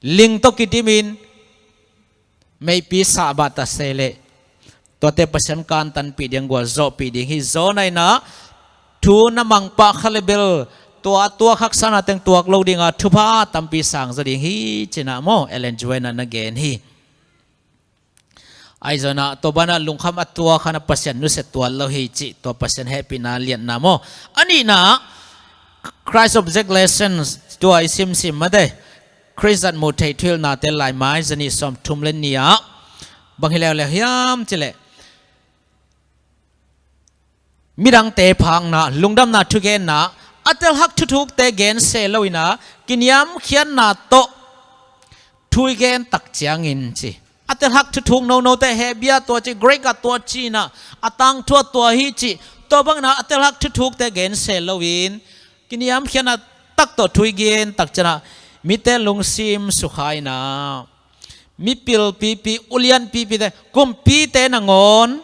ling tawh kidimin meipi sahbah ta se leh tuate Pasian kantanpih ding, gualzawhpih ding hi. Jonah inah thu na mangpah kha leh bel tua tuak haksatna teng tuak lo dinga thupha tampi sang zaw ding hi cinah maw, Ellen G. White inah na gen hi. Ahi zonah tua banah lungkham a tuak khanah Pasian nusia tuan lo hi cih tua Pasian hehpihna liatna maw. A nihna, Christ object lesson, tua i simsim mate, Khrist zat muh theih thuhilhnate laimai zanih sawmthum le nih ah bang hi leuleu hiam cileh, midangte phakna, lungdamna thugenna, a telhak thuthukte gense loinah kiniamkhiatna tawh thu i gen tak ciangin ci, a telhak thuthuk nonote, Hebia tua ci, Greek ah tua ci inah, a tangthu ah tua hi ci, tua bangin ah a telhak thuthukte gen sel loin, kiniamkhiatna tak tawh thu i gen tak ciangin ah mite lungsim sukha inah, mipil pipi, ulian pipite, kumpite nangawn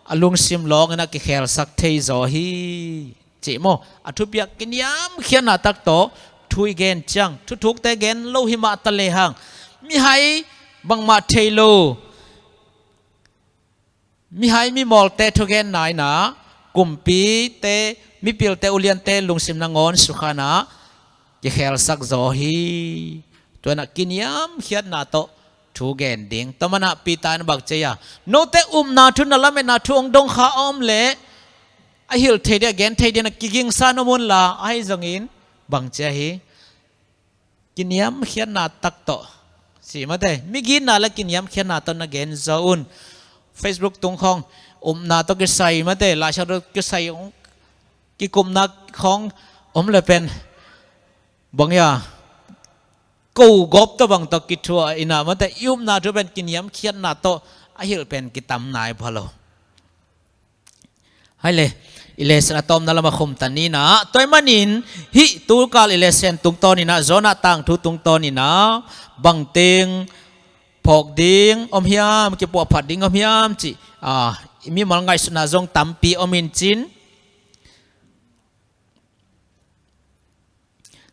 a lungsim lawng inah kikhelsak thei zaw hi, cih maw? A thupiak kiniamkhiatna tak tawh thu i gen ciang, thuthukte gen lo hi mah ta lehang, mihai bangmah thei lo, mihai mimawlte thugenna inah kumpite, mipilte, uliante lungsim nangawn sukha inah kikhelsak zaw hi. Tua inah kiniamkhiatna tawh thu gen ding. Tua manah Peter in bang ci a, note upna thu, na lametna thu hong dong kha a om leh a hilh thei ding, a gen thei ding a kigingsa in om unla, ahi zongin bang ci a hi, kiniamkhiatna tak tawh, ci mate, migitna le kiniamkhiatna tawh na gen zaw un. Facebook tung khawng upna tawh kisai mate, Laisiangtho tawh kisai, kikupna khawng om le pen bang ia, ko gawp tawh bang tawh kithuah inah mate, i upna thu pen kiniamkhiatna tawh a hilh pen kitam nai pha lo. Hai le, i lesson a tawpna lamah khumta ni inah, tua ahih manin hih tukal i lesson tungtawn inah, Jonah tangthu tungtawn inah, bangteng phawk ding om hiam, kipuahphat ding om hiam cih, a, mimal ngaihsutna zong tampi om in cin.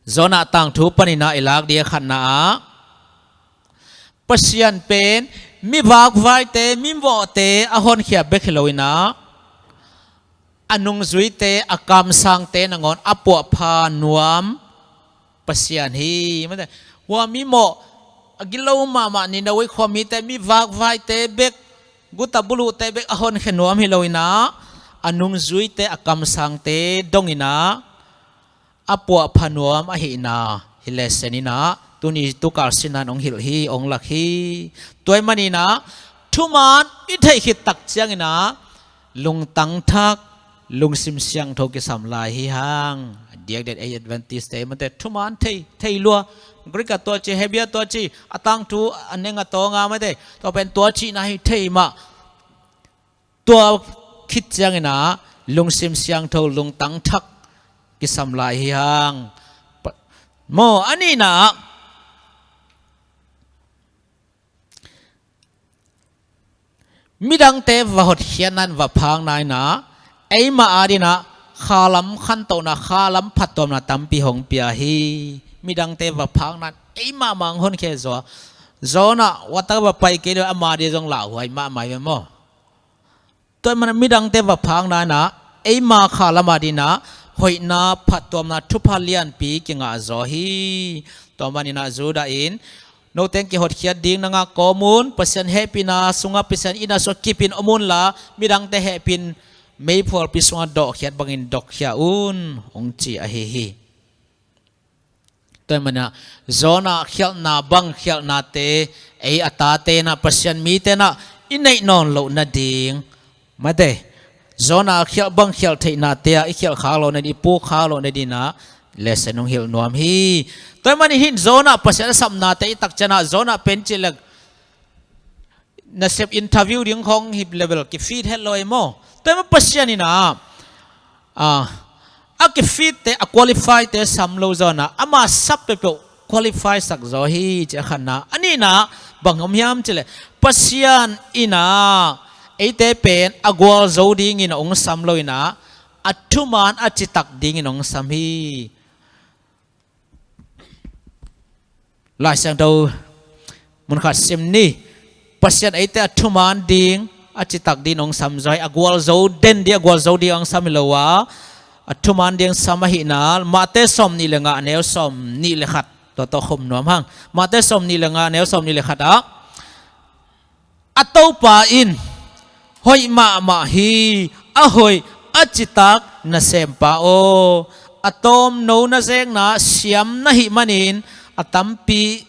Jonah tangthu panin ah i lak ding a khatna ah, Pasian pen mi vakvaite, mi mawhte a honkhia bek hi lo inah, a nungzuite, a kamsangte nangawn a puahpha nuam Pasian hi. Mate, hua mi mawh, a gilo mahmah Nineveh khua mite, mi vakvaite bek, guta buluhte bek a honkhia nuam hi lo inah, a nungzuite, a kamsangte dong inah a puahpha nuam ahihna hih lesson inah tuni tukal sinan hong hilh hi, hong lak hi. Tua ahih manin ah thuman i theih khit tak ciangin ah lungtang thak, lungsim siangtho kisam lai hi hang. Diakdiak ei Adventist-te mate, thuman thei, thei lua, Greek ah tua ci, Hebia tua ci, a tangthu a neng a tawng a mate, tua pen tua cihna hi thei mah. Tua khit ciangin ah lungsim siangtho, lungtang thak kisam lai hi hang. Pa-, maw, a nihna ah, midangte va hotkhiatna in, va phakna in ah, eimah adingin ah khalam khantohna, khalam phattuamna tampi hong pia hi. Midangte va phakna in eimah mah hong honkhia zaw. Jonah watak va pai kei leh ama ading zong lauhuai mahmah hi ve maw. Tua ahih manin midangte va phakna in ah eima khalam adingin ah hoihna, phattuamna, thupha lianpi kingah zaw hi. Tua manin ah Judah in, note in kihotkhiat ding na ngah kawm un, Pasian hehpihna sungah, Pasian itna sungah kip in om unla, midangte hehpih in meiphualpi sungah dawhkhiat bangin dawhkhia un, hong ci ahi hi. Tua ahih manin ah Jonah khialhna bang khialhnate ei a tate in ah, Pasian mite in ah i neih nawn loh nading, mate, Jonah khialh bang khialh theihnate ah i khialh khak loh nading, i puk khak loh nadingin ah lesson hong hilh nuam hi. Tua ahih manin hih Jonah Pasian a sapnate i et tak ciangin ah, Jonah pen cih leh nasep interview ding khawng hi leh bel ki-fit het lo ei maw. Tua ahih manin Pasian in ah, a, a ki-fit-te, a qualify-te sam lo zaw in ah, ama sap peuhpeuh qualify sak zaw hi, ci a khatna. A nihna bang om hiam cih leh, Pasian in ah eite pen a gualzo dingin hong sam lo in ah, a thuman a citak dingin hong sam hi. Lai Siangtho mun khat sim ni. Pasian eite a thuman ding, a citak dingin hong sam zaw hi. A gualzo den ding, a gualzo ding hong sam hi lo a, a thuman ding sam ahihna, Matthai sawmnih le nga, a neu sawmnih le khat, tua tawh khum nuam hang. Matthai sawmnih le nga, a neu sawmnih le khat ah, a Topa in hoih mahmah hi, a hoih a citak nasempa aw, a tawmno na zekna siam na hih manin a tampi,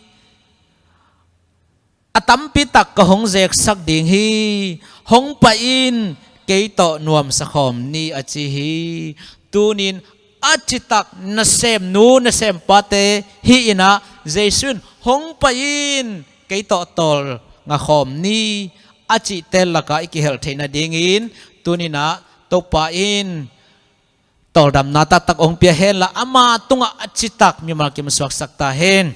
a tampi tak ka hong zeksak ding hi. Hong pai in, kei tawh nuamsa khawm ni, a ci hi. Tuni-in a citak nasemnu nasempate hih in ah, Jesu in, "Hong pai in, kei tawh tawlnga khawm ni," a cihte lakah i kihelh theih nadingin tuni-in ah Topa in tawldamna taktak hong pia henla, ama tungah a citak mimal kim suaksak ta hen.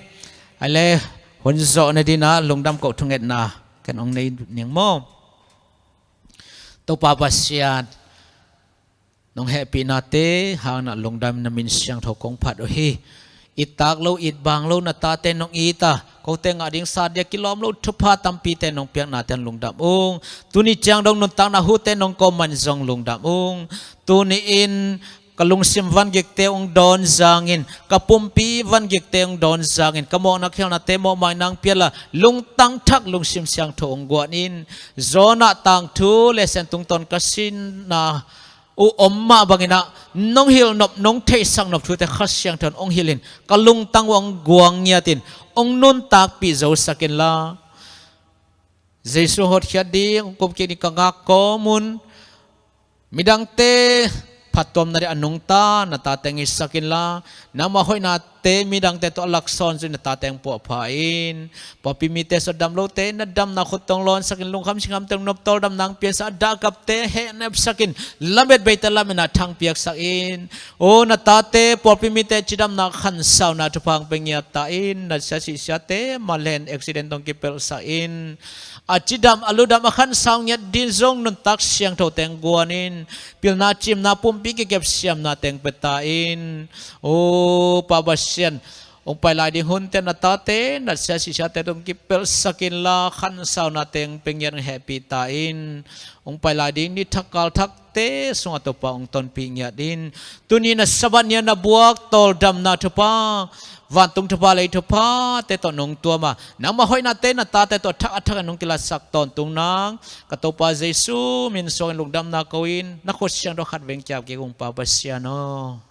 Ahi leh hun zawh nadingin ah lungdam koh thungetna ken hong nei ning maw. Topa Pasian, nong hehpihnate hangin ah lungdam, na min siangtho kong phat uh hi. It tak lo, it baang lo na tate nong it a, kote ngah ding sa dia kilawm lo thupha tampite nong piaknate hang lungdam ung. Tuni ciang dong nuntakna hute nong kawm man zong lungdam ung. Tuni-in ka lungsim vangikte hong dawn zangin, ka pumpi vangikte hong dawn zangin, ka mawhna khialhnate mawhmaina hong pia-in ah lungtang thak, lungsim siangtho hong guan in. Jonah tangthu le Sian tungtawn ka sihna uh om mah bangin ah nong hilh nop, nong theihsak nop thute Kha Siangtho in hong hilh in, ka lungtang uh hong guang ngiat in, hong nuntakpih zosak inla, Jesu hotkhiat ding hong kumkik ding ka ngak kawm un. Midangte phattuamna ding a nungta na tate hong hisak inla, nangmah hoihnate midangte tawh a laksawn zo-in na tate hong puahpha in. Pawlpi mite sawt, dam lote na damna khut tawh hong lawnsak in, lungkham singkhamte hong nopto, damna hong piangsak, a dah a kapte hehnepsak in, lamet beite lametna thang piaksak in. Aw na tate, pawlpi mite cidamna khansauna thupha hong pia ngiat ta in. Natsia sihsiate, malen accident tawh hong kipelhsak in. A cidam, a ludam, a khansau ngiat ding zong nuntak siangthote hong guan in. Pilna cimna pumpi kikep siamnate hong pia ta in. Aw Pa Pasian, hong pai lai ding hunte na tate, natsia sihsiate tawh hong kipelhsak inla, khansaunate hong pia ngiat, hong hehpih ta in. Hong pai lai ding ni thak kal thakte sungah Topa hong tonpih ngiat in. Tuni na Sabbath ni-a na buak tawldamna thupha, vantung thupha, lei thuphate tawh nong tuam a, nangmah hoihnate na tate tawh thak a thak in nong kilatsak tawntung nang, ka Topa Jesu min suangin lungdamna ko-in, na khut siangtho khat veng kiap kik ung Pa Pasian aw.